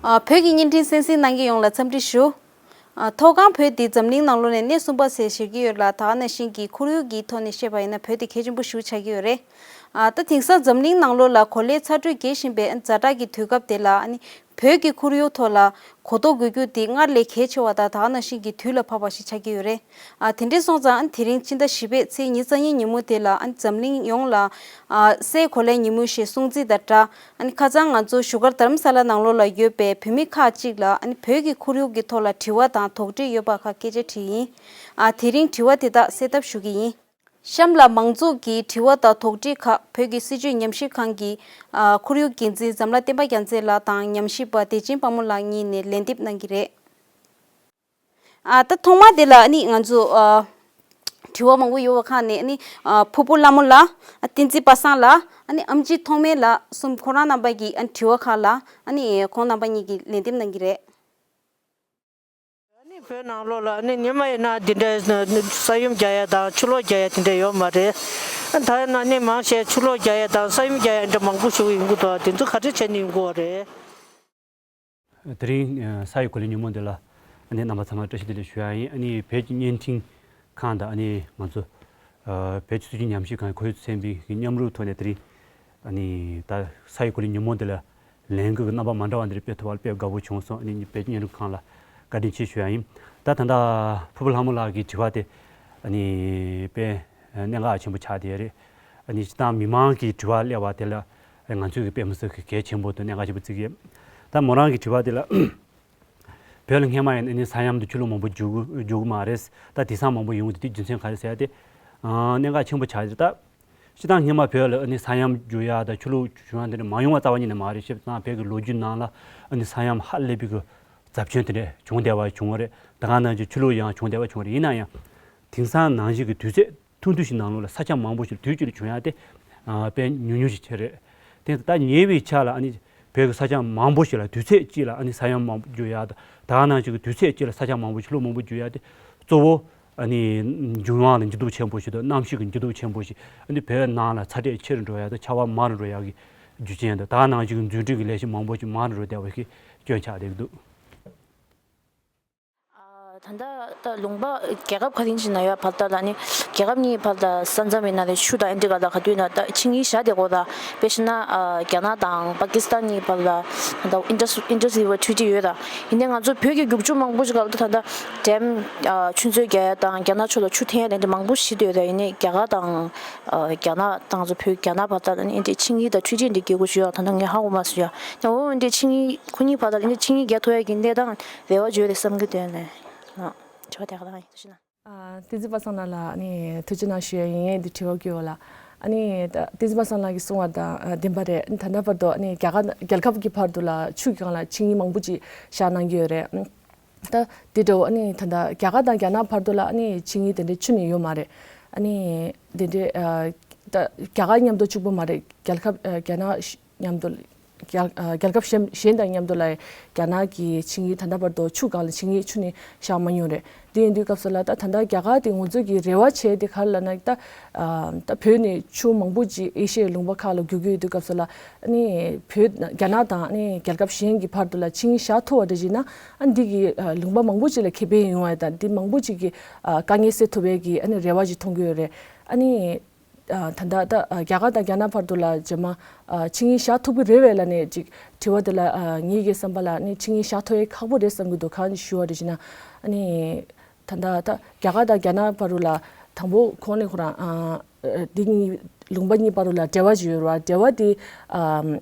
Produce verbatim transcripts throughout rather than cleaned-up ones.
ཨ། བོད་ཀྱི་བརྙན་འཕྲིན་གསན་གཟིགས་གནང་མཁན་ཡོངས་ལ་འཚམས་འདྲི་ཞུ། ཨ། མཐོ་སྒང་བོད་འདི་འཛམ་གླིང་ནང་ལོགས་ནས་སྣེ་གསུམ་པ་ཟེར་བཤད་ཀྱི་ཡོད་ལ། ད་ག་ནང་བཞིན་གྱི་ཁོར་ཡུག་གི་ཐོག་ནས་བཤད་པ་ཡིན་ན་བོད་དེ་གལ་ཆེན་པོ་ཞེ་པོ་ཆགས་ཀྱི་ཡོད་རེད། ཨ། ད་དེང་སང་འཛམ་གླིང་ནང་ལོགས་ལ་གོ་ལའི་ཚ་དྲོད་རྒྱས་བཞིན་པའི་ཛ་དྲག་གི་དུས་སྐབས་དེ་ལ། ཨ་ནི་བོད་ཀྱི་ཁོར་ཡུག་ཐོག་ལ་གོ་རྟོགས་དགོས་རྒྱུ་དེ་སྔར་ལས་གལ་ཆེ་བ་དང་། ད་ག་ནང་བཞིན་གྱི་དུས་ལ་བབ་པ་ཞིག་ཆགས་ཀྱི་ཡོད་རེད། ཨ། དེ་འདྲ་སོང་ཙང་། ཨ། དེ་རིང་ཕྱི་ཟླ་བཞི་པའི་ཚེས་ཉི་ཤུ་རྩ་གཉིས་ཉིན་མོ་དེ་ལ། ཨ། འཛམ་གླིང་ཡོངས་ལ། ཨ། སའི་གོ་ལའི་ཉིན་མོ་ཞེས་སྲུང་བརྩི་དང་སྦྲགས། ཨ་ནི་ཁ་སང་ང་ཚོ་བཞུགས་སྒར་རྡ་རམ་ས་ལ་ནང་ལོགས་ལ་ཡོད་པའི་བོད་མི་ཁག་ཅིག་ལ། ཨ་ནི་བོད་ཀྱི་ཁོར་ཡུག་གི་ཐོག་ལ་དྲི་བ་དང་དོགས་འདྲི་ཡོད་པ་ཁག་སྐད་ཆ་དྲིས་ཡིན། ཨ། དེ་རིང་དྲི་བ་དེ་དག་སེལ་ཐབས་ཞུ་གི་ཡིན། གཤམ་ལ་མང་ཚོགས་ཀྱི་དྲི་བ་དང་དོགས་འདྲི་ཁག་བོད་ཀྱི་སྲིད་བྱུས་ཉམས་ཞིབ་ཁང་གི། ཨ། ཁོར་ཡུག་འགན་འཛིན་འཛམ་ལྷ་བསྟན་པ་རྒྱལ་མཚན་ལགས་དང་ཉམས་ཞིབ་པ་བདེ་ཆེན་དཔལ་མོ་ལགས་གཉིས་ནས་ལན་འདེབས་གནང་གི་རེད། ཨ། ད་ཐོག་མ་དེ་ལ། ཨ་ནི་ང་ཚོ། ཨ། དྲི་བ་མང་པོ་ཡོད་པ་ཁག་ནས། ཨ་ནི། ཨ། ཕུར་བུ་ལྷ་མོ་ལགས། ཨ། བསྟན་འཛིན་པ་སངས་ལགས། ཨ་ནི་ཨེམ་ཆི་ཐོགས་མེད་ལགས་གསུམ། ཁོང་རང་རྣམ་པ་གི། ཨ། དྲི་བ་ཁག་ལ། ཨ་ནི་ཁོང་རྣམ་པ་གཉིས་ཀྱིས་ལན་འདེབས་གནང་གི་རེད། ཨ་ནི་བོད་ནང་ལོགས་ལ། ཨ་ནི་སྔོན་མ་ཡིན་ན་འདི་འདྲའི་ས་ཡོམ་རྒྱག་ཡ་དང་ཆུ་ལོག་རྒྱག་ཡ་དེ་འདྲ་ཡོད་མ་རེད། ཨ། ད་ཡིན་ན་ནི་མང་ཆེ་ཆུ་ལོག་རྒྱག་ཡ་དང་ས་ཡོམ་རྒྱག་ཡ་འདྲ་མང་པོ་ཞིག་ཡོང་གི་འདུག་དེ་ཚོ་ག་འདྲ་བྱས་ནས་ཡོང་གི་ཡོད་རེད། དེ་རིང་ས་ཡི་གོ་ལའི་ཉིན་མོ་འདི་ལ། ཨ་ནི་རྣམ་པ་ཚང་མ་བཀྲ་ཤིས་བདེ་ལེགས་ཞུ་ཡ་ཡིན། ཨ་ནི་བོད་ཀྱི་བརྙན་འཕྲིན་ཁང་དང་། ཨ་ནི་ང་ཚོ། ཨ། བོད་ཀྱི་སྲིད་བྱུས་ཉམས་ཞིབ་ཁང་། ཁོར་ཡུག་ཚན་པའི་མཉམ་རུབ་ཐོག་ནས་དེ་རིང་། ཨ་ནི་ད་ས་ཡི་གོ་ལའི་ཉིན་མོ་འདི་ལ་ལས་འགུལ་གྱི་རྣམ་པ་མ་འདྲ་བ་འདི་རིགས་སྤེལ་ཐུབ་པ་ལ་དཔེ་དགའ་པོ་བྱུང་སོང་། ཨ་ནི་བོད་ཀྱི་བརྙན་འཕྲིན་ཁང་ལ་བཀའ་དྲིན་ཆེ་ཞུ་ཡ་ཡིན། ད་ད་ལྟ་ཕུར་བུ་ལྷ་མོ་ལགས་ཀྱི་དྲི་བ་དེ། ཨ་ནི་དཔེ་གནད་འགག་ཆེན་པོ་ཆགས་བསྡད་ཡོད་རེད། ཨ་ནི་སྤྱིར་བཏང་མི་མང་གི་དྲི་བ་སླེབས་པ་དེ་ལ་ང་ཚོས་ཀྱི་དཔེ་མི་སྲིད་ཀྱི་གལ་ཆེན་པོ་དང་གནད་འགག་ཆེན་པོ་བརྩི་གི་ཡོད། ད་མོ་རང་གི་དྲི་བ་དེ་ལ། བོད་ལ་སྔོན་མ་ཡིན་ན་ནི་ས་ཡོམ་དང་ཆུ་ལོག་མང་པོ་རྒྱུག་རྒྱུག་གི་མ་རེད། ད་དེང་སང་མང་པོ་ཡོང་གི་འདུག་དེ་རྒྱུ་མཚན་ག་རེ་ཟེར་ཡ་དེ། ཨ། གནད་འགག་ཆེན་པོ་ཆགས་ཡོད་རེད། ད་སྤྱིར་བཏང་སྔོན་མ་བོད་ལ་ཨ་ནི་ས་ཡོམ་རྒྱུག་ཡ་དང་ཆུ་ལོག་བྱུང་ཡ་དེ་འདྲ་མ་ཡོང་བ་རྩ་བ་ཉིད་ནས་མ་རེད། བྱས་ཙང་བོད་ཀྱི་ལོ་རྒྱུས་ནང་ལ་ཨ་ནི་ས་ཡོམ་ཧ་ལས་པའི་གི་ཚབས་ཆེན་དེ་འདྲ་བྱུང་བསྡད་པ་བྱུང་བ་རེད། ད་ག་ནང་བཞིན་ཆུ་ལོག་ཡང་བྱུང་བསྡད་པ་བྱུང་བ་རེད། ཡིན་ན་ཡང་དེང་སང་ནང་བཞིན་གྱི་དུས་ཚོད་ཐུང་ཐུང་ཞིག་ནང་ལོགས་ལ་ས་ཆ་མང་པོ་ཞིག་དུས་གཅིག་ལ་བྱུང་ཡ་དེ། ཨ། དཔེ་ཉུང་ཉུང་ཞིག་ཆགས་རེད། དེ་ད་ཉེ་བའི་ཆར་ལ་ཨ་ནི་བོད་ཀྱི་ས་ཆ་མང་པོ་ཞིག་ལ་དུས་ཚོད་གཅིག་ལ་ཨ་ནི་ས་ཡོམ་མང་པོ་རྒྱུག་ཡ་དང་། ད་ག་ནང་བཞིན་གྱི་དུས་ཚོད་གཅིག་ལ་ས་ཆ་མང་པོ་ཞིག་ལ་ཆུ་ལོག་མང་པོ་རྒྱུག་ཡ་དེ་གཙོ་བོ་ཨ་ནི་འབྱུང་བ་ལ་འགྱུར་ལྡོག་ཆེན་པོ་ཞིག་དང་གནམ་གཤིས་ཀྱི་འགྱུར་ལྡོག་ཆེན་པོ་ཞིག་ཨ་ནི་བོད་ནང་ལ་ཚ་དྲོད་ཆེ་རུ་འགྲོ་ཡ་དང་ཆར་པ་མང་རུ་འགྲོ་ཡ་གི་རྒྱུ་རྐྱེན་དང་། ད་ག་ནང་བཞིན་གྱི་འཛུགས་སྐྲུན་གྱི་ལས་གཞི་མང་པོ་ཞིག་མང་རུ་འགྲོ་བསྡད་པ་གི་སྐྱོན་ཆགས་བསྡད་ཀྱི་འདུག་ཨ། ད་ལྟ་ད་ལུང་པ་རྒྱལ་ཁབ་ག་རེ་ཡིན་ན་ཡོད་བར་དུ་ལ་ནི་རྒྱལ་ཁབ་གཉིས་བར་དུ་ས་མཚམས་ཡིན་ན་རེད། ཆུ་དང་ཨེ་འདྲ་ག་ལ་ག་དུས་ན་ད་ཆིངས་ཡིག་བཞག་བསྡད་ཀྱི་ཡོད་རེད། དཔེ་བཞག་ན། ཨ། རྒྱ་ནག་དང་པ་ཀི་སི་ཐན་གཉིས་བར་ལ་ད་ལྟ་Indus Indus River Treaty ཡོད་རེད། ཡིན་ནའི་ང་ཚོ་བོད་ཀྱི་རྒྱུག་ཆུ་མང་པོ་ཞིག་ག་ལ་ད་ལྟ་ཌེམ། ཨ། ཆུ་མཛོད་རྒྱག་ཡ་དང་རྒྱ་ནག་ཕྱོགས་ལ་ཆུ་འཐེན་ཡ་དེ་འདྲ་མང་པོ་ཞིག་བྱེད་བསྡད་ཡོད་རེད། ཡིན་ནའི་རྒྱ་གར་དང་། ཨ། རྒྱ་ནག་དང་ང་ཚོ་བོད་རྒྱ་ནག་བར་དུ་ལ་ནི་ཨེ་འདྲའི་ཆིངས་ཡིག་དང་ཁྲི་ཁྲི་འདི་འགལ་དགོས་ཞུ་ཡ་ད་ལྟ་ངས་ཧ་གོ་མ་སོང་ཡ། ཡང་འོ་འདི་ཆིངས་ཡིག་ཁོ་གཉིས་བར་དུ་ལ་ནི་ཆིངས་ཡིག་རྒྱག་ཐུབ་ཡ་གི་གནས་སྟངས་རེ་བ་བརྗོད་རེད་བསམ་གི་འདུག་ནས། ཨ། དྲི་བ་དེ་ག་རང་ཡིན་ཞུ་ན། ཨ། བསྟན་འཛིན་པ་སངས་ལགས་ལ་ཨ་ནི་ཐུགས་རྗེ་གནང་ཞུ་ཡ་ཡིན། འདི་དྲི་བ་བཀོད་པ་ལ། ཨ་ནི་ད་བསྟན་འཛིན་པ་སངས་ལགས་ཀྱིས་གསུངས་པ་དང་། ཨ། བདེན་པ་རེད། ད་ལྟ་བར་དུ་ཨ་ནི་རྒྱ་གར་རྒྱལ་ཁབ་ཀྱི་བར་དུ་ལ་ཆུ་གི་སྒང་ལ་ཆིངས་ཡིག་མང་པོ་ཅིག་བཞག་གནང་གི་ཡོད་རེད། ད་དེ་འདྲ་བོ་ཨ་ནི་ད་ལྟ་རྒྱ་གར་དང་རྒྱ་ནག་བར་དུ་ལ་ཨ་ནི་ཆིངས་ཡིག་དེ་འདྲའི་ཆུ་ནས་ཡོད་མ་རེད། ཨ་ནི་དེ་འདྲའི། ཨ། ད་རྒྱ་གར་མཉམ་དུ་གཅིག་པོ་མ་རེད། རྒྱལ་ཁབ། ཨ། རྒྱ་ནག་མཉམ་དུ། རྒྱལ། ཨ། རྒྱལ་ཁབ་གཞན་གཞན་དང་མཉམ་དུ་ལ་རྒྱ་ནག་གི་ཆིངས་ཡིག་ད་ལྟ་བར་དུ་ཆུ་སྒང་ལ་ཆིངས་ཡིག་ཆུ་ནས་བཞག་མ་མྱོང་རེད། དེ་ཡིན་དུས་སྐབས་སུ་ལ་ད་ད་ལྟ་རྒྱ་གར་དེ་ང་ཚོ་གི་རེ་བ་བྱས་དེ་ག་རེ་ལབ་ན། ད། ཨ། ད་བོད་ནས་ཆུ་མང་པོ་ཅིག་ཨེ་ཤི་ཡའི་ལུང་པ་ཁག་ལ་རྒྱུག་གི་ཡོད་དུས་སྐབས་སུ་ལ། ཨ་ནི་བོད། རྒྱ་ནག་དང་ཨ་ནི་རྒྱལ་ཁབ་གཞན་གྱི་བར་དུ་ལ་ཆིངས་ཡིག་བཞག་ཐུབ་པ་འདྲ་ཞིག་ན། ཨ། འདི་གི། ཨ། ལུང་པ་མང་པོ་ཅིག་ལ་ཁེ་ཕན་ཡོང་བ་དང་འདི་མང་པོ་ཅིག་གི། ཨ། དཀའ་ངལ་སེལ་ཐུབ་པའི་གི་ཨ་ནི་རེ་བ་ཅིག་མཐོང་གི་ཡོད་རེད། ཨ་ནི། ཨ། ད་ལྟ་ད། ཨ། རྒྱ་གར་དང་རྒྱ་ནག་བར་དུ་ལ་རྗེས་མ། ཨ། ཆིངས་ཡིག་བཞག་ཐུབ་ཀྱི་རེད་པས་ལབ་ནས་ཅིག་དྲི་བ་དེ་ལ། ཨ། ངེད་ཀྱི་བསམ་པ་ལ་ནི་ཆིངས་ཡིག་བཞག་ཐུབ་ཡ་ཁག་པོ་རེད་བསམ་གྱི་འདུག་གང་ཞུ་བ་རེད་ཞུ་ན། ཨ་ནི། ད་ལྟ་ད་རྒྱ་གར་དང་རྒྱ་ནག་བར་དུ་ལ་དང་པོ་གོང་ནས་ཁོ་རང་། ཨ། འདི་གཉིས་ལུང་པ་གཉིས་བར་དུ་ལ་འབྲེལ་བ་ཅིག་ཡོད་རེད་པ། འབྲེལ་བ་དེ། ཨ།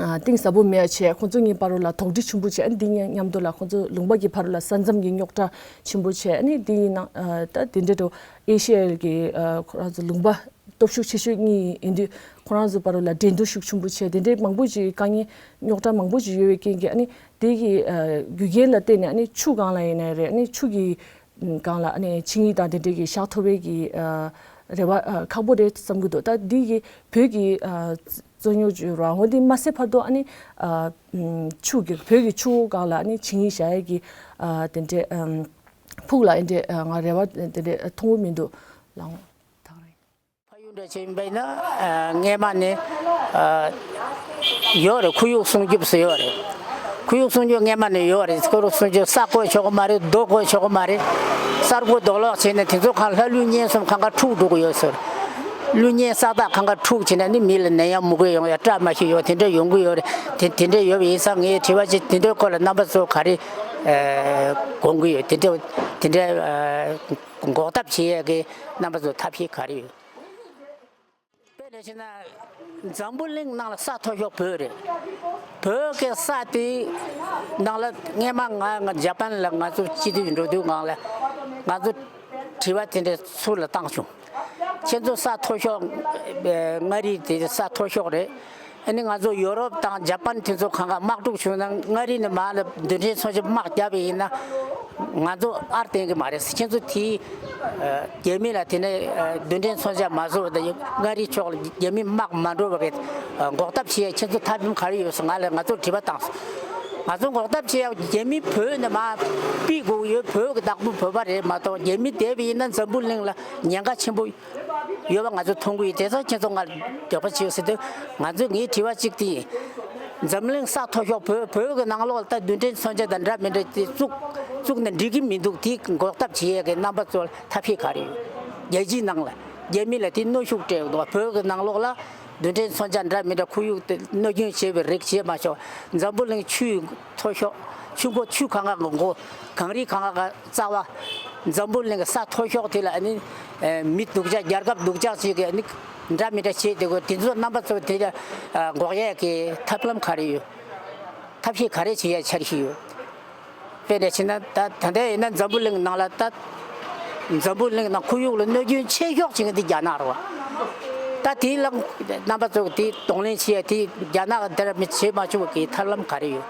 ཨ། གཏིང་ཟབ་པོ་མེད་བྱས་ཁོང་ཚོ་གཉིས་བར་དུ་ལ་དོགས་འདྲི་ཆེན་པོ་བྱས། ཨ་ནི་འདི་གཉིས་མཉམ་དུ་ལ་ཁོང་ཚོ་ལུང་པ་གི་བར་དུ་ལ་ས་མཚམས་ཀྱི་རྙོག་དྲ་ཆེན་པོ་བྱས། ཨ་ནི་འདི་ཡིན་ན། ཨ། ད་དེ་འདྲ་འགྲོ་ཨེ་ཤི་ཡ་གི། ཨ། ཁོ་རང་ཚོ་ལུང་པ་སྟོབས་ཤུགས་ཆེ་ཤོས་གཉིས་ཡིན་དུས་ཁོ་རང་ཚོ་བར་དུ་ལ་འགྲན་བསྡུར་ཤུགས་ཆེན་པོ་བྱས། དེ་འདྲའི་མང་པོ་ཅིག་དཀའ་ངལ་རྙོག་དྲ་མང་པོ་ཅིག་ཡོད་པའི་རྐྱེན་གྱིས། ཨ་ནི་དེ་གི། ཨ། རྒྱུ་རྐྱེན་ལ་བརྟེན་ནས་ཨ་ནི་ཆུ་སྒང་ལ་ཡིན་ན་རེད། ཨ་ནི་ཆུ་གི་སྒང་ལ་ཨ་ནི་ཆིངས་ཡིག་དང་དེ་འདྲའི་གི་བཞག་ཐུབ་པའི་གི། ཨ། རེ་བ། ཨ། ཁག་པོ་རེད་བསམ་གྱི་འདུག་ད་འདི་གི་བོད་ཀྱི། ཨ། རྩོད་རྙོག་ཅིག་ཡོད་རེད་པ། འོ་འདི་མ་སེལ་བར་དུ་ཨ་ནི། ཨ། ཆུ་གི་བོད་ཀྱི་ཆུ་བོ་སྒང་ལ་ཨ་ནི་ཆིངས་ཡིག་བཞག་ཡས་ཀྱི། ཨ། དེ་འདྲའི། ཨ། ཕུགས་ལ་ཨེ་འདྲའི། ཨ། ང་རེ་བ་དེ་འདྲའི་མཐོང་གི་མི་འདུག་ལགས། ད་ག་རང་ཡིན། ཕ་ཡུལ་འདྲ་བྱས་ཡིན་པ་ཡིན་ན། ཨ། སྔས་མ་ནས། ཨ། ཡོད་རེད། ཁོར་ཡུག་སྲུང་སྐྱོབ་ཟེར་ཡོད་རེད། ཁོར་ཡུག་སྲུང་སྐྱོབ་སྔོན་མ་ནས་ཡོད་རེད། ཁོར་ཡུག་སྲུང་སྐྱོབ་ས་བཀོད་ཆོག་གི་མ་རེད། རྡོ་བཀོད་ཆོག་གི་མ་རེད། ས་རྒོད་རྡོ་སློག་བྱས་ནས་དེ་ཚོ་གང་ལྷ་ཀླུ་གཉན་གསུམ་གང་ག་འཁྲུག་འགྲོ་གི་ཡོད་ཟེར། ཀླུ་གཉན་ས་བདག་གང་ག་འཁྲུག་བྱས་ནས་ནི་མི་ལ་ནད་ཡམས་མུ་གེ་ཡོང་ཡ་སྐྲག་མ་ཤེས་ཡོད། དེ་འདྲ་ཡོང་གི་ཡོད་རེད། དེ་དེ་འདྲ་ཡོད་པ་ཡིན་ཙང་ངས་དྲི་བ་ཅིག་དེ་འདྲའི་སྐོར་ལ་རྣམ་པ་ཚོ་ག་རེ་ཨ་དགོངས་ཀྱི་ཡོད། དེ་འདྲ་དེ་འདྲ་ཨ་འགོག་ཐབས་བྱེད་ཡས་ཀྱི་རྣམ་པ་ཚོ་ཐབས་ཤེས་ག་རེ་ཡོད། དཔེ་འདྲ་བྱས་ན་འཛམ་བུ་གླིང་ནང་ལ་ས་མཐོ་ཤོས་བོད་རེད། བོད་ཀྱི་ས་དེའི་ནང་ལ་སྔས་མ་ང་ང་ཇ་པན་ལ་ང་ཚོ་སྤྱི་འཐུས་འགྲོ་དུས་སྒང་ལ་ང་ཚོ་དྲི་བ་དེ་འདྲ་ཚུར་ལ་བཏང་བྱུང་། ཁྱེད་ཚོ་ས་མཐོ་ཤོས་ཨ་མངའ་རིས་དེ་ས་མཐོ་ཤོས་རེད། ཨ་ནི་ང་ཚོ་ཡོ་རོབ་དང་ཇ་པན་དེ་ཚོ་གང་ག་དམག་འཁྲུག་བྱུང་ན་མངའ་རིས་ནས་མར་ལ་རྡུལ་ཕྲན་མཚོན་ཆ་དམག་བརྒྱབ་པ་ཡིན་ན་ང་ཚོ་ཨར་བསྟན་གི་མ་རེད། ཁྱེད་ཚོ་དེའི་ཨ་རྒྱ་མི་ལ་དེ་ནས་ཨ་རྡུལ་ཕྲན་མཚོན་ཆ་མ་བཟོ་བ་དང་མངའ་རིས་ཕྱོགས་ལ་རྒྱ་མི་དམག་མ་འགྲོ་བ་གི་ཨ་འགོག་ཐབས་བྱེད་ཡ་ཁྱེད་ཚོ་ཐབས་ལམ་ག་རེ་ཡོད་ཟེར་ང་ལ་ང་ཚོར་དྲི་བ་བཏང་སོང་། ང་ཚོ་འགོག་ཐབས་བྱེད་ཡ་རྒྱ་མི་བོད་ནས་མར་ཕུད་དགོས་ཡོད། བོད་ཀྱི་བདག་པོ་བོད་པ་རེད་མ་གཏོགས་རྒྱ་མི་བསྡད་པ་ཡིན་ན་འཛམ་བུ་གླིང་ལ་ཉེན་ཁ་ཆེན་པོ་ཡོད་པ་ང་ཚོ་མཐོང་གི་ཡོད། དེ་ཚོ་ཁྱེད་ཚོ་ང་ལ་འདོད་པ་བྱེད་ཟེར་དུས་ང་ཚོས་ངའི་དྲི་བ་གཅིག་དེ་ཡིན། འཛམ་གླིང་ས་མཐོ་ཤོས་བོད་བོད་ཀྱི་ནང་ལོགས་ལ་ད་རྡུལ་ཕྲན་མཚོན་ཆ་དང་འདྲ་མི་འདྲ་དེ་བཙུགས་བཙུགས་ན་འགྲིག་གི་མི་འདུག་དེ་འགོག་ཐབས་བྱེད་ཡས་ཀྱི་རྣམ་པ་ཚོ་ལ་ཐབས་ཤེས་ག་རེ་ཡོད། རྒྱལ་སྤྱིའི་ནང་ལ་རྒྱ་མི་ལ་དེ་གནོན་ཤུགས་སྤྲད་འདུག་བོད་ཀྱི་ནང་ལོགས་ལ་རྡུལ་ཕྲན་མཚོན་ཆ་འདྲ་མི་འདྲ་ཁོར་ཡུག་དེ་གནོད་སྐྱོན་བྱེད་པའི་རིགས་བྱེད་མ་ཆོག་འཛམ་བུ་གླིང་ཆུའི་མཐོ་ཤོས་ཆུ་མགོ་ཆུ་གང་ག་གི་མགོ་གངས་རི་གང་ག་གི་རྩ་བ། འཛམ་བུ་གླིང་གི་ས་མཐོ་ཤོས་དེ་ལ་ཨ་ནི་ཨེ་མི་སྡུག་ཅག་རྒྱལ་ཁབ་སྡུག་ཅག་ཅིག་གིས་ཨ་ནི་འདྲ་མི་འདྲ་བྱེད་དེ་གོ་དེ་ཚོ་རྣམ་པ་ཚོ་དེ་ལ་ཨ་འགོག་ཡས་ཀྱི་ཐབས་ལམ་ག་རེ་ཡོད། ཐབས་ཤེས་ག་རེ་བྱེད་ཡས་འཆར་གཞི་ཡོད། དཔེ་འདྲ་བྱས་ན་ད་ད་ལྟ་ཡིན་ན་འཛམ་བུ་གླིང་ནང་ལ་ད་འཛམ་བུ་གླིང་ནང་ཁོར་ཡུག་ལ་གནོད་སྐྱོན་ཆེ་ཤོས་བྱེད་མཁན་དེ་རྒྱ་ནག་རེད་བ། ད་དེའི་ལམ་རྣམ་པ་ཚོ་དེ་གདོང་ལེན་བྱེད་ཡས་དེ་རྒྱ་ནག་གིས་དེ་འདྲ་མི་བྱེད་མ་བཅུག་གི་ཐབས་ལམ་ག་རེ་ཡོད།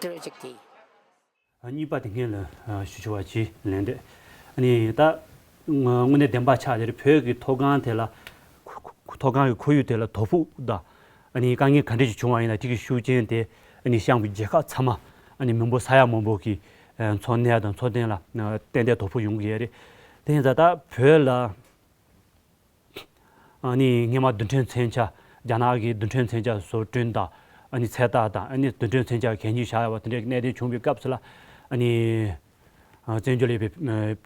དེ་རེད་གཅིག་དེ། གཉིས་པ་དེ་སྔོན་ལ་ཞུ་ཆོག་པ་ཅིག་ལན་འདེབས། ཨ་ནི་ད་དངོས་གནས་བདེན་པ་ཆགས་དེ་རེད། བོད་ཀྱི་མཐོ་སྒང་དེ་ལ་མཐོ་སྒང་གི་ཁོར་ཡུག་དེ་ལ་དོ་ཕོག་དང་ཨ་ནི་དཀའ་ངལ་ག་འདྲ་ཞིག་བྱུང་བ་ཡིན་ན་དེ་གི་ཤུགས་རྐྱེན་དེ་ཨ་ནི་གཤམ་གྱི་རྒྱལ་ཁབ་ཚང་མ་ཨ་ནི་མི་འབོར་ས་ཡ་མང་པོ་གི་འཚོ་གནས་དང་འཚོ་རྟེན་ལ་ཏན་ཏན་དོ་ཕོག་ཡོང་གི་ཡོད་རེད། དེ་ཡིན་ཙང་ད་བོད་ལ། ཨ་ནི་སྔོན་མ་རྡུལ་ཕྲན་མཚོན་ཆ། རྒྱ་ནག་གིས་རྡུལ་ཕྲན་མཚོན་ཆ་བཟོ་སྐྲུན་དང་ཨ་ནི་ཚད་བརྟག་དང་ཨ་ནི་རྡུལ་ཕྲན་མཚོན་ཆ་གད་སྙིགས་བཞག་ཡོད་པ་དེ་འདྲའི་གནད་དོན་བྱུང་བའི་སྐབས་སུ་ལ་ཨ་ནི་བཙན་བྱོལ་ལ་ཡོད་པའི་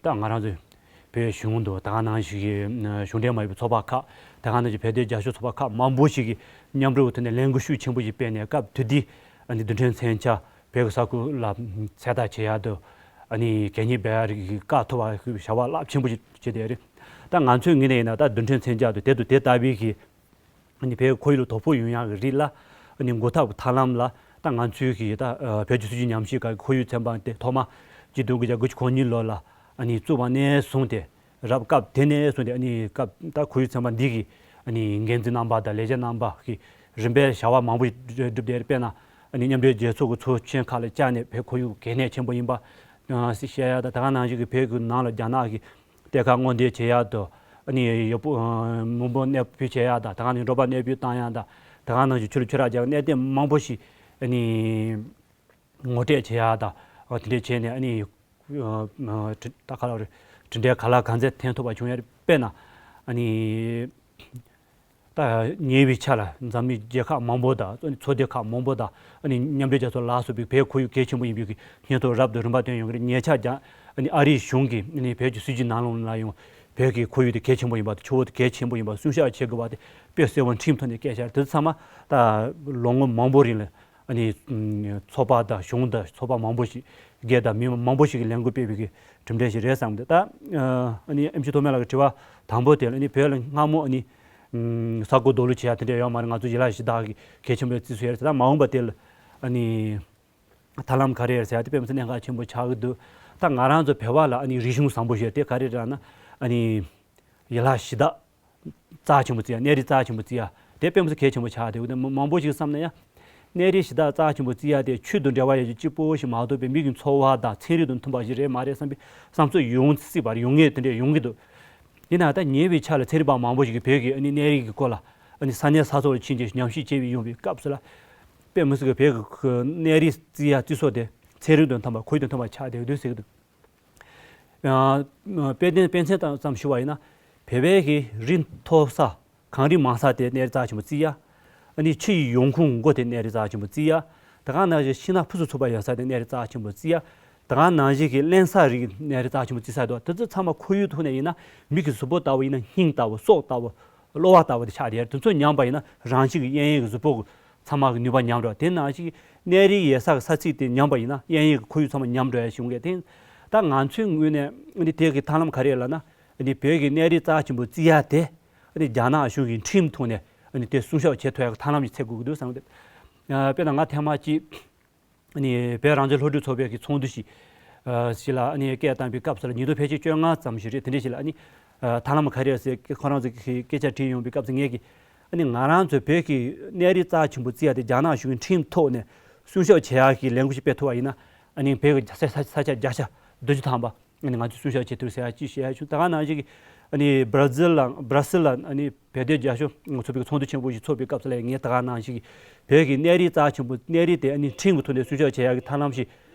ད་ང་རང་ཚོའི་བོད་གཞུང་དང་ད་ག་ནང་བཞིན་གྱི་གཞུང་འབྲེལ་མ་ཡིན་པའི་ཚོགས་པ་ཁག་ད་ག་ནང་བཞིན་བོད་དོན་རྒྱབ་སྐྱོར་ཚོགས་པ་ཁག་མང་པོ་ཞིག་གིས་མཉམ་རུབ་ཐོག་ནས་ལས་འགུལ་ཤུགས་ཆེན་པོ་ཞིག་སྤེལ་ནས་སྐབས་དེ་དུས་ཨ་ནི་རྡུལ་ཕྲན་མཚོན་ཆ། བོད་ཀྱི་ས་ཁུལ་ལ་ཚད་བརྟག་བྱེད་ཡག་དང་ཨ་ནི་གད་སྙིགས་སྦས་ཡག་རིགས་བཀག་ཐུབ་པ་བྱ་བ་རླབས་ཆེན་པོ་ཞིག་བྱས་བསྡད་རེད། ད་ང་ཚོའི་ངོས་ནས་ཡིན་ན་ད་རྡུལ་ཕྲན་མཚོན་ཆ་དང་དེ་དང་དེ་ལྟ་བུའི་གི་ཨ་ནི་བོད་ཁོར་ཡུག་ལ་དོ་ཕོག་ཡོང་ཡག་གི་རིགས་ལ་ཨ་ནི་འགོག་ཐབས་ཀྱི་ཐབས་ལམ་ལ་ད་ང་ཚོའི་གི་ད་བོད་ཀྱི་སྲིད་བྱུས་ཉམས་ཞིབ་ཁང་གི་ཁོར་ཡུག་ཚན་པ་དེ་ཐོག་མ་གཅིག་སྟོང་དགུ་བརྒྱ་དགུ་བཅུ་གོ་གཉིས་ལོ་ལ་ཨ་ནི་བཙུགས་པ་ནས་བཟུང་སྟེ། རབ་སྐབས་དེ་ནས་བཟུང་སྟེ་ཨ་ནི་སྐབས་ད་ཁོར་ཡུག་ཚན་པ་འདི་གི་ཨ་ནི་འགན་འཛིན་རྣམ་པ་དང་ལས་བྱེད་རྣམ་པ་གི་རིམ་པས་བྱ་བ་མང་པོ་ཞིག་བསྒྲུབས་ཏེ་དཔེར་ན་ཨ་ནི་མཉམ་འབྲེལ་རྒྱལ་ཚོགས་ཀྱི་ཚོགས་ཆེན་ཁག་ལ་བཅར་ནས་བོད་ཁོར་ཡུག་གལ་གནད་ཆེན་པོ་ཡིན་པ་ཨ་བཤད་ཡ་དང་ད་ག་ནང་བཞིན་གྱི་བོད་ཀྱི་ནང་ལ་རྒྱ་ནག་གི་གཏེར་ཁ་སྔོག་འདོན་བྱེད་ཡ་དང་ཨ་ནི་ཡུལ་སྤོ་མི་འབོར་གནས་སྤོས་བྱེད་ཡ་དང་ད་ག་ནང་བཞིན་འབྲོག་པ་གནས་སྤོས་བཏང་ཡ་དང་ད་ག་ནང་བཞིན་ཆོས་ལུགས་ཆོས་ར་རྒྱག་གནད་དོན་མང་པོ་ཞིག་ཨ་ནི་ངོ་སྤྲོད་བྱེད་ཡ་དང་དེ་འདྲས་བྱས་ནས་ཨ་ནི། ད་ག་ལ་རེད། དེ་འདྲའི་ག་ལ་གང་ཚད་འཐེན་ཐུབ་པ་བྱུང་ཡ་རེད། དཔེར་ན་ཨ་ནི་ད་ཉེ་བའི་ཆར་ལ་འཛམ་གླིང་རྒྱལ་ཁབ་མང་པོ་དང་ཚོགས་སྡེ་ཁག་མང་པོ་དང་ཨ་ནི་མཉམ་འབྲེལ་རྒྱལ་ཚོགས་ལ་སོགས་པའི་བོད་ཁོར་ཡུག་གལ་ཆེན་པོ་ཡིན་པའི་གི་སྙན་ཐོ་རབ་ཏུ་རིམ་པ་བཏོན་ཡོང་གི་རེད། ཉེ་ཆར་ཀྱང་ཨ་ནི་ཨ་རིའི་གཞུང་གིས་ཨ་ནི་བོད་ཀྱི་སྲིད་ཇུས་ནང་ལོགས་ལ་ཡང་བོད་ཀྱི་ཁོར་ཡུག་དེ་གལ་ཆེན་པོ་ཡིན་པ་དང་ཆུ་བོ་དེ་གལ་ཆེན་པོ་ཡིན་པ་སྲུང་སྐྱོབ་བྱེད་དགོས་པ་དེ་དཔེ་གསལ་པོ་ཁྲིམས་ཐོག་ནས་བཀལ་བཞག་དེ་ཚོ་ཚང་མ་ད་ལོ་ངོ་མང་པོ་རིང་ལ། ཨ་ནི་ཚོགས་པ་དང་གཞུང་དང་ཚོགས་པ་མང་པོ་ཞིག་སྒེར་དང་མི་མང་པོ་ཞིག་གིས་ལས་འགུལ་སྤེལ་བའི་གི་གྲུབ་འབྲས་ཤིག་རེད་བསམ་གི་འདུག་ད་ཨ་ནི་ཨེམ་ཆི་ཐོགས་མེད་ལགས་ཀྱི་དྲི་བ་དང་པོ་དེ་ལ་ཨ་ནི་བོད་ལ་སྔ་མོ་ཨ་ནི་ས་རྒོད་རྡོ་ལུ་བྱེད་ཡ་དེ་འདྲ་ཡོད་མ་རེད། ང་ཚོ་ཡན་ལག་བཞི་དག་གི་གལ་ཆེན་པོའི་རྩི་སྲོལ་ཡོད་རེད། ད་མ་འོངས་པ་དེ་ལ་ཨ་ནི་ཐབས་ལམ་ག་རེ་ཡོད་ཟེར་ཡ་དེ་དཔེ་མི་སྲིད་གནད་འགག་ཆེན་པོ་ཆགས་ཀྱི་འདུག་ད་ང་རང་ཚོ་བོད་པ་ལ་ཨ་ནི་རིག་གཞུང་བཟང་པོ་ཞིག་ཡོད་རེད། དེ་ག་རེ་རེད་ལབ་ན་ཨ་ནི་ཡན་ལག་བཞི་དག་རྩ་ཆེན་པོ་བརྩི་ཡ། གནས་རི་རྩ་ཆེན་པོ་བརྩི་ཡ་དེ་དཔེ་མི་སྲིད་གལ་ཆེན་པོ་ཆགས་བསྡད་ཡོད། དེ་མང་པོ་ཞིག་བསམ་ན་ཡང་གནས་རི་བཞི་དག་རྩ་ཆེན་པོ་བརྩི་ཡ་དེ་ཆོས་དང་འབྲེལ་བ་ཡོད་རྒྱུ་གཅིག་པོ་ཞིག་མ་གཏོགས་པའི་མི་གི་འཚོ་བ་དང་ཚན་རིག་དང་མཐུན་པ་ཞིག་རེད་མ་རེད་བསམ་པའི་བསམ་ཚུལ་ཡོང་སྲིད་པ་རེད། ཡོང་ངེས་དེ་འདྲས་ཡོང་གི་འདུག་ཡིན་ནའང་ད་ཉེ་བའི་ཆར་ལ་ཚན་རིག་པ་མང་པོ་ཞིག་གིས་བོད་ཀྱི་ཨ་ནི་གནས་རི་གི་སྐོར་ལ་ཨ་ནི་ས་གནས་ས་ཐོག་ལ་ཕྱིན་ཏེ་ཉམས་ཞིབ་བྱས་པའི་ཡོང་བའི་སྐབས་སུ་ལ་དཔེ་མི་སྲིད་ཀྱི་བོད་ཀྱི་གནས་རི་བརྩི་ཡ་བརྩི་སྲོལ་དེ་ཚན་རིག་དང་མཐུན་པ་ཁོར་ཡུག་དང་མཐུན་པ་ཆགས་བསྡད་ཡོད་འདུག་ཟེར་གི་འདུག་ཡང་དཔེ་དོན་དཔེ་མཚོན་ཙམ་ཞུ་བ་ཡིན་ན་བོད་པའི་གི་རི་མཐོ་ས་གངས་རི་མང་ས་དེ་གནས་རི་རྩ་ཆེན་པོ་བརྩི་ཡ། ཨ་ནི་ཆུ་ཡི་ཡོང་ཁུངས་མགོ་དེ་གནས་རི་རྩ་ཆེན་པོ་བརྩི་ཡ། ད་ག་ནང་བཞིན་ཤིང་ནགས་ཕུན་སུམ་ཚོགས་པ་ཡོད་ས་དེ་གནས་རི་རྩ་ཆེན་པོ་བརྩི་ཡ། ད་ག་ནང་བཞིན་གྱི་བརླན་ས་རིགས་གནས་རི་རྩ་ཆེན་པོ་བརྩི་ས་དང་དེ་ཚོ་ཚང་མ་ཁོར་ཡུག་ཐོག་ནས་ཡིན་ན། མི་གི་གཟུགས་པོ་ལྟ་བུ་ཡིན་ན། སྙིང་ལྟ་བུ། སྲོག་ལྟ་བུ། གློ་བ་ལྟ་བུ་དེ་ཆགས་བསྡད་ཡོད་རེད། དེ་ཚོ་ཉམས་པ་ཡིན་ན་རང་བཞིན་གྱི་གཡས་གཡོན་གྱི་གཟུགས་པོ་ཚང་མ་གི་ནུས་པ་ཉམས་འགྲོ། དེ་ནང་བཞིན་གནས་རིའི་ཡོད་ས་གི་ས་ཚིགས་དེ་ཉམས་པ་ཡིན་ན་གཡས་གཡོན་གྱི་ཁོར་ཡུག་ཚང་མ་ཉམས་འགྲོ་ཡ་ཞིག་ཡོང་གི། དེ་ད་ང་ཚོའི་ངོས་ནས་ཨ་ནི་དེ་གི་ཐབས་ལམ་ག་རེ་ལབ་ན། ཨ་ནི་བོད་ཀྱི་གནས་རི་རྩ་ཆེན་པོ་བརྩི་ཡ་དེ་ཨ་ནི་རྒྱ་ནག་གཞུང་གི་ཁྲིམས་ཐོག་ནས་ཨ་ནི་དེ་སྲུང་སྐྱོབ་བྱེད་ཐུབ་ཡ་གི་ཐབས་ལམ་ཞིག་འཚོལ་དགོས་ཀྱི་འདུག་བསམ་གི་འདུག་ཨ། དཔེར་ན་ང་ཐེངས་མ་གཅིག་ཨ་ནི་བོད་རང་བཙན་སློབ་ཕྲུག་ཚོགས་པའི་གི་ཚོགས་འདུ་ཞིག་ཨ་ཞིག་ལ་ཨ་ནི་སྐད་བཏང་པའི་སྐབས་སུ་ལ། ཉིས་སྟོང་ཕལ་ཆེར་བཅོ་ལྔ་ཙམ་ཞིག་རེད། དེ་འདྲ་ཞིག་ལ་ཨ་ནི་ཨ་ཐབས་ལམ་ག་རེ་ཟེར་ཁོ་རང་ཚོ་གི་སྐད་ཆ་དྲིས་ཡོང་པའི་སྐབས་སུ་ངས་ཀྱི་ཨ་ནི་ང་རང་ཚོའི་བོད་ཀྱི་གནས་རི་རྩ་ཆེན་པོ་བརྩི་ཡ་དེ་རྒྱ་ནག་གཞུང་གི་ཁྲིམས་ཐོག་ནས་སྲུང་སྐྱོབ་བྱེད་ཡ་གི་ལས་འགུལ་ཞིག་སྤེལ་ཐུབ་པ་ཡིན་ན། ཨ་ནི་བོད་ཀྱི་ས་ས་ས་ཆ་བརྒྱ་ཆ་བདུན་ཅུ་ཐམ་པ་ཨ་ནི་ང་ཚོས་སྲུང་སྐྱོབ་བྱེད་ཐུབ་ཟེར་ཡ་ཅིག་བཤད་ཡ་བྱུང་། ད་ག་ནང་བཞིན་གྱི་ཨ་ནི་སྦྲ་ཟིལ་ལ་སྦྲ་སིལ་ལ་ཨ་ནི་བོད་དོན་རྒྱབ་སྐྱོར་ཚོགས་པའི་ཚོགས་འདུ་ཆེན་པོ་ཞིག་ཚོགས་པའི་སྐབས་སུ་ལ་ངས་ད་ག་ནང་བཞིན་གྱི་བོད་ཀྱི་གནས་རི་རྩ་ཆེན་པོ་གནས་རི་དེ་ཨ་ནི་ཁྲིམས་ཀྱི་ཐོག་ནས་སྲུང་སྐྱོབ་བྱེད་ཡག་གི་ཐབས་ལམ་ཞིག་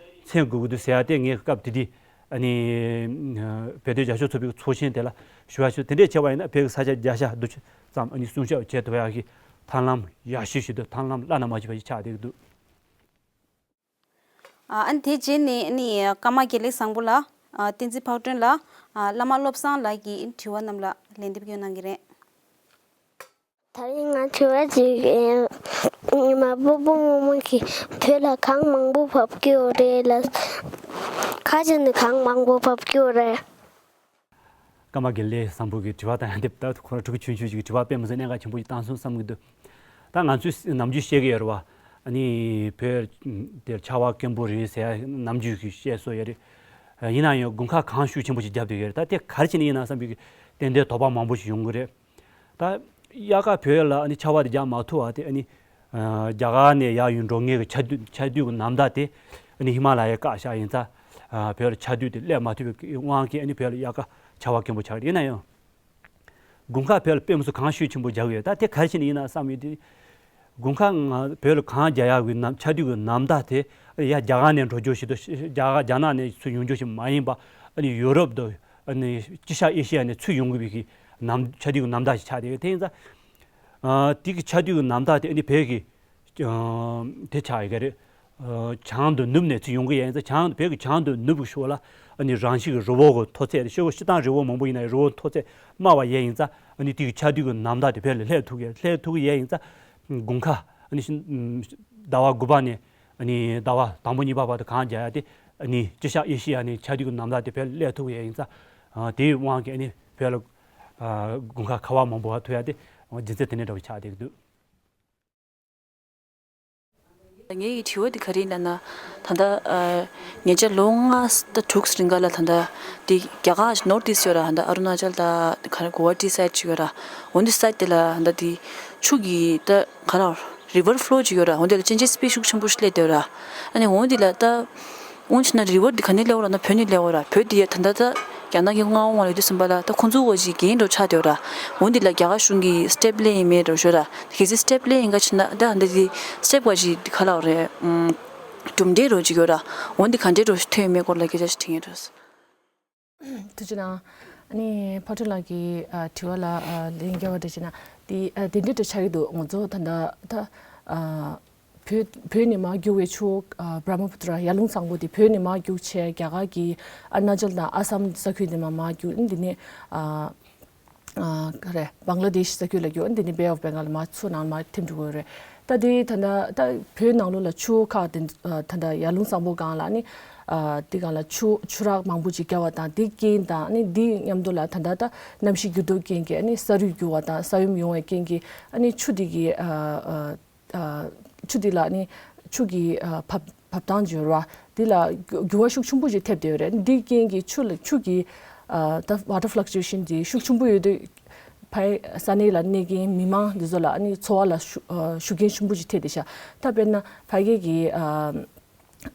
འཚོལ་དགོས་ཀྱི་འདུག་ཟེར་ཡ་དེ་ངས་སྐབས་དེ་དུས་ཨ་ནི་བོད་དོན་རྒྱབ་སྐྱོར་ཚོགས་པའི་ཚོགས་ཆེན་དེ་ལ་ཞུ་བ་ཞུ། དེ་འདྲས་བྱས་པ་ཡིན་ན་བོད་ཀྱི་ས་ཆ་བརྒྱ་ཆ་བདུན་ཅུ་ཙམ་ཨ་ནི་སྲུང་སྐྱོབ་བྱེད་ཐུབ་ཡག་གི་ཐབས་ལམ་ཡག་ཤོས་ཤིག་འདུག་ཐབས་ལམ་བླ་ན་མ་མཆིས་པ་ཞིག་ཆགས་བསྡད་ཀྱི་འདུག་ཨ་ནི་དེ་རྗེས་ནས་ཨ་ནི་ཀརྨ་དགེ་ལེགས་བཟང་པོ་ལགས། ཨ་བསྟན་འཛིན་ཕག་སྒྲོན་ལགས། ཨ་བླ་མ་བློ་བཟང་ལགས་ཀྱི་དྲི་བ་རྣམས་ལ་ལན་འདེབས་སྐྱོན་གནང་གི་རེད། ད་རིང་ང་དྲི་བ་ཅིག་ཨེ། ཉི་མ་སྤོ་བོ་རྨོ་མོ་གིས་བོད་ལ་གངས་མང་པོ་བབས་ཀྱི་ཡོད་རེད་ལ། ག་བྱས་ནས་གངས་མང་པོ་བབས་ཀྱི་ཡོད་རེད། ཀརྨ་དགེ་ལེགས་བཟང་པོ་གི་དྲི་བ་དང་ཡང་དེ་ལྟར་ཁོ་རང་ཕྲུ་གུ་ཆུང་ཆུང་ཞིག་གི་དྲི་བ་དཔེ་མི་སྲིད་གནད་འགག་ཆེན་པོ་ཞིག་བཏང་སོང་བསམ་གྱི་འདུག་ད་ང་ཚོས་ནམ་རྒྱུན་བཤད་ཀྱི་ཡོད་རེད་བ། ཨ་ནི་བོད་དེར་ཆར་པ་དཀོན་པོ་རེད་ཟེར་ནམ་རྒྱུན་གྱི་བཤད་སྲོལ་ཡོད་རེད། ཡིན་ན་ཡང་དགུན་ཁ་གངས་ཤུགས་ཆེན་པོ་ཞིག་བརྒྱབ་བསྡད་ཡོད་རེད། ད་དེ་ག་རེ་བྱས་ནས་ཡིན་ན་བསམ་པའི་ཏན་ཏན་དོགས་པ་མང་པོ་ཞིག་ཡོང་གི་རེད། ད་དབྱར་ཁ་བོད་ལ་ཨ་ནི་ཆར་པ་དེ་རྒྱག་མ་ཐུབ་པ་དེ་ཨ་ནི་རྒྱ་གར་ནས་ཡར་ཡོང་འགྲོ་མཁན་གྱི་ཆར་དུས་ཆར་དུས་ཀྱི་ནམ་ཟླ་དེ་ཨ་ནི་ཧི་མ་ལ་ཡའི་བཀག་ཤག་ཡིན་ཙང་། བོད་ལ་ཆར་དུས་དེ་སླེབས་མ་ཐུབ་པའི་དབང་གིས་ཨ་ནི་བོད་ལ་དབྱར་ཁ་ཆར་པ་དཀོན་པོ་ཆགས་ཀྱི་རེད། ཡིན་ན་ཡང་དགུན་ཁ་བོད་ལ་དཔེ་མི་སྲིད་གངས་ཤུགས་ཆེན་པོ་རྒྱག་གི་ཡོད། ད་དེ་ག་རེ་བྱས་ནས་ཡིན་ན་བསམ་ཡོད་དུས། དགུན་ཁ་ང་བོད་ལ་གངས་རྒྱག་ཡག་གི་ནམ་ཆར་དུས་ཀྱི་ནམ་ཟླ་དེ་ཡ་རྒྱ་གར་ནས་འགྲོ་རྒྱུ་ཞིག་དང་། རྒྱ་གར་རྒྱ་ནག་ནས་ཚུར་ཡོང་རྒྱུ་ཞིག་མ་ཡིན་པ། ཨ་ནི་ཡུ་རོབ་དང་ཨ་ནི་དཀྱིལ་ཤར་ཨེ་ཤི་ཡ་ནས་ཚུར་ཡོང་དགོས་པའི་གི་ནམ་ཆར་དུས་ཀྱི་ནམ་ཟླ་ཞིག་ཆགས་བསྡད་ཡོད། དེ་ཡིན་ཙང་། ཨ་དེ་གི་ཆར་དུས་ཀྱི་ནམ་ཟླ་དེ་ཨ་ནི་བོད་ཀྱི་ཨ་དེ་ཆགས་ཡོད་ཀྱི་རེད། ཨ་བྱང་དུ་ནུབ་ནས་ཚུར་ཡོང་གི་ཡོད། ཡིན་ཙང་བྱང་བོད་ཀྱི་བྱང་དུ་ནུབ་ཀྱི་ཕྱོགས་ལ་ཨ་ནི་རང་བཞིན་གྱི་རི་བོ་གི་མཐོ་ཚད་དེ་ཤོད་སྤྱིར་བཏང་རི་བོ་མང་པོ་ཡིན་ན་རི་བོ་མཐོ་ཚད་དམའ་བ་ཡོད། ཡིན་ཙང་ཨ་ནི་དེ་གི་ཆར་དུས་ཀྱི་ནམ་ཟླ་དེ་བོད་ལ་སླེབས་ཐུབ་ཀྱི་སླེབས་ཐུབ་ཀྱི་ཡོད། ཡིན་ཙང་དགུན་ཁ་ཨ་ནི་ཤིན་ཟླ་བ་དགུ་པ་ནས་ཨ་ནི་ཟླ་བ་དང་པོ་གཉིས་པ་བར་དུ་གངས་རྒྱག་ཡ་དེ་ཨ་ནི་དཀྱིལ་ཤར་ཨེ་ཤི་ཡ་ནས་ཆར་དུས་ཀྱི་ནམ་ཟླ་དེ་བོད་ལ་སླེབས་ཐུབ་ཀྱི་ཡོད། ཡིན་ཙང་ཨ་དེའི་དབང་གིས་ཨ་ནི་བོད་ལ་ཨ་དགུན་ཁ་ཁ་བ་མང་པོ་བབས་ཐུབ་ཡ་དེ་རྒྱུ་མཚན་དེ་འདྲ་འདྲ་བོ་ཆགས་བསྡད་ཀྱི་འདུག་ངའི་དྲི་བ་དེ་ག་རེ་ཡིན་ལབ་ན། ད་ལྟ་ཨ་ཉེ་ཆར་ལོ་ལྔ་དང་དྲུག་རིང་ག་ལ་ད་ལྟ་དེ་རྒྱ་གར་ནོར་ཐི་ཨིསྟ་ཡོད་ར། ད་ལྟ་ཨ་རུ་ན་ཅལ་དང་ག་རེ་གུ་ཝ་ཧ་ཊི་སའིཌ་ཅིག་ཡོད་ར། འོ་འདི་སའིཌ་དེ་ལ་ད་ལྟ་དེ་ཆུ་གི་ད་ག་རེ་རི་ཝར་ཕ་ལོ་ཅིག་ཡོད་ར། འོ་འདི་ལ་གཅན་གཅན་སྤེ་ཤུགས་ཆེན་པོ་ཞིག་སླེབས་བསྡད་ཡོད་ར། ཨ་ནི་འོ་འདི་ལ་ད་འོ་ཕྱིན་ན་རི་ཝར་འདི་ག་ནས་སླེབས་ཡོད་ར་ན་བོད་ནས་སླེབས་ཡོད་ར། བོད་འདི་ད་ལྟ་རྒྱ་ནག་གི་མངའ་འོག་ལ་ཡོད་དུས་ཙམ་པ་ལ་ད་ཁོང་ཚོ་བ་ཞིག་འགན་འགྲོ་ཆགས་བསྡད་ཡོད་ར། འོ་འདི་ལ་རྒྱ་གར་གཞུང་གིས་སི་ཊེབ་ལེན་ཡིན་མེད་འགྲོ་ཤོད་ར། གལ་སྲིད་སི་ཊེབ་ལེན་ཡིན་ག་ཕྱིན་ན་ད་འདི་དེ་སི་ཊེབ་ག་ཞིག་ག་ལ་རེད། ཨུམ། གྲུབ་འབྲས་རོ་ཅིག་ཡོད་ར། འོ་འདི་ག་འདྲས་རོ་ཐོན་ཡོད་མེད་སྐོར་ལ་སྐད་ཆ་ཞིག་དྲི་ངེས་རེད། ཐུགས་རྗེ་གནང་། ཨ་ནི་ཕ་ཁྲོ་ལགས་ཀྱི་ཨ་དྲི་བ་ལ་ཨ་ལན་རྒྱག་པ་འདྲ་བྱས་ན་དེ་ཨ་དེ་འདྲས་འདྲ་ཆགས་ཀྱི་འདུག་ང་ཚོ་ད་ལྟ་ད་ཨ་བོད་བོད་ནས་མར་རྒྱུག་པའི་ཆུ་ཨ་བྷྲ་མ་པུ་ཏྲ་ཡར་ཀླུང་གཙང་པོ་དེ་བོད་ནས་མར་རྒྱུག་བྱས་རྒྱ་གར་གྱི་ཨ་རུ་ན་ཅལ་དང་ཨ་སམ་ས་ཁུལ་དེ་མར་མར་རྒྱུག་འདི་ནས་ཨ་ཨ་ག་རེ་བང་ལ་དེཤ་ས་ཁུལ་ལ་རྒྱུག་འདི་ནས་བེ་ཨོཕ་བེང་གལ་མར་ཆུ་ནང་མར་ཐིམ་འགྲོ་གི་ཡོད་རེད། ད་དེ་ད་ལྟ་ད་བོད་ནང་ལོགས་ལ་ཆུ་ཁག་དེ་ཨ་ད་ལྟ་ཡར་ཀླུང་གཙང་པོ་སྒང་ལ་ནི་ཨ་དེ་སྒང་ལ་ཆུ་ཆུ་རགས་མང་པོ་ཅིག་བརྒྱབ་པ་དང་དེ་རྐྱེན་དང་ནི་དེ་མཉམ་དུ་ལ་ད་ལྟ་ད་གནམ་གཤིས་འགྱུར་ལྡོག་རྐྱེན་གྱིས་ནི་ས་རུད་རྒྱུ་བ་དང་ས་ཡོམ་ཡོང་བའི་རྐྱེན་གྱིས་ཨ་ནི་ཆུ་དེ་གི་ཨ་ཨ་ཨ་ཆུ་དེ་ལ་ནི་ཆུ་གི་ཨ་བབ་བབ་ཐང་འགྱུར་བ་དེ་ལ་འགྱུར་བ་ཤུགས་ཆེན་པོ་ཞིག་ཐེབས་བསྡད་ཡོད་རེད། འདི་རྐྱེན་གྱིས་ཆུ་ལ་ཆུ་གི་ཨ་ད་ཝ་ཊར་ཕ་ལག་ཅུ་ཨེ་ཤན་དེ་ཤུགས་ཆེན་པོ་ཡོད་དུས་ཕའི་ས་གནས་ལ་གནས་མཁན་མི་མང་འདི་ཚོ་ལ་ཨ་ནི་འཚོ་བ་ལ་ཤུ་ཨ་ཤུགས་རྐྱེན་ཆེན་པོ་ཞིག་ཐེབས་བསྡད་ཤག་ད་དཔེར་ན་ཕ་གི་གི་ཨ་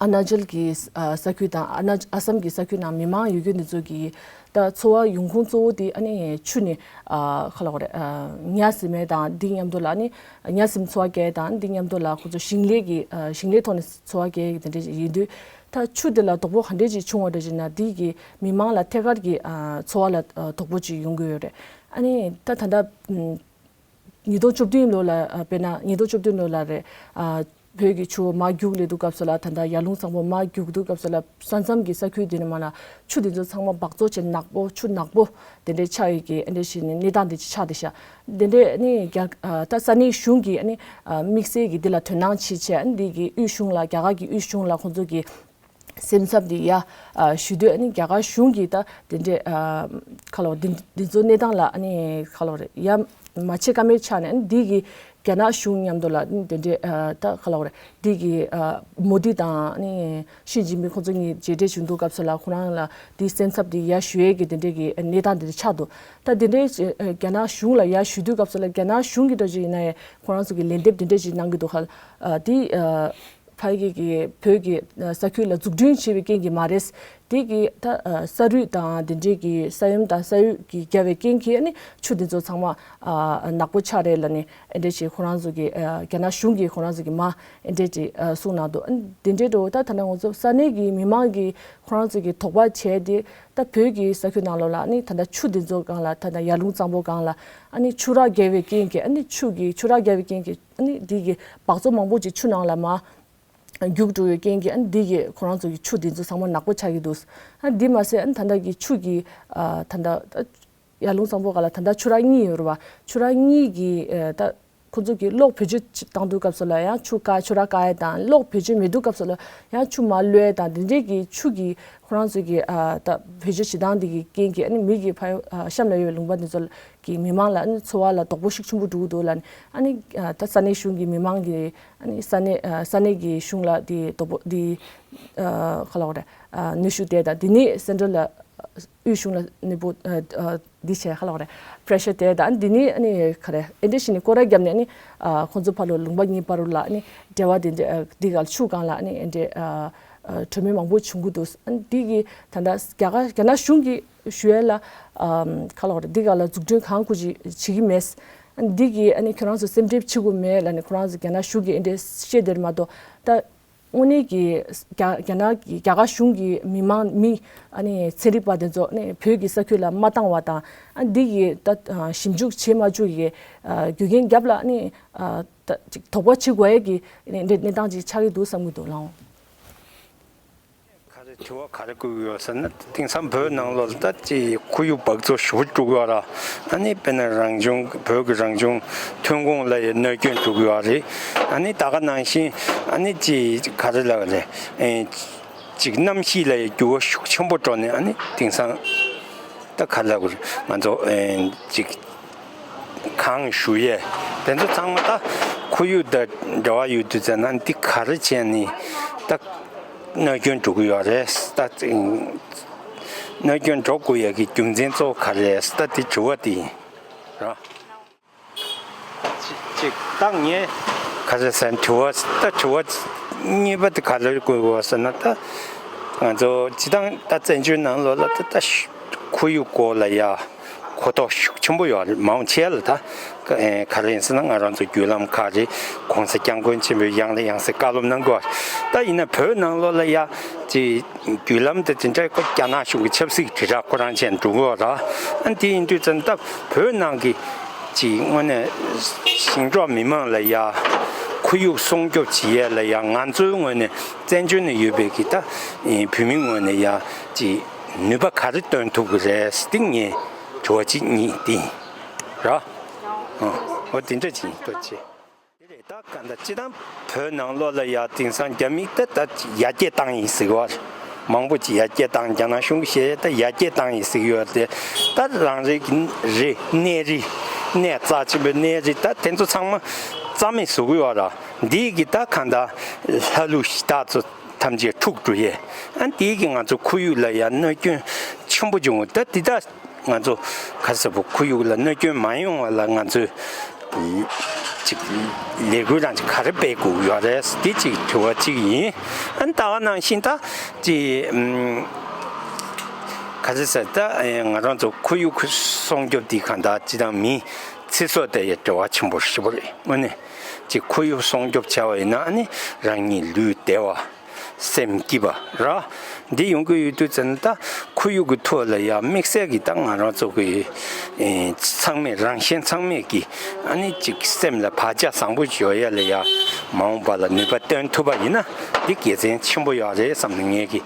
ཨ་ན་ཅལ་གྱི་ཨ་ས་ཁུལ་དང་ཨ་ན་ཨ་སམ་གྱི་ས་ཁུལ་ནང་མི་མང་ཡོད་རྒྱུ་འདི་ཚོ་གི་ད་འཚོ་བ་ཡོང་ཁུངས་གཙོ་བོ་དེ་ཨ་ནི་ཆུ་ནས་ཨ་ག་ལབ་དགོས་རེད། ཨ་ཉ་ཟིན་མེད་དང་འདི་མཉམ་དུ་ལ་ཨ་ནི་ཉ་ཟིན་འཚོ་བ་སྐྱེལ་དང་འདི་མཉམ་དུ་ལ་ཁོ་ཚོ་ཞིང་ལས་ཀྱི་ཨ་ཞིང་ལས་ཐོག་ནས་འཚོ་བ་སྐྱེལ་གི་དེ་འདྲ་ཞིག་ཡིན་དུས་ད་ཆུ་འདི་ལ་དོགས་པ་ག་འདྲས་ཅིག་བྱུང་བ་འདྲ་ཞིག་ན་འདི་གི་མི་མང་ལ་ཐད་ཀར་གྱི་ཨ་འཚོ་བ་ལ་ཨ་དོགས་པ་ཅིག་ཡོང་གི་ཡོད་རེད། ཨ་ནི་ད་ད་ལྟ་ཨམ། ཉིས་སྟོང་བཅུ་བདུན་ལོ་ལ་ཨ་དཔེར་ན་ཉིས་སྟོང་བཅུ་བདུན་ལོ་ལ་རེད། ཨ་ བོད་ཀྱི་ཆུ་བོ་མར་རྒྱུག་ལས་དུས་སྐབས་སུ་ལ་ད་ལྟ་ཡར་ཀླུང་གཙང་པོ་མར་རྒྱུག་དུས་སྐབས་སུ་ལ་ས་མཚམས་ཀྱི་ས་ཁུལ་འདི་ནས་མར་ལ་ཆུ་འདི་ཚོ་ཚང་མ་འབག་བཙོག་བྱས་ནག་པོ་ཆུ་ནག་པོ་དེ་འདྲའི་ཆགས་ཡོད་ཀྱི་ཨ་འདྲ་ཞིག་ནས་གནས་སྟངས་འདི་ཅིག་ཆགས་བསྡད་ཤག་དེ་འདྲའི་ཨ་ནི་རྒྱ་ད་ས་གནས་གཞུང་གི་ཨ་ནི་དམིགས་བསལ་གྱི་འདི་ལ་དོ་སྣང་བྱེད་ཆེད་ཨ་ནི་འདི་གི་དབུས་གཞུང་ལ་རྒྱ་གར་གྱི་དབུས་གཞུང་ལ་ཁོང་ཚོ་གི་སེམས་འཚབ་འདི་ཡ་ཞུ་དུས་ཨ་ནི་རྒྱ་གར་གཞུང་གི་ད་དེ་འདྲའི་ཁ་ལོ་འདི་འདི་ཚོ་གནས་སྟངས་ལ་ཨ་ནི་ཁ་ལོ་རེ་ཡ་མ་བྱེད་ཀ་མེད་ཆགས་ནས་ཨ་ནི་འདི་གི་རྒྱ་ནག་གཞུང་མཉམ་དུ་ལ་དེ་འདྲའི་ད་ག་ལབ་དགོས་རེད། འདི་གི་མོ་དི་དང་ནི་ཞི་ཅིན་ཕིང་ཁོང་ཚོ་གཉིས་མཇལ་འཕྲད་བྱུང་དུས་སྐབས་སུ་ལ་ཁོ་རང་ལ་འདི་སེམས་འཚབ་འདི་ཡར་ཞུ་ཡས་ཀྱི་དེ་འདྲའི་གི་གནས་སྟངས་འདི་ཆགས་འདུག་ད་དེ་འདྲའི་རྒྱ་ནག་གཞུང་ལ་ཡར་ཞུ་དུས་སྐབས་སུ་ལ་རྒྱ་ནག་གཞུང་གི་འདྲ་ཅིག་ཡིན་ན་ཡང་ཁོ་རང་ཚོ་གི་ལན་འདེབས་དེ་འདྲ་ཅིག་གནང་གི་འདུག་ཧ། འདི་ཕ་གི་གི་བོད་ཀྱི་ས་ཁུལ་ལ་འཛུགས་སྐྲུན་བྱས་པའི་རྐྱེན་གྱིས་མ་རེད། དེ་གི་ད་ས་རུད་དང་དེ་འདྲའི་གི་ས་ཡོམ་དང་ས་ཡོམ་གི་བརྒྱབ་པའི་རྐྱེན་གྱིས་ཨ་ནི་ཆུ་དེ་ཚོ་ཚང་མ་ནག་པོ་ཆགས་རེད་ལབ་ནས་ཨེ་འདྲ་ཞིག་ཁོ་རང་ཚོ་གི་རྒྱ་ནག་གཞུང་གིས་ཁོ་རང་ཚོ་གི་མ་ཨེ་འདྲ་ཅིག་གསུངས་གནང་འདུག་ཨ་ནི་དེ་འདྲའི་འགྲོ་ད་ད་ལྟ་ང་ཚོ་ས་གནས་ཀྱི་མི་མང་གིས་ཁོ་རང་ཚོ་གི་དོགས་པ་བྱས་ཏེ་ད་བོད་ཀྱི་ས་ཁུལ་ནང་ལོགས་ལ་ཨ་ནི་ད་ལྟ་ཆུ་དེ་ཚོ་སྒང་ལ་ད་ལྟ་ཡར་ཀླུང་གཙང་པོ་སྒང་ལ་ཨ་ནི་ཆུ་རགས་བརྒལ་བའི་རྐྱེན་གྱིས་ཨ་ནི་ཆུ་གི་ཆུ་རགས་བརྒལ་བའི་རྐྱེན་གྱིས་ཨ་ནི་དེ་གི་སྦགས་བཙོག་མང་པོ་ཅིག་ཆུ་ནང་ལ་མ་རྒྱུག་འགྲོ་བའི་རྐྱེན་གྱིས་ཨ་ནི་འདི་གིས་ཁོ་རང་ཚོ་གི་ཆུ་འདི་ཚོ་ཚང་མ་ནག་པོ་ཆགས་ཀྱི་འདུག་ཨ་ནི་འདི་མ་ཟད་ཨ་ནི་ད་ལྟ་གི་ཆུ་གི་ཨ་ད་ལྟ་ཡར་ཀླུང་གཙང་པོ་སྒང་ལ་ད་ལྟ་ཆུ་རགས་གཉིས་ཡོད་རེད་བ། ཆུ་རགས་གཉིས་ཀྱི་ཨ་ད་ཁོ་ཚོ་གི་གློག་བེད་སྤྱོད་བཏང་དུས་སྐབས་སུ་ལ་ཡང་ཆུ་བཀག་ཆུ་རགས་བཀག་ཡས་དང་གློག་བེད་སྤྱོད་མེད་དུས་སྐབས་སུ་ལ་ཡང་ཆུ་མར་གློད་ཡས་དང་དེ་འདྲའི་གི་ཆུ་གི་ཁོ་རང་ཚོ་གི་ཨ་ད་བེད་སྤྱོད་བྱེད་སྟངས་འདི་གི་རྐྱེན་གྱིས་ཨ་ནི་མི་གི་ཕ་ཡུལ་ཨ་གཤམ་ལ་ཡོད་པའི་ལུང་པ་འདི་ཚོ་གི་མི་མང་ལ་ཨ་ནི་འཚོ་བ་ལ་དོགས་པ་ཤུགས་ཆེན་པོ་འགྲོ་གི་འདུག་ལབ་ནས་ཨ་ནི་ཨ་ད་ས་གནས་གཞུང་གི་མི་མང་གི་ཨ་ནི་ས་གནས་ཨ་ས་གནས་ཀྱི་གཞུང་ལ་དེ་དོགས་པ་དེ་ཨ་ག་ལབ་དགོས་རེད། ཨ་གནོན་ཤུགས་དེ་དང་དེ་ནས་སེན་ཊར་ལ་དབུས་གཞུང་ལ་གནོན་པོ་ཨ་ཨ་འདི་བྱས་ག་ལབ་དགོས་རེད། པེ་རེ་ཤར་དེ་དང་དེ་ནས་ཨ་ནི་ག་རེ་ཨེ་འདྲ་ཞིག་ནས་སྐོར་ར་བརྒྱབ་ནས་ཨ་ནི་ཨ་ཁོང་ཚོ་ཕར་ལོགས་ལུང་པ་གཉིས་བར་དུ་ལ་ཨ་ནི་འབྲེལ་བ་དེ་འདྲ་ཨ་འདི་ག་ལ་ཆུ་སྒང་ལ་ཨ་ནི་ཨེ་འདྲ་ཨ་ཨ་གྲོས་མོལ་མང་པོ་བྱུང་གི་འདུག་ཨ་ནི་འདི་གི་ད་ལྟ་རྒྱ་གར་རྒྱ་ནག་གཞུང་གི་ཞུ་ཡས་ལ་ཨམ་ག་ལབ་དགོས་རེད། འདི་ག་ལ་འཛུགས་སྐྲུན་གང་དགོས་ཅིག་བྱེད་ཀྱི་མེད། འདི་གི་ཨ་ནི་ཁྱོད་རང་ཚོ་སེམས་ཁྲལ་བྱེད་དགོས་མེད་ལབ་ནས་ཁོ་རང་ཚོ་རྒྱ་ནག་གཞུང་གིས་ཨེ་འདྲ་བཤད་དེར་མ་གཏོགས་ད་དངོས་གནས་ཀྱི་རྒྱ་རྒྱ་ནག་གི་རྒྱ་གར་གཞུང་གི་མི་མང་མི་ཨ་ནི་ཚན་རིག་པ་དེ་ཚོ་ཨ་ནི་བོད་ཀྱི་ས་ཁུལ་ལ་མ་བཏང་བ་དང་ཨ་འདི་གི་ད་ཞིབ་འཇུག་བྱེད་མ་བཅུག་གི་རྒྱུ་རྐྱེན་རྒྱབ་ལ་ཨ་ནི་ད་ཅིག་དོགས་པ་བྱེད་དགོས་ཡས་ཀྱི་ཨ་ནི་གནས་སྟངས་ཅིག་ཆགས་ཀྱི་འདུག་བསམ་གྱི་འདུག་ལགས། ག་རེ་དྲི་བ་ག་རེ་བཀོད་ཡོད་ཟེར་ན། དེང་སང་བོད་ནང་ལོགས་ལ་ད་ཅིག་ཁོར་ཡུག་འབག་བཙོག་ཞེ་པོ་འགྲོ་གི་ཡོད་ར། ཨ་ནི་དཔེར་ན་རང་བྱུང་བོད་ཀྱི་རང་བྱུང་ཐོན་ཁུངས་ལ་ཡང་གནོད་སྐྱོན་འགྲོ་གི་ཡོད་རེད། ཨ་ནི་ད་ག་ནང་བཞིན་ཨ་ནི་ཅིག་ག་རེ་ལབ་རེད། ཨེ་ཅིག་གནམ་གཤིས་ལ་ཡང་འགྱུར་བ་ཤུགས་ཆེན་པོ་འགྲོ་ནས་ཨ་ནི་དེང་སང་ད་ག་རེ་ལབ་དགོས་རེད། ང་ཚོ་ཨེ་ཅིག་གངས་ཞུ་ཡས་དེ་ཚོ་ཚང་མ་ད་ཁོར་ཡུག་དང་འབྲེལ་བ་ཡོད་དུས་ཙམ་ན་འདི་ག་རེ་བྱས་ནས་ད་གནོད་སྐྱོན་འགྲོ་གི་ཡོད་རེད། ད་གནོད་སྐྱོན་འགྲོ་དགོས་ཡས་ཀྱི་རྒྱུ་མཚན་གཙོ་བོ་ག་རེ་རེད། ད་འདི་དྲི་བ་དེ་ཡིན་ར། གཅིག་ད་ངས་ག་རེ་ཟེར་དྲི་བ་ད་དྲི་བ་གཉིས་པ་དེ་ག་རེ་དགོས་པ་ཟེར་ན། ད་ང་ཚོ་སྤྱིར་བཏང་ད་བཙན་བྱོལ་ནང་ལོགས་ལ་ད་ད་ཁོར་ཡུག་སྐོར་ལ་ཡ་གོ་རྟོགས་ཤུགས་ཆེན་པོ་ཡོད་རེད། མང་ཆེ་ལ་ད་ག་ཨེ་ག་རེ་ཡིན་ཟེར་ན། ང་རང་ཚོ་བརྒྱུད་ལམ་ཁག་རེད། ༸གོང་ས་༸སྐྱབས་མགོན་ཆེན་པོའི་ཡང་ལེ་ཡང་གསལ་བཀའ་སློབ་གནང་གི་ཡོད་རེད། ད་ཡིན་ན་བོད་ནང་ལོགས་ལ་ཡ་ཅིག་བརྒྱུད་ལམ་དེ་དེ་འདྲ་ཁོ་རྒྱ་ནག་གཞུང་གི་ཆབ་སྲིད་དྲིལ་བསྒྲགས་ཁོ་རང་བྱས་ནས་འགྲོ་གི་ཡོད་རེད། ཨ་དེ་ཡིན་དུས་ཙམ་ད་བོད་ནང་གི་ཅིག་དངོས་གནས་ཞིང་འབྲོག་མི་མང་ལ་ཡ་ཁོར་ཡུག་སྲུང་སྐྱོབ་བྱེད་ཡས་ལ་ཡ་ང་ཚོའི་ངོས་ནས་བཙན་བྱོལ་ནས་ཡོད་པའི་གི་ད་བོད་མིའི་ངོས་ནས་ཡ་ཅིག་ནུས་པ་ག་རེ་བཏོན་ཐུབ་ཀྱི་རེད། དེ་ངས་དྲི་བ་གཅིག་གཉིས་དེ་ཡིན་ར། ཨ་འོ་དེ་འདྲ་ཅིག་ཡིན། ཐུགས་རྗེ་ཆེ། དེ་རེད། ད་ག་འདྲ་སྤྱིར་བཏང་བོད་ནང་ལོགས་ལ་ཡ་དེང་སང་རྒྱ་མིས་ད་ད་ཡར་རྒྱས་བཏང་ཡིན་ཟེར་གི་བ། མང་པོ་ཅིག་ཡར་རྒྱས་བཏང་། རྒྱ་ནག་གཞུང་གིས་བཤད་ཡ་ད་ཡར་རྒྱས་བཏང་ཡིན་ཟེར་གི་ཡོད་རེད། ད་རང་རེ་གི་རེད། གནས་རི་གནས་རྩ་ཆེན་པོའི་གནས་རི་ད་དེ་ཚོ་ཚང་མ་རྩ་མེད་བཟོ་གི་ཡོད་ར། འདི་གི་ད་ག་འདྲ་ལྷ་ཀླུ་གཞི་བདག་ཚོ་ཐམས་ཅད་འཁྲུག་འགྲོ་ཡས། ཨ་འདི་གི་ང་ཚོ་ཁོར་ཡུག་ལ་ཡ་གནོད་སྐྱོན་ཆེན་པོ་བྱུང་། ད་འདི་ད་ང་ཚོ་ག་ཟེར་བོ་ཁོར་ཡུག་ལ་གནོད་སྐྱོན་མ་ཡོང་བ་ལ་ང་ཚོས་ཅིག་ལས་འགུལ་རང་ཅིག་ག་རེ་སྤེལ་དགོས་ཡོད་རེད། འདི་ཅིག་དྲི་བ་གཅིག་ཡིན། ཨ་ནི་ད་ག་ནང་བཞིན་ད་ཅིག་ཨམ་ག་ཟེར་ཟེར་ད་ང་རང་ཚོ་ཁོར་ཡུག་སྲུང་སྐྱོབ་འདི་གང་ལྟར་ཅི་དང་མིའི་ཚེ་སྲོག་དེ་ཡི་འབྲེལ་བ་ཆེན་པོ་ཞེ་པོ་རེད། དངོས་གནས་ཅིག་ཁོར་ཡུག་སྲུང་སྐྱོབ་བྱ་བ་ཡིན་ན་ཨ་ནི་རང་ཉིད་ལུས་བདེ་བ། སེམས་སྐྱིད་པ་ར། འདི་ཡོང་གི་ཡོད་དུས་ཙམ་ད་ཁོར་ཡུག་གི་ཐོག་ལ་ཡང་དམིགས་བསལ་གྱི་ད་ང་རང་ཚོ་གི་ཨེ་ཚང་མས་རང་གཞན་ཚང་མས་ཀྱི་ཨ་ནི་ཅིག་སེམས་ལ་བག་ཆགས་བཟང་པོ་ཞིག་ཡོད་ཡ་ལ་ཡ་མ་འོངས་པ་ལ་ནུས་པ་བཏོན་ཐུབ་པ་ཡིན་ན་འདི་དགེ་མཚན་ཆེན་པོ་ཡོད་རེད་བསམ་ནས་ངས་ཀྱི་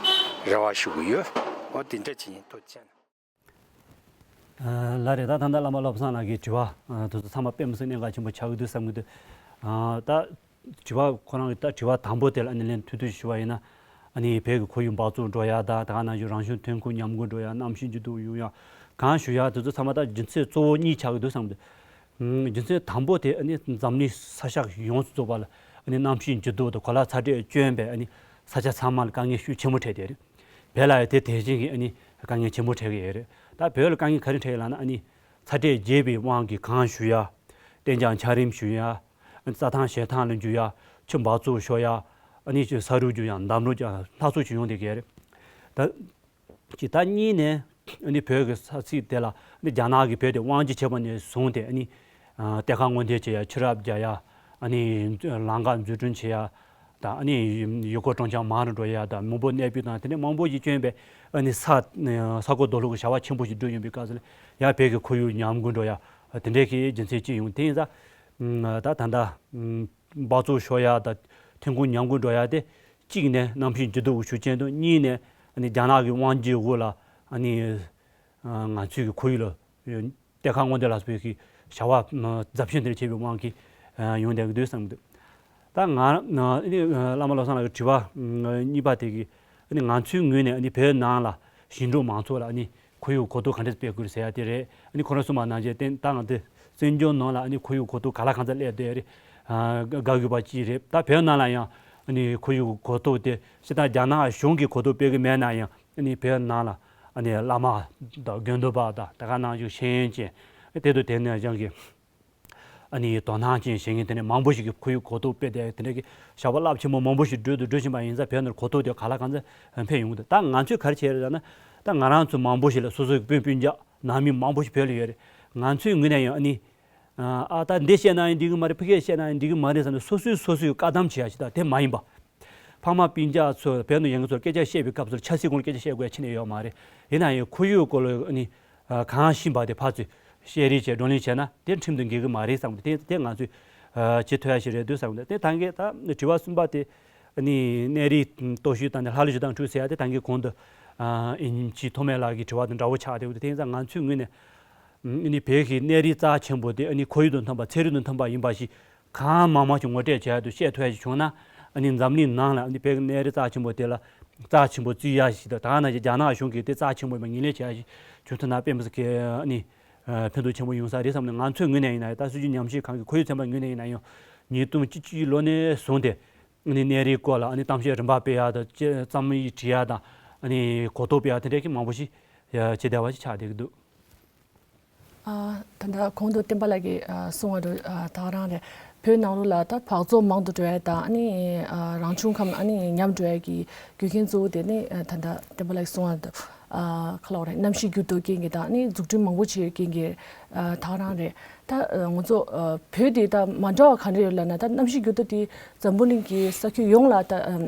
རེ་བ་ཞུ་གི་ཡོད། འོ་དེ་འདྲ་ཅིག་ཡིན། ཐུགས་རྗེ་ཆེ། ལགས་རེད། ད་ད་ལྟ་བླ་མ་བློ་བཟང་ལགས་ཀྱི་དྲི་བ་དེ་ཚོ་ཚང་མ་དཔེ་མི་སྲིད་གནད་འགག་ཆེན་པོ་ཆགས་ཀྱི་འདུག་བསམ་གྱི་འདུག་ད་དྲི་བ་ཁོ་རང་གི་ད་དྲི་བ་དང་པོ་དེ་ལ་ཨ་ནི་ལན་ཐུང་ཐུང་ཞུ་བ་ཡིན་ན། ཨ་ནི་བོད་ཀྱི་ཁོར་ཡུག་འབག་བཙོག་འགྲོ་ཡ་དང་ད་ག་ནང་བཞིན་རང་བྱུང་ཐོན་ཁུངས་ཉམས་རྒུད་འགྲོ་ཡ། གནམ་གཤིས་འགྱུར་ལྡོག་ཡོང་ཡ། གང་ཞུ་ཡ་དེ་ཚོ་ཚང་མ་ད་རྒྱུ་མཚན་གཙོ་བོ་གཉིས་ཆགས་ཀྱི་འདུག་བསམ་གྱི་འདུག་རྒྱུ་མཚན་དང་པོ་དེ་ཨ་ནི་འཛམ་གླིང་ས་ཆ་ཡོངས་སུ་རྫོགས་པ་ལ་ཨ་ནི་གནམ་གཤིས་འགྱུར་ལྡོག་དང་གོ་ལ་ཚ་དྲོད་སྐྱོན་པས་ཨ་ནི་ས་ཆ་ཚང་མ་ལ་དཀའ་ངལ་ཤུགས་ཆེན་པོ་འཕྲད་བསྡད་རེད། བོད་ལ་ཡང་དེ་དེ་བཞིན་གྱི་ཨ་ནི་དཀའ་ངལ་ཆེན་པོ་འཕྲད་ཀྱི་ཡོད་རེད། ད་བོད་ལ་དཀའ་ངལ་ག་རེ་འཕྲད་ཡོད་ལབ་ན་ཨ་ནི་ཚ་དྲོད་རྒྱས་པའི་དབང་གིས་གངས་ཞུ་ཡ། གཏན་འཇགས་འཁྱགས་རོམ་ཞུ་ཡ། རྩྭ་ཐང་བཞེས་ཐང་ལ་འགྱུར་ཡ། ཆུ་འབག་བཙོག་ཤོར་ཡ། ཨ་ནི་ས་རུད་འགྱུར་ཡ། འདམ་རུད་ཀྱང་སྣ་ཚོགས་ཅིག་ཡོང་བསྡད་ཀྱི་ཡོད་རེད། ད་གཅིག་ད་གཉིས་ནས་ཨ་ནི་བོད་ཀྱི་ས་ཚིགས་དེ་ལ་ཨ་ནི་རྒྱ་ནག་གིས་བོད་དེ་དབང་སྒྱུར་བྱས་པ་ནས་བཟུང་སྟེ་ཨ་ནི་གཏེར་ཁ་སྔོག་འདོན་བྱེད་ཡ། ཆུ་རགས་རྒྱག་ཡ། ཨ་ནི་ལམ་ཁ་འཛུགས་སྐྲུན་བྱེད་ཡ། དང་ཨ་ནི་ཡུལ་སྐོར་སྤྲོ་འཆམ་མང་རུ་འགྲོ་ཡ་དང་མི་འབོར་གནས་སྤོས་དང་དེ་འདྲ་མང་པོ་ཞིག་བསྐྱོན་པས་ཨ་ནི་ས་ས་ཁོངས་རྡོ་སློག་གི་བྱ་བ་ཆེན་པོ་ཞིག་བསྒྲུབས་ཡོང་པའི་སྐབས་སུ་ལ་ཡང་བོད་ཀྱི་ཁོར་ཡུག་ཉམས་རྒུད་འགྲོ་ཡ་དེ་འདྲའི་གི་རྒྱུ་མཚན་ཅིག་ཡོང་། དེ་ཡིན་ཙང་ད་ད་ལྟ་འབག་བཙོག་ཤོར་ཡ་དང་ཐོན་ཁུངས་ཉམས་རྒུད་འགྲོ་ཡ་དེ་གཅིག་ནས་གནམ་གཤིས་འགྱུར་ལྡོག་གི་ཤུགས་རྐྱེན་དང་། གཉིས་ནས་ཨ་ནི་རྒྱ་ནག་གི་དབང་སྒྱུར་འོག་ལ་ཨ་ནི་ང་ཚོའི་གི་ཁོར་ཡུག་ལ་གཏེར་ཁ་སྔོག་འདོན་ལ་སོགས་པའི་གི་བྱ་བ་རྫབ་ཆེན་དེ་འདྲ་བྱས་པའི་དབང་གིས་ཡོང་བསྡད་ཀྱི་འདུག་བསམ་གྱི་འདུག་ད་ང་ཨ་ནི་བླ་མ་བློ་བཟང་ལགས་ཀྱི་དྲི་བ་གཉིས་པ་དེ་གི་ཨ་ནི་ང་ཚོའི་ངོས་ནས་ཨ་ནི་བོད་ནང་ལ་ཞིང་འབྲོག་མང་ཚོགས་ལ་ཨ་ནི་ཁོར་ཡུག་གོ་རྟོགས་ག་འདྲས་སྤེལ་དགོས་ཟེར་ཡ་དེ་རེད། ཨ་ནི་ཁོ་རང་གསུངས་པ་ནང་བཞིན་ཏན་ཏན་ང་ཚོ་བཙན་བྱོལ་ནང་ལ་ཨ་ནི་ཁོར་ཡུག་གོ་རྟོགས་ག་ལ་གང་འཚམ་སླེབས་བསྡད་རེད། དགའ་དགོས་པ་ཅིག་རེད། ད་བོད་ནང་ལ་ཡང་ཨ་ནི་ཁོར་ཡུག་གོ་རྟོགས་དེ་སྤྱིར་བཏང་རྒྱ་ནག་གཞུང་གིས་གོ་རྟོགས་སྤེལ་གྱི་མེད་ན་ཡང་ཨ་ནི་བོད་ནང་ལ་ཨ་ནི་བླ་མ་དང་དགོན་སྡོད་པ་དང་དེ་ག་ནང་བཞིན་ཤེས་ཡོན་ཅན་དེ་དང་དེ་ནས་ཀྱང་གི་ཨ་ནི་དོ་སྣང་ཅན་བྱེད་མཁན་དེ་འདྲ་མང་པོ་ཞིག་གིས་ཁོར་ཡུག་གོ་རྟོགས་སྤེལ་ཏེ་དེ་འདྲ་གི་བྱ་བ་རླབས་ཆེན་པོ་མང་པོ་ཞིག་བསྒྲུབས་དང་སྒྲུབ་བཞིན་པ་ཡིན་ཙང་བོད་ནང་གོ་རྟོགས་དེ་ག་ལ་གང་འཚམ་འཕེལ་ཡོང་གི་འདུག་ད་ང་ཚོས་ག་རེ་བྱས་རེད་ལབ་ན། ད་ང་རང་ཚོ་མང་པོ་ཞིག་ལ་སོ་སོའི་སྤུན་སྤུན་ཀྱག་ནང་མི་མང་པོ་ཞིག་བོད་ལ་ཡོད་རེད། ང་ཚོའི་ངོས་ནས་ཡང་ཨ་ནི། ཨ་ད་འདི་བཤད་ན་ཡང་འགྲིག་གི་མ་རེད། ཕ་གིར་བཤད་ན་ཡང་འགྲིག་གི་མ་རེད་བསམ་ནས་སོ་སོས་སོ་སོའི་བཀག་སྡོམ་བྱེད་ཡ་ཞིག་དང་དེ་མ་ཡིན་པ། ཕ་མ་སྤུན་ཀྱག་ཚོ་བོད་ནང་ཡོད་མཁན་ཚོར་སྐད་ཆ་བཤད་པའི་སྐབས་སུ་ཆབ་སྲིད་སྐོར་སྐད་ཆ་བཤད་དགོས་ཡ་ཁྱོན་ནས་ཡོད་མ་རེད། ཡིན་ན་ཡང་ཁོར་ཡུག་སྐོར་ལ་ཨ་ནི་གང་ཤེས་པ་དེ་ཕར་ཚུར་བཤད་རེས་བྱས་བགྲོ་གླེང་བྱས་ན་དེ་ཁྲིམས་དང་འགལ་གི་མ་རེད་བསམ་གི། དེ་དེ་ང་ཚོས་བྱེད་ཐུབ་ཡ་ཞིག་རེད་འདུག་བསམ་གི། དེ་ད་གིན་ད་དྲི་བ་གསུམ་པ་དེ་ཨ་ནི་གནས་རིའི་སྟོབས་ཤུགས་དང་ནི་ལྷ་ཀླུ་གཞི་བདག་འཕྲུལ་ཟེར་ཡ་དེ་ད་གིན་གོང་དུ་ཨིན་ཇི་ཐོགས་མེད་ལགས་ཀྱི་དྲི་བ་དང་འདྲ་བོ་ཆགས་བསྡད་ཡོད་དེ། དེ་ཡིན་ཙང་ང་ཚོའི་ངོས་ནས། ཨ་ནི་བོད་ཀྱི་གནས་རི་རྩ་ཆེན་པོ་དེ་ཨ་ནི་ཁོར་ཡུག་དང་མཐུན་པ་ཚན་རིག་དང་མཐུན་པ་ཡིན་པ་ཞིག་གང་མང་མང་ཞིག་ངོ་སྤྲོད་བྱས་ཏེ་བཤད་ཐུབ་ཡ་ཞིག་བྱུང་ན། ཨ་ནི་འཛམ་གླིང་ནང་ལ་ཨ་ནི་བོད་ཀྱི་གནས་རི་རྩ་ཆེན་པོ་དེ་ལ་རྩ་ཆེན་པོ་བརྩི་ཡ་ཞིག་དང་། ད་ག་ནང་བཞིན་རྒྱ་ནག་གཞུང་གིས་དེ་རྩ་ཆེན་པོ་ཡིན་པ་ངོས་ལེན་བྱེད་ཡ་ཞིག་བྱུང་ཐུབ་ན་དཔེ་མི་སྲིད་ཀྱི་ཨ་ནི་ཕན་ཐོགས་ཆེན་པོ་ཡོང་ས་རེད་བསམ་ནས། ང་ཚོའི་ངོས་ནས་ཡིན་ན་ཡང་ད་སྲིད་བྱུས་ཉམས་ཞིབ་ཁང་གི་ཁོར་ཡུག་ཚན་པ་ངོས་ནས་ཡིན་ན་ཡང་ཉིས་སྟོང་བཅུ་གཅིག་ལོ་ནས་བཟུང་སྟེ་ཨ་ནི་གནས་རིའི་སྐོར་ལ་ཨ་ནི་གཏམ་བཤད་རིམ་པ་སྤེལ་ཡ་དང་། བརྩམས་ཡིག་བྲིས་ཡ་དང་། ཨ་ནི་གོ་རྟོགས་སྤེལ་ཡ་དེ་འདྲ་གི་མང་པོ་ཞིག་བྱེད་བསྡད་པ་ཞིག་ཆགས་བསྡད་ཀྱི་འདུག་ཨ། ད་ལྟ་གོང་དུ་བསྟན་པ་ལགས་ཀྱིས་ཨ་གསུངས་པ་རུ་ཨ་ད་ག་རང་རེད། བོད་ནང་ལོགས་ལ་ད་འབག་བཙོག་མང་དུ་འགྲོ་ཡ་དང་། ཨ་ནི་ཨ་རང་བྱུང་ཁམས་ཨ་ནི་ཉམས་འགྲོ་ཡ་གི་རྒྱུ་རྐྱེན་གཙོ་བོ་དེ་ནི་ཨ་ད་ལྟ་བསྟན་པ་ལགས་ཀྱིས་གསུངས་པ་རུ་ཨ་ག་ལབ་དགོས་རེད། གནམ་གཤིས་འགྱུར་ལྡོག་རྐྱེན་གྱིས་དང་། ཨ་ནི་འཛུགས་སྐྲུན་མང་པོ་བྱས་ཡོད་རྐྱེན་གྱིས་ཨ་ད་ག་རང་རེད། ད་ཨ་ང་ཚོ་ཨ་བོད་འདི་ད་མ་འདྲ་བ་ག་རེ་ཡོད་ལབ་ན། ད་གནམ་གཤིས་འགྱུར་ལྡོག་དེ་འཛམ་བུ་གླིང་གི་ས་ཁུལ་ཡོངས་ལ་ད་ཨ་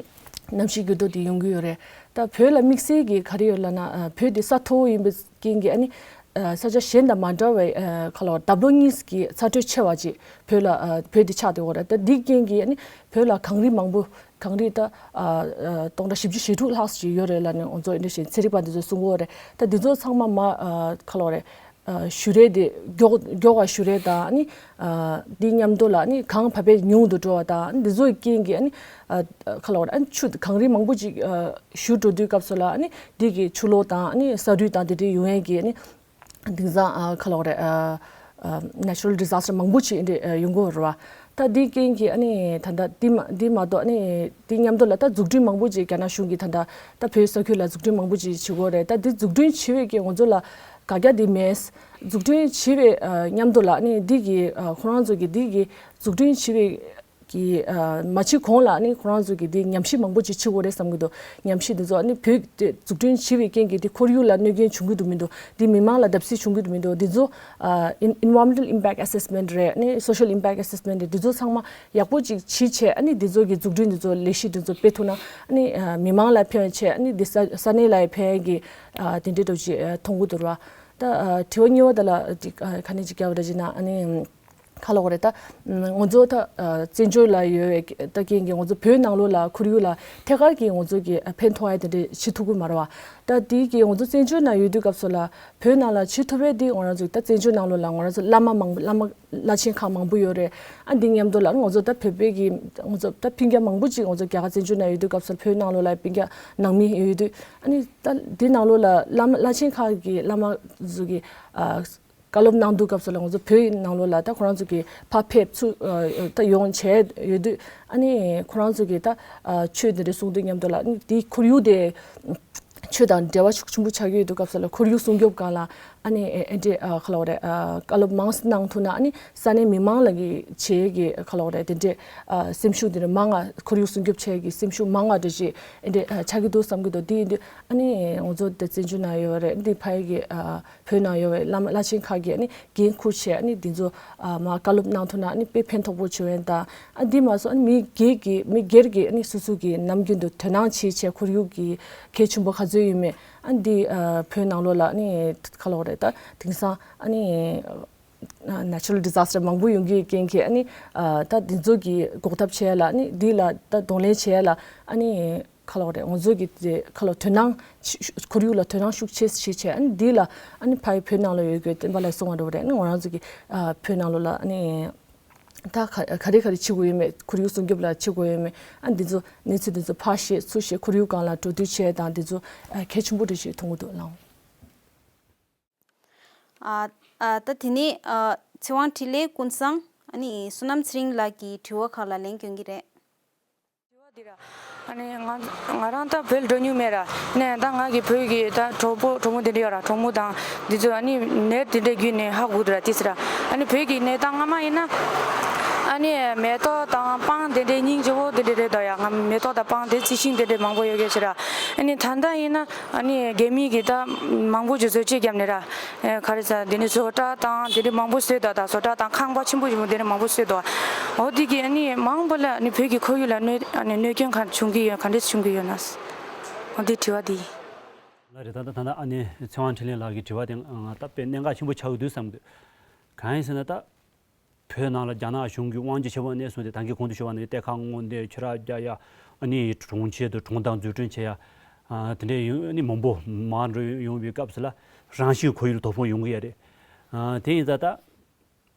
གནམ་གཤིས་འགྱུར་ལྡོག་དེ་ཡོང་གི་ཡོད་རེད། ད་བོད་ལ་དམིགས་བསལ་གྱི་ག་རེ་ཡོད་ལབ་ན། ཨ་བོད་འདི་ས་མཐོ་བོ་ཡིན་པའི་རྐྱེན་གྱིས་ཨ་ནི་ཨ་ས་ཆ་གཞན་དང་མ་འདྲ་བའི་ཨ་ག་ལབ་དགོས་རེད། ལྡབ་ལོག་གཉིས་ཀྱི་ཚ་དྲོད་ཆེ་བ་ཅིག་བོད་ལ་ཨ་བོད་འདི་ཆགས་བསྡད་ཡོད་རེད། ད་འདིའི་རྐྱེན་གྱིས་ཨ་ནི་བོད་ལ་གངས་རི་མང་པོ། གངས་རི་ད་ཨ་ཨ་སྟོང་ཕྲག་བཞི་བཅུ་ཞེ་དྲུག་ལྷག་ཅིག་ཡོད་རེད་ལབ་ནས་ང་ཚོ་འདི་འདྲ་ཞིག་ཚན་རིག་པ་འདི་ཚོས་གསུང་གི་ཡོད་རེད། ད་འདི་ཚོ་ཚང་མ་མ་ཨ་ག་ལབ་དགོས་རེད། ཨ་ཞུ་རེས་དེ་མགྱོགས་མགྱོགས་པ་ཞུ་རེས་དང་། ཨ་ནི་ཨ་འདི་མཉམ་དུ་ལ་ཨ་ནི་གངས་བབས་པས་ཉུང་དུ་འགྲོ་བ་དང་། ཨ་ནི་འདི་ཚོའི་རྐྱེན་གྱིས་ཨ་ནི་ཨ་ག་ལབ་དགོས་རེད། ཨ་ནི་ཆུ་གངས་རི་མང་པོ་ཅིག་ཨ་བཞུར་འགྲོ་དུས་སྐབས་སུ་ལ་ཨ་ནི་འདི་གི་ཆུ་ལོག་དང་། ཨ་ནི་ས་རུད་དང་དེ་འདྲའི་ཡོང་ཡས་ཀྱི་ཨ་ནི་དེང་སང་ཨ་ག་ལབ་དགོས་རེད། ཨ་ཨ་natural disaster མང་པོ་ཅིག་འདི་ཨ་ཡོང་གི་ཡོད་རེད་བ། ད་འདིའི་རྐྱེན་གྱིས་ཨ་ནི་ད་ལྟ་འདི་མ་འདི་མ་གཏོགས་ཨ་ནི་འདི་མཉམ་དུ་ལ་ད་འཛུགས་སྐྲུན་མང་པོ་ཅིག་རྒྱ་ནག་གཞུང་གིས་ད་ལྟ་ད་བོད་ས་ཁུལ་ལ་འཛུགས་སྐྲུན་མང་པོ་ཅིག་བྱེད་ཀྱི་ཡོད་རེད། ད་འདི་འཛུགས་སྐྲུན་བྱེད་པའི་རྐྱེན་ང་ཚོ་ལ་དགའ་རྒྱ་འདི་མེད། འཛུགས་སྐྲུན་བྱེད་པའི་ཨ་མཉམ་དུ་ལ་ཨ་ནི་འདི་གི་ཨ་ཁོ་རང་ཚོ་གི་འདི་གི་འཛུགས་སྐྲུན་བྱེད་པའི་ གི་ཨ་མ་བྱེད་གོང་ལ་ནི་ཁོ་རང་ཚོ་གི་དེ་ཉམས་ཞིབ་མང་པོ་ཅིག་བྱེད་དགོས་རེད་བསམ་གྱི་འདུག་ཉམས་ཞིབ་དེ་ཚོ་ནི་བོད་དེ་འཛུགས་སྐྲུན་བྱེད་པའི་རྐྱེན་གྱིས་དེ་ཁོར་ཡུག་ལ་གནོད་སྐྱོན་བྱུང་གི་འདུག་མི་འདུག་དེ་མི་མང་ལ་བརྡབ་གསིག་བྱུང་གི་འདུག་མི་འདུག་དེ་ཚོ་ཨ་ཨིན་Environmental Impact Assessment རེད། ནི་Social Impact Assessment རེད། དེ་ཚོ་ཚང་མ་ཡག་པོ་ཅིག་བྱེད་བྱས་ཨ་ནི་དེ་ཚོ་གི་འཛུགས་སྐྲུན་དེ་ཚོ་ལས་གཞི་དེ་ཚོ་སྤེལ་ཐུབ་ན་ཨ་ནི་ཨ་མི་མང་ལ་ཕན་བྱས་ཨ་ནི་དེ་ས་ས་གནས་ལ་ཕན་གྱི་ཨ་དེ་འདྲའི་འདྲ་ཅིག་ཨ་མཐོང་གི་འདུག་ར། ད་ཨ་དྲི་བ་གཉིས་པ་དེ་ལ་ཅིག་ཨ་ག་ནས་ཅིག་བརྒྱབ་པ་འདྲ་ཅིག་ན་ཨ་ནི། ག་ལབ་དགོས་རེད་ད། ང་ཚོ་ད་ཨ་བཙན་བྱོལ་ལ་ཡོད་པའི་ད་རྐྱེན་གྱིས་ང་ཚོ་བོད་ནང་ལོགས་ལ་ཁོར་ཡུག་ལ་ཐད་ཀར་གྱི་ང་ཚོ་གི་ཕན་ཐོགས་ཡ་དེ་འདྲ་བྱེད་ཐུབ་ཀྱི་མ་རེད་བ། ད་དེ་གི་ང་ཚོ་བཙན་བྱོལ་ནང་ཡོད་དུས་སྐབས་སུ་ལ་བོད་ནང་ལ་བྱེད་ཐུབ་པའི་དེ་ང་རང་ཚོ་ད་བཙན་བྱོལ་ནང་ལོགས་ལ་ང་རང་ཚོ་བླ་མ་མང་པོ་བླ་མ་བླ་ཆེན་ཁག་མང་པོ་ཡོད་རེད། ཨ་འདི་མཉམ་དུ་ལ་ང་ཚོ་ད་བོད་པའི་གི་ང་ཚོ་ད་སྤུན་ཀྱག་མང་པོ་ཅིག་ང་ཚོ་རྒྱ་གར་བཙན་བྱོལ་ནང་ཡོད་དུས་སྐབས་སུ་བོད་ནང་ལོགས་ལ་སྤུན་ཀྱག་ནང་མི་ཡོད་དུས་ཨ་ནི་ད་འདི་ནང་ལོགས་ལ་བླ་མ་བླ་ཆེན་ཁག་གི་བླ་མ་ཚོ་གི་ཨ། བཀའ་སློབ་གནང་དུས་སྐབས་སུ་ལ་ང་ཚོ་བོད་ནང་ལོགས་ལ་ད་ཁོ་རང་ཚོ་གི་ཕར་ཕེབས་ཚུར་ཨ་ད་ཡོང་བྱས་ཡོད་དུས་ཨ་ནི་ཁོ་རང་ཚོ་གི་ད་ཨ་ཆོས་དེ་འདྲ་གསུང་དུས་མཉམ་དུ་ལ་ཨ་ནི་དེའི་ཁོར་ཡུག་དེ་ཆོས་དང་འབྲེལ་བ་ཤུགས་ཆེན་པོ་ཆགས་ཀྱི་ཡོད་དུས་སྐབས་སུ་ལ་ཁོར་ཡུག་སྲུང་སྐྱོབ་སྒང་ལ་ཨ་ནི་ཨེ་ཨེ་འདྲས་ཨ་ག་ལབ་དགོས་རེད། ཨ་བཀའ་སློབ་མང་གནང་ཐུབ་ན་ཨ་ནི་ས་གནས་མི་མང་ལ་གི་བྱེད་ཀྱི་ག་ལབ་དགོས་རེད། དེ་འདྲས་ཨ་སེམས་ཤུགས་དེ་འདྲ་མང་ང་ཁོར་ཡུག་སྲུང་སྐྱོབ་བྱེད་ཀྱི་སེམས་ཤུགས་མང་ང་འདྲ་ཞིག་ཨེ་འདྲས་ཨ་ཆགས་ཀྱི་འདུག་བསམ་གྱི་འདུག་དེ་ཡིན་དུས་ཨ་ནི་ང་ཚོ་དེ་བཙན་བྱོལ་ནང་ཡོད་རེད། འདི་ཕ་ཡི་གི་ཨ། བོད་ནང་ཡོད་པའི་བླ་མ་བླ་ཆེན་ཁག་གིས་ཨ་ནི་འགན་འཁུར་བྱས་ཨ་ནི་འདི་ཚོ་ཨ་མར་བཀའ་སློབ་གནང་ཐུབ་ན་ཨ་ནི་དཔེ་ཕན་ཐོགས་པོ་བྱུང་བ་དང་ཨ་འདི་མ་སོང་ཨ་ནི་མི་སྒེར་གྱི་མི་སྒེར་གྱིས་ཨ་ནི་སོ་སོ་གི་ནམ་རྒྱུན་དུ་དོ་སྣང་བྱེད་བྱས་ཁོར་ཡུག་གི་གལ་ཆེན་པོ་ག་ཚོད་ཡོད་མེད་ཨ་ནི་འདི་ཨ་བོད་ནང་ལོགས་ལ་ཨ་ནི་ག་ལབ་དགོས་རེད། ད་དེང་སང་ཨ་ནི་ཨ་Natural Disaster མང་པོ་ཡོང་གི་རྐྱེན་གྱིས་ཨ་ནི་ཨ་ད་འདི་ཚོ་གི་འགོག་ཐབས་བྱས་ལ་ཨ་ནི་འདི་ལ་ད་གདོང་ལེན་བྱས་ལ་ཨ་ནི། ག་ལབ་དགོས་རེད། ང་ཚོ་གི་དེ་ག་ལབ་དོ་སྣང་ཤུ་ཤུ་ཁོར་ཡུག་ལ་དོ་སྣང་ཤུགས་ཆེ་བྱེད་བྱས་ཨ་ནི་འདི་ལ་ཨ་ནི་ཕ་ཡི་བོད་ནང་ལ་ཡོད་དགོས་བསྟན་པ་ལ་གསུང་བ་འདྲ་བོ་རེད། ཨ་ནི་ང་རང་ཚོ་གི་ཨ་བོད་ནང་ལོགས་ལ་ཨ་ནི་ད་ག་ག་རེ་ག་རེ་བྱེད་དགོས་ཡོད་མེད་ཁོར་ཡུག་སྲུང་སྐྱོབ་ལ་བྱེད་དགོས་ཡོད་མེད་ཨ་ནི་འདི་ཚོ་གནས་ཚུལ་འདི་ཚོ་ཕར་བཤད་ཚུར་བཤད་ཁོར་ཡུག་སྒང་ལ་འགྲོ་སྡོད་བྱས་དང་འདི་ཚོ་ཨ་གལ་ཆེན་པོ་རེད་ཞེས་མཐོང་གི་འདུག་ལགས། ཨ་ཨ་ད་དེ་ནས་ཨ་ཚེ་དབང་འཕྲིན་ལས་ཀུན་བཟང་ཨ་ནི་བསོད་ནམས་ཚེ་རིང་ལགས་ཀྱི་དྲི་བ་ཁག་ལ་ལན་སྐྱོན་གྱི་རེད། དྲི་བ་འདི་ར། ཨ་ནི་ང་ང་རང་ད་བོད་འགྲོ་མྱོང་མེད་ར། ནས་ད་ང་གི་བོད་ཀྱི་ད་གྲོགས་པོ་གྲོགས་མོ་དེ་འདྲ་ཡོད་ར། གྲོགས་མོ་དང་འདི་ཚོ་ཨ་ནི་ནས་དེ་འདྲ་བརྒྱུད་ནས་ཧ་གོ་འདུག་ར་ཏིས་ར། ཨ་ནི་བོད་ཀྱི་གནས་སྟངས་སྔ་མ་ཡིན་ན་ཨ་ནི་མེ་ཏོག་དང་སྤང་དེ་འདྲའི་སྙིང་རྗེ་བོ་དེ་འདྲ་རེད་ད་ཡ། ང་མེ་ཏོག་དང་སྤང་དེ་རྩི་ཤིང་དེ་འདྲ་མང་པོ་ཡོད་གི་ཞེས་ར། ཨ་ནི་ད་ལྟ་ཡིན་ན་ཨ་ནི་རྒྱ་མི་གི་ད་མང་པོ་ཅིག་བཟོ་བཅོས་བརྒྱབ་ནས་ར། ཨེ་ག་རེ་ཟ་འདི་ནི་བཟོ་གྲྭ་དང་དེ་འདྲ་མང་པོ་བཟོས་འདུག་ད་བཟོ་གྲྭ་དང་ཁང་པ་ཆེན་པོ་ཆེན་པོ་དེ་འདྲ་མང་པོ་བཟོས་འདུག་འོ་དེ་གི་ཨ་ནི་མང་པོ་ལ་ཨ་ནི་བོད་ཀྱི་ཁོར་ཡུག་ལ་གནོད་ཨ་ནི་གནོད་སྐྱོན་ག་བྱུང་གི་ཡོད་ག་འདྲ་བྱུང་གི་ཡོད་ན། འོ་དེ་དྲི་བ་དེ་ཡིན། ལ་རེད། ད་ལྟ་ད་ལྟ་ཨ་ནི་ཚེ་དབང་འཕྲིན་ལས་ལགས་ཀྱི་དྲི་བ་དེ་ང་ད་དཔེ་གནད་འགག་ཆེན་པོ་ཆགས་ཀྱི་འདུག་བསམ་གི་འདུག་གང་ཡིན་ཟེར་ན་ད། བོད་ནང་ལ་རྒྱ་ནག་གཞུང་གིས་དབང་ཆ་ཆེ་བ་གནས་སོང་སྟེ་ད་གིན་གོང་དུ་ཞུས་པ་ནང་བཞིན་གཏེར་ཁ་སྔོག་འདོན་ཆུ་རགས་རྒྱག་ཡ་ཨ་ནི་གྲོང་ཁྱེར་དང་གྲོང་རྡལ་འཛུགས་སྐྲུན་བྱེད་ཡ་ཨ་དེ་འདྲའི་ཡོང་ཨ་ནི་མང་པོ་མར་འགྲོ་ཡོང་བའི་སྐབས་སུ་ལ་རང་བཞིན་ཁོར་ཡུག་ལ་དོ་ཕོག་ཡོང་གི་ཡ་རེད། ཨ་དེ་ཡིན་ཙང་ད་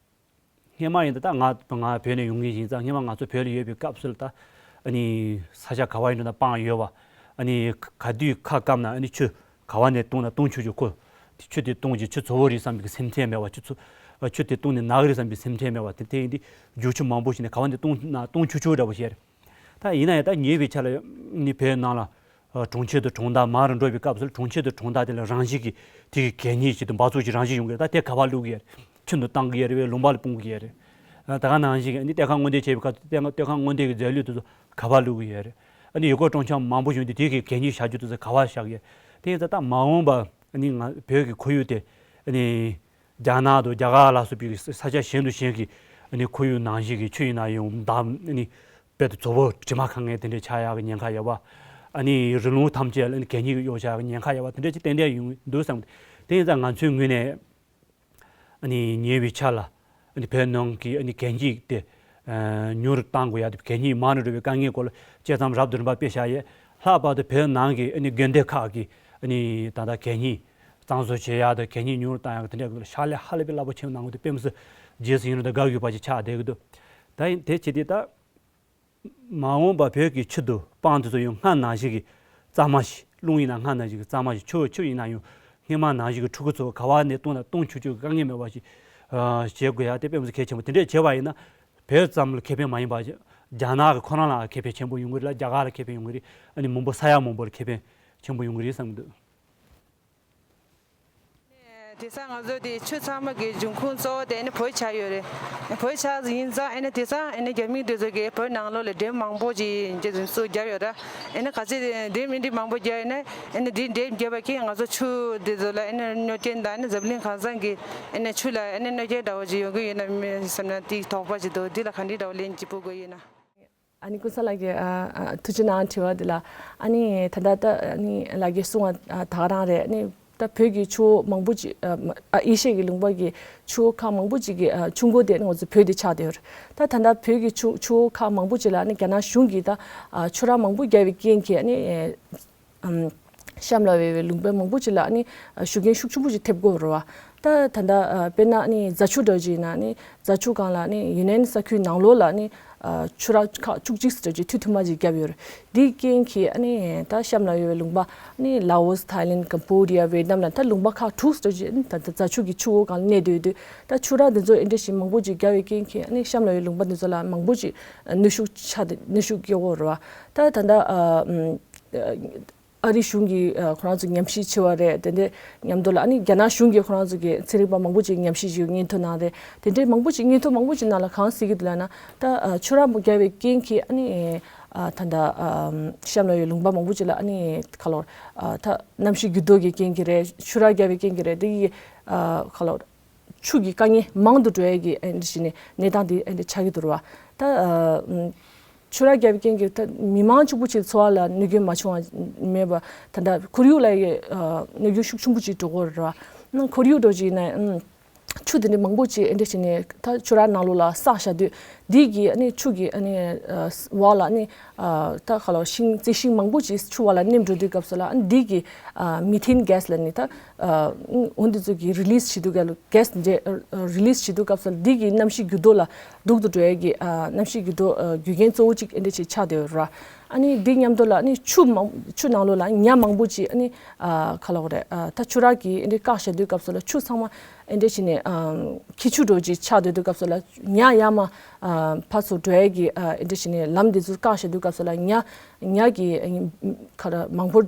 སྔས་མ་ཡིན་ད་ད་ང་ང་བོད་ནས་ཡོང་མཁན་ཡིན་ཙང་སྔས་མ་ང་ཚོ་བོད་ལ་ཡོད་པའི་སྐབས་སུ་ལ་ད་ཨ་ནི་ས་ཆ་ག་བ་ཡིན་འགྲོ་ན་སྤང་ཡོད་པ་ཨ་ནི་ག་དུས་ཁ་སྐམ་ན་ཨ་ནི་ཆུ། ག་བ་ནས་བཏུང་ན་བཏུང་ཆོག་ཆོག་ཁོ། ཆུ་དེ་བཏུང་ཅིག་ཆུ་བཙོག་པོ་རེད་བསམ་པའི་སེམས་ཁྲལ་མེད་པ་ཆུ་ཚོ། ཆུ་དེ་བཏུང་ནས་ན་གི་རེད་བསམ་པའི་སེམས་ཁྲལ་མེད་པ་དེ་དེ་ཡིན་དུས་རྒྱུག་ཆུ་མང་པོ་ཞིག་ནས་ག་བ་ནས་བཏུང་ན་བཏུང་ཆོག་ཆོག་འདྲ་པོ་ཞིག་རེད། ད་ཡིན་ན་ཡང་ད་ཉེ་བའི་ཆར་ལ་ནི་བོད་ནང་ལ་གྲོང་ཁྱེར་དང་གྲོང་རྡལ་མར་འགྲོ་བའི་སྐབས་སུ་གྲོང་ཁྱེར་དང་གྲོང་རྡལ་དེ་ལ་རང་བཞིན་གྱིས་དེ་གི་གད་སྙིགས་ཅིག་དང་འབག་བཙོག་ཅིག་རང་བཞིན་ཡོང་གི་རེད། ད་དེ་ག་བ་བླུག་གི་ཡོད་རེད། ཆུ་དང་བཏང་གི་ཡོད་རེད་པས་ལུང་པ་ལ་སྤུངས་གི་ཡོད་རེད། ད་ག་ནང་བཞིན་གྱི་ནི་གཏེར་ཁ་སྔོག་འདོན་བྱས་པའི་སྐབས་སུ་གཏེར་ཁ་སྔོག་འདོན་གྱི་རྫས་ལུད་དེ་ཚོ་ག་བ་བླུག་གི་ཡོད་རེད། ཨ་ནི་ཡུལ་སྐོར་སྤྲོ་འཆམ་མང་པོ་བྱུང་དུས་དེ་གི་གད་སྙིགས་བཞག་རྒྱུ་དེ་ཚོ་ག་བ་བཞག་གི་ཡོད། དེ་ཡིན་ཙང་ད་མ་འོངས་པ་ཨ་ནི་ང་བོད་ཀྱི་ཁོར་ཡུག་དེ་ཨ་ནི་རྒྱ་ནག་དང་རྒྱ་གར་ལ་སོགས་པའི་ས་ཆ་གཞན་དང་གཞན་གྱི་ཨ་ནི་ཁོར་ཡུག་ནང་བཞིན་གྱི་ཆུ་ཡིན་ན་ཡང་མདངས་ཨ་ནི་དཔེ་དེ་བཙོག་པོ་དྲི་མ་ཁ་ངན་དེ་འདྲ་ཆགས་ཡག་གི་ཉེན་ཁ་ཡོད་པ། ཨ་ནི་རི་ལུང་ཐམས་ཅད་ལ་ཨ་ནི་གད་སྙིགས་གཡོགས་ཆགས་ཡག་གི་ཉེན་ཁ་ཡོད་པ་དེ་འདྲ་ཅིག་ཏན་ཏན་ཡོང་གི་འདུག་བསམ། དེ་ཡིན་ཙང་ང་ཚོའི་ངོས་ནས། ཨ་ནི་ཉེ་བའི་ཆར་ལ་ཨ་ནི་བོད་ནང་གི་ཨ་ནི་གད་སྙིགས་དེ་ཨ་ཉུང་རུ་གཏང་དགོས་ཡ་དེ་གད་སྙིགས་མང་རུ་འགྲོ་བའི་དཀའ་ངལ་སྐོར་ལ་དཔྱད་མཚམས་རབ་དང་རིམ་པ་སྤེལ་བཞག་ཡས། ལྷག་པར་དུ་བོད་ནང་གི་ཨ་ནི་དགོན་སྡེ་ཁག་གི་ཨ་ནི་ད་ལྟ་གད་སྙིགས་གཙང་བཟོ་བྱེད་ཡ་དང་གད་སྙིགས་ཉུང་རུ་གཏང་ཡ་དེ་འདྲ་གི་ཕྱག་ལས་ཧ་ལས་པའི་རླབས་པོ་ཆེན་གནང་གི་འདུག་དཔེ་མི་སྲིད་རྗེས་སུ་ཡི་རང་དང་དགའ་འོས་པ་ཞིག་ཆགས་བསྡད་ཀྱི་འདུག་ད་ཡིན་དེ་བྱེད་དུས་ད། མ་འོངས་པ་བོད་ཀྱི་ཆུ་དང་སྤང་དེ་ཚོ་ཡང་སྔར་ནང་བཞིན་གྱི་གཙང་མ་ཞིག་རླུང་ཡིན་ན་སྔར་ནང་བཞིན་གྱི་གཙང་མ་ཞིག་ཆུ་ཆུ་ཡིན་ན་ཡང་སྔོན་མ་ནང་བཞིན་གྱི་ཕྲུ་གུ་ཚོ་ག་བ་ནས་བཏུང་ན་བཏུང་ཆོག་ཆོག་གི་དཀའ་ངལ་མེད་པ་ཞིག་ཨ་བྱེད་དགོས་ཡ་དེ་དཔེ་མི་སྲིད་གལ་ཆེན་པོ། དེ་འདྲས་བྱས་པ་ཡིན་ན་བོད་ཙམ་ལ་ཁེ་ཕན་མ་ཡིན་པ་རྒྱ་ནག་གི་ཁོ་རང་ལ་ཁེ་ཕན་ཆེན་པོ་ཡོང་གི་རེད་ལ་རྒྱ་གར་ལ་ཁེ་ཕན་ཡོང་གི་རེད། ཨ་ནི་མི་འབོར་ས་ཡ་མང་པོ་ལ་ཁེ་ཕན་ཆེན་པོ་ཡོང་གི་རེད་བསམ་གྱི་འདུག་དེང་སང་ང་ཚོ་དེ་ཆུ་ཚང་མ་གི་འབྱུང་ཁུངས་གཙོ་བོ་དེ་ཨ་ནི་བོད་ཆགས་ཡོད་རེད། བོད་ཆགས་ཡིན་ཙང་ཨ་ནི་དེང་སང་ཨ་ནི་རྒྱ་མི་དེ་ཚོ་གིས་བོད་ནང་ལོགས་ལ་ཌེམ་མང་པོ་ཅིག་འདི་ཚོ་བརྒྱབ་ཡོད་ར། ཨ་ནི་ག་ཚོད་ཌེམ་ཨ་འདྲ་མང་པོ་བརྒྱབ་ཡོད་ན་ཨ་ནི་དེ་ཌེམ་བརྒྱབ་པ་ཀྱིས་ང་ཚོ་ཆུ་དེ་ཚོ་ལ་ཨ་ནི་གནོད་སྐྱོན་དང་ཨ་ནི་འཛམ་གླིང་གང་ས་གི་ཨ་ནི་ཆུ་ལ་ཨ་ནི་གནོད་སྐྱོན་འདྲ་བོ་ཅིག་ཡོང་གི་ཡོད་ན་མིན་བསམ་ན་དེ་དོགས་པ་ཅིག་འདུག་འདི་ལ་ག་འདྲའི་འདྲ་བོ་ལན་ཅིག་ཕུལ་དགོས་ཡོད་ན། ཨ་ནི་ཀུན་བཟང་ལགས་ཀྱིས་ཨ་ཨ་ཐུགས་རྗེ་གནང་དྲི་བ་འདི་ལ། ཨ་ནི་ད་ལྟ་ད་ཨ་ནི་ལགས་ཀྱིས་གསུངས་པ་ཨ་ད་ག་རང་རེད། ཨ་ནི་ད་བོད་ཀྱི་ཆུ་བོ་མང་པོ་ཅིག་ཨ་ཨ་ཨེ་ཤི་ཡ་གི་ལུང་པ་གི་ཆུ་བོ་ཁག་མང་པོ་ཅིག་གི་ཨ་ཆུ་མགོ་དེ་ཨ་ནི་ང་ཚོ་བོད་དེ་ཆགས་བསྡད་ཡོད་རེད། ད་ད་ལྟ་བོད་ཀྱི་ཆུ་ཆུ་བོ་ཁག་མང་པོ་ཅིག་ལ་ཨ་ནི་རྒྱ་ནག་གཞུང་གིས་ད་ཨ་ཆུ་རགས་མང་པོ་བརྒྱབ་པའི་རྐྱེན་གྱིས་ཨ་ནི་ཨ་ཨམ་གཤམ་ལ་ཡོད་པའི་ལུང་པ་མང་པོ་ཅིག་ལ་ཨ་ནི་ཨ་ཤུགས་རྐྱེན་ཤུགས་ཆེན་པོ་ཅིག་ཐེབས་ཀྱི་ཡོད་རེད་བ། ད་ད་ལྟ་ཨ་དཔེར་ན་ཨ་ནི་རྫ་ཆུ་འདྲ་ཅིག་ཡིན་ན་ཨ་ནི་རྫ་ཆུ་སྒང་ལ་ཨ་ནི་ཡུན་ནན་ས་ཁུལ་ནང་ལོགས་ལ་ཨ་ནི་ཨ་ཆུ་རགས་ཁག་བཅུ་གཅིག་ཙམ་ཅིག་ཐུང་ཐུང་མ་ཅིག་བརྒྱབ་ཡོད་རེད། འདིའི་རྐྱེན་གྱིས་ཨ་ནི་ད་གཤམ་ལ་ཡོད་པའི་ལུང་པ་ཨ་ནི་ལའོ་སི། ཐའི་ལེན། ཀམ་པོ་ཌི་ཡ། ཝེ་ཏི་ནམ་ལ་ད་ལུང་པ་ཁག་དྲུག་ཙམ་ཅིག་ཨ་ནི་ད་ལྟ་རྫ་ཆུ་གི་ཆུ་བོ་སྒང་ལ་གནས་སྡོད་དུས་ད་ཆུ་རགས་འདི་ཚོ་ཨེ་འདྲ་ཞིག་མང་པོ་ཅིག་བརྒྱབ་པའི་རྐྱེན་གྱིས་ཨ་ནི་གཤམ་ལ་ཡོད་ལུང་པ་འདི་ཚོ་ལ་མང་པོ་ཅིག་ཨ་གནོན་ཤུགས་ཆགས་ཏེ་གནོན་ཤུགས་སྐྱེལ་གྱི་ཡོད་རེད་བ། ད་ད་ལྟ་ཨ་ཨམ་ཨ་རི་གཞུང་གིས་ཨ་ཁོ་རང་ཚོ་ཉམས་ཞིབ་བྱས་པ་རེད། དེ་འདྲའི་མཉམ་དུ་ལ་ཨ་ནི་རྒྱ་ནག་གཞུང་གིས་ཁོ་རང་ཚོ་གི་ཚན་རིག་པ་མང་པོ་ཅིག་ཉམས་ཞིབ་བྱས་སྙན་ཐོ་གནང་རེད། དེ་འདྲའི་མང་པོ་ཅིག་སྙན་ཐོ་མང་པོ་ཅིག་ནང་ལ་གང་གཟིགས་ཀྱི་འདུག་ལབ་ན་ད་ཨ་ཆུ་རགས་མང་པོ་བརྒྱབ་པའི་རྐྱེན་གྱིས་ཨ་ནི་ཨ་ད་ལྟ་ཨམ་གཤམ་ལ་ཡོད་ལུང་པ་མང་པོ་ཅིག་ལ་ཨ་ནི་ག་ལབ་ཨ་ད་གནམ་གཤིས་འགྱུར་ལྡོག་གི་རྐྱེན་གྱིས་རེད། ཆུ་རགས་བརྒྱབ་པའི་རྐྱེན་གྱིས་རེད། དེ་གི་ཨ་ག་ལབ་ཆུ་གི་དཀའ་ངལ་མང་དུ་འགྲོ་ཡས་ཀྱི་ཨ་འདྲ་ཞིག་ནས་གནས་སྟངས་འདི་ཨ་འདྲ་ཆགས་ཀྱི་འདུག་ར་བ། ད་ཨ་ཨམ་ཆུ་རགས་བརྒྱབ་པའི་རྐྱེན་གྱིས་ད་མི་མང་གཅིག་པུ་ཅིག་འཚོ་བ་ལ་གནོད་སྐྱོན་མ་བྱུང་བ་མེད་པ། ད་ལྟ་ཁོར་ཡུག་ལ་ཡི་ཨ་གནོད་སྐྱོན་ཤུགས་ཆེན་པོ་ཅིག་འགྲོ་གི་ཡོད་རེད་བ། ན་ཁོར་ཡུག་འགྲོ་ཅིག་ན་ཨམ་ཆུ་དེ་འདྲ་མང་པོ་ཅིག་ཨ་འདྲ་བྱས་ནས་ད་ཆུ་རགས་ནང་ལོགས་ལ་བསགས་བཞག་དུས་འདི་གི་ཨ་ནི་ཆུ་གི་ཨ་ནི་ཨ་འོག་ལ་ཨ་ནི་ཨ་ད་ག་ལབ་ཤིང་རྩི་ཤིང་མང་པོ་ཅིག་ཆུ་འོག་ལ་ནེམ་འགྲོ་དུས་སྐབས་སུ་ལ་ཨ་ནི་འདི་གི་ཨ་མི་ཐེན་གྷེ་སི་ལ་ནི་ད་ཨ་འོ་འདི་ཚོ་གི་རི་ལི་སི་བྱེད་དུས་སྐབས་ལ་གྷེ་སི་འདི་འདྲའི་ཨ་རི་ལི་སི་བྱེད་དུས་སྐབས་སུ་ལ་འདི་གི་གནམ་གཤིས་འགྱུར་ལྡོག་ལ་སྡུག་ཏུ་འགྲོ་ཡས་ཀྱི་ཨ་གནམ་གཤིས་འགྱུར་ལྡོག་ཨ་རྒྱུ་རྐྱེན་གཙོ་བོ་གཅིག་ཨ་འདྲ་ཅིག་ཆགས་བསྡད་ཡོད་ར། ཨ་ནི་འདི་མཉམ་དུ་ལ་ཨ་ནི་ཆུ་མང་ཆུ་ནང་ལོགས་ལ་ཉ་མང་པོ་ཅིག་ཨ་ནི་ཨ་ག་ལབ་དགོས་རེད། ཨ་ད་ཆུ་རགས་ཀྱིས་ཨ་འདྲའི་བཀག་བཞག་དུས་སྐབས་སུ་ལ་ཆུ་ཚང་མ་ཨ་འདྲ་བྱས་ནས་ཨ་ཁྱི་ཆུ་འདྲ་ཅིག་ཆགས་སྡོད་དུས་སྐབས་སུ་ལ་ཉ་ཡར་མར་ཨ་ཕར་ཚུར་འགྲོ་ཡས་ཀྱི་ཨ་ཨ་འདྲ་བྱས་ནས་ལམ་འདི་ཚོ་བཀག་བཞག་དུས་སྐབས་སུ་ལ་ཉ་ཉ་གི་ཨ་ནི་ག་རེ་མང་པོ་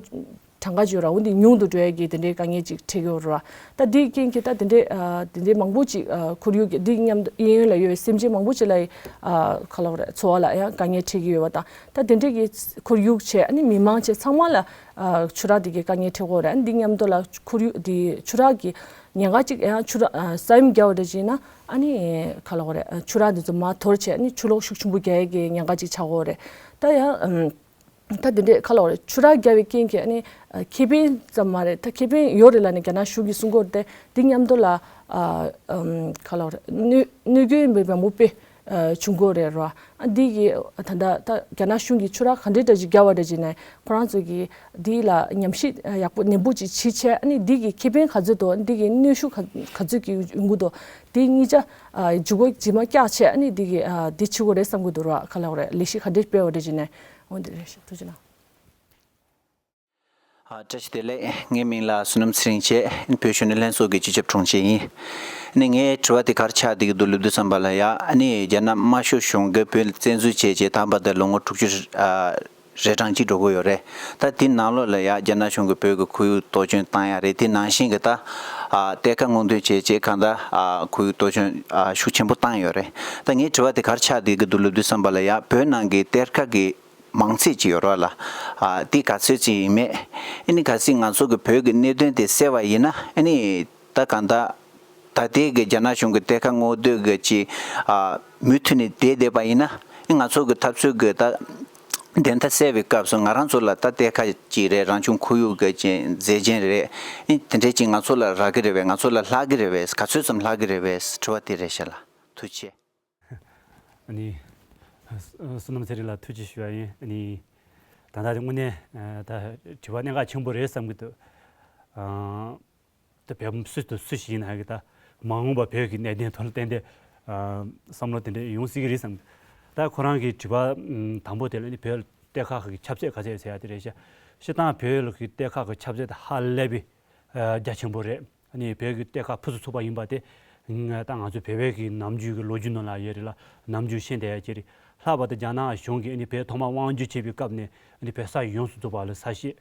གྲངས་ཀ་ཅིག་ཡོད་ར། འོ་འདི་ཉུང་དུ་འགྲོ་ཡས་ཀྱི་དེ་འདྲའི་དཀའ་ངལ་ཅིག་འཕྲད་ཀྱི་ཡོད་ར། ད་འདིའི་རྐྱེན་གྱིས་ད་དེ་འདྲའི་ཨ་དེ་འདྲའི་མང་པོ་ཅིག་ཨ་ཁོར་ཡུག་གི་འདི་མཉམ་དུ་གཡས་གཡོན་ལ་ཡོད་པའི་སེམས་ཅན་མང་པོ་ཅིག་ལ་ཡི་ཨ་ག་ལབ་དགོས་རེད། འཚོ་བ་ལ་ཡང་དཀའ་ངལ་འཕྲད་ཀྱི་ཡོད་པ་དང་། ད་དེ་འདྲའི་གི་ཁོར་ཡུག་བྱས་ཨ་ནི་མི་མང་བྱས་ཚང་མ་ལ་ཨ་ཆུ་རགས་འདི་གི་དཀའ་ངལ་འཕྲད་ཀྱི་ཡོད་རེད། ཨ་ནི་འདི་མཉམ་དུ་ལ་ཆུ་ཁོར་ཡུག་འདི་ཆུ་རགས་ཀྱི་ཉེན་ཁ་ཅིག་ཡང་ཆུ་རགས་ཨ་ས་ཡོམ་བརྒྱབ་པ་འདྲ་ཅིག་ཡིན་ན་ཨ་ནི་ག་ལབ་དགོས་རེད། ཨ་ཆུ་རགས་འདི་ཚོ་མར་དོར་བྱས་ཨ་ནི་ཆུ་ལོག་ཤུགས་ཆེན་པོ་རྒྱག་ཡས་ཀྱི་ཉེན་ཁ་ཅིག་ཆགས་ཀྱི་ཡོད་རེད། ད་ཡང་ཨམ། ད་དེ་འདྲའི་ག་ལབ་དགོས་རེད། ཆུ་རགས་བརྒྱབ་པའི་རྐྱེན་གྱིས་ཨ་ནི་ཨ་ཁེ་ཕན་ཙམ་མ་རེད། ད་ཁེ་ཕན་ཡོད་རེད་ལབ་ནས་རྒྱ་ནག་གཞུང་གིས་གསུང་གི་ཡོད་རེད་དེ། འདི་མཉམ་དུ་ལ་ཨ་ཨམ་ག་ལབ་དགོས་རེད། གནོད་གནོད་སྐྱོན་མི་མང་པོ་དཔེ་ཨ་བྱུང་གི་ཡོད་རེད་ར། ཨ་འདི་གི་ད་ད་ད་རྒྱ་ནག་གཞུང་གིས་ཆུ་རགས་ག་འདྲའི་འདྲ་ཅིག་བརྒྱབ་པ་འདྲ་ཅིག་ན་ཁོ་རང་ཚོ་གིས་འདི་ལ་ཉམས་ཞིབ་ཡག་པོ་ནན་པོ་ཅིག་བྱེད་བྱས་ཨ་ནི་འདི་གི་ཁེ་ཕན་ག་ཚོད་འདུག་འདི་གི་གནོན་ཤུགས་ག་ག་ཚོད་ཀྱི་ཡོང་གི་འདུག་འདི་གཉིས་ཆ་ཨ་ཇུས་འགོད་རྗེས་མ་བཀྱག་བྱས་ཨ་ནི་འདི་གི་ཨ་འདི་བྱེད་དགོས་རེད་བསམ་གི་འདུག་ར། ག་ལབ་དགོས་རེད། ལས་གཞི་ག་འདྲའི་སྤེལ་བ་འདྲ་ཅིག་ན། འོ་འདི་རེད་ཤག་ཐུགས་རྗེ་གནང་། ཨ་བཀྲ་ཤིས་བདེ་ལེགས། ངའི་མིང་ལ་བསོད་ནམས་ཚེ་རིང་བྱས། བོད་གཞོན་ནུ་ལྷན་ཚོགས་ཀྱི་སྤྱི་ཁྱབ་དྲུང་ཆེ་ཡིན། ཨ་ནི་ངའི་དྲི་བ་དེ་ག་རེ་ཆགས་བསྡད་ཀྱི་འདུག་ལབ་དུས་ཙམ་པ་ལ་ཡ། ཨ་ནི་རྒྱ་ནག་དམར་ཤོག་གཞུང་གིས་བོད་བཙན་འཛུལ་བྱས་རྗེས་ད་བར་དུ་ལོ་ངོ་དྲུག་ཅུ་ཨ་རེ་གྲངས་ཅིག་འགྲོ་གི་ཡོད་རེད། ད་དེ་ནང་ལོགས་ལ་ཡ་རྒྱ་ནག་གཞུང་གིས་བོད་ཀྱི་ཁོར་ཡུག་གཏོར་སྐྱོན་བཏང་ཡ་རེད། དེ་ནང་བཞིན་གྱི་ད་ཨ་གཏེར་ཁ་སྔོག་འདོན་བྱས་རྗེས་གང་ལྟར་ཨ་ཁོར་ཡུག་གཏོར་སྐྱོན་ཨ་ཤུགས་ཆེན་པོ་བཏང་ཡོད་རེད། ད་ངའི་དྲི་བ་དེ་ག་རེ་ཆགས་བསྡད་ཀྱི་འདུག་ལབ་དུས་ཙམ་པ་ལ་ཡ། བོད་ནང་གི་གཏེར་ཁ་གི་མང་ཚད་ཅིག་ཡོད་རེད་ལ། ཨ་འདི་ག་ཚོད་ཅིག་ཡིན་མེད། ཨ་ནི་གལ་སྲིད་ང་ཚོ་གི་བོད་ཀྱི་གནད་དོན་དེ་སེལ་བ་ཡིན་ན། ཨ་ནི་ད་གང་ལྟར་ད་ལྟའི་གི་རྒྱ་ནག་གཞུང་གི་གཏེར་ཁ་སྔོག་འདོན་གྱི་ཅིག་ཨ་མུ་མཐུད་ནས་བསྡད་བསྡད་པ་ཡིན་ན། ཨ་ང་ཚོ་གི་འཐབ་རྩོད་ཀྱི་ད་བདེན་མཐའ་གསལ་བའི་སྐབས་སུ་ང་རང་ཚོ་ལ་ད་གཏེར་ཁ་ཅིག་རེད། རང་བྱུང་ཁོར་ཡུག་གི་ཅིག་མཛེས་རྒྱན་རེད། ཨ་དེ་འདྲས་ཅིག་ང་ཚོ་ལ་རག་གི་རེད་པས། ང་ཚོ་ལ་ལྷག་གི་རེད་པས། ག་ཚོད་ཙམ་ལྷག་གི་རེད་པས། དྲི་བ་དེ་རེད་ཤག་ལགས། ཐུགས་རྗེ་ཆེ། ཨ་ནི། བསོད་ནམས་ཚེ་རིང་ལགས་ཐུགས་རྗེ་ཞུ་བ་ཡིན། ཨ་ནི། ད་ལྟ་དེ་དངོས་གནས་ད་དྲི་བ་གནད་འགག་ཆེན་པོ་རེད་བསམ་གྱི་འདུག་ཨ་ད་བོད་མི་སུ་དང་སུ་ཞིག་ཡིན་ན་གི་ད་མ་འོངས་པ་བོད་ཀྱི་གནད་དོན་ཐོག་ལ་ཏན་ཏན་ཨ་བསམ་བློ་དེ་འདྲ་ཡོང་སྲིད་ཀྱི་རེད་བསམ་གྱི་འདུག་ད་ཁོ་རང་གི་དྲི་བ་ཨམ་དང་པོ་དེ་ལ་ནི་བོད་གཏེར་ཁ་ཁག་གི་ཁྱབ་ཚད་ག་ཚད་ཡོད་ཟེར་ཡ་དེ་རེད་ཤག་སྤྱིར་བཏང་བོད་ཀྱི་གཏེར་ཁ་གི་ཁྱབ་ཚད་དེ་ཧ་ལས་པའི་ཨ་རྒྱ་ཆེན་པོ་རེད། ཨ་ནི་བོད་ཀྱི་གཏེར་ཁ་ཕུན་སུམ་ཚོགས་པ་ཡིན་པ་དེ་ད་ང་ཚོ་བོད་པའི་གི་ནམ་རྒྱུན་གྱི་ལོ་རྒྱུས་ནང་ལ་ཡོད་རེད་ལ། ནམ་རྒྱུན་ཤེས་བསྡད་ཡ་ཅིག་རེད། ལྷག་པར་དུ་རྒྱ་ནག་གཞུང་གིས་ཨ་ནི་བོད་ཐོག་མར་དབང་བསྒྱུར་བྱས་པའི་སྐབས་ནས་ཨ་ནི་བོད་ས་ཡོངས་སུ་རྫོགས་པ་ལ་ས་དཔྱད་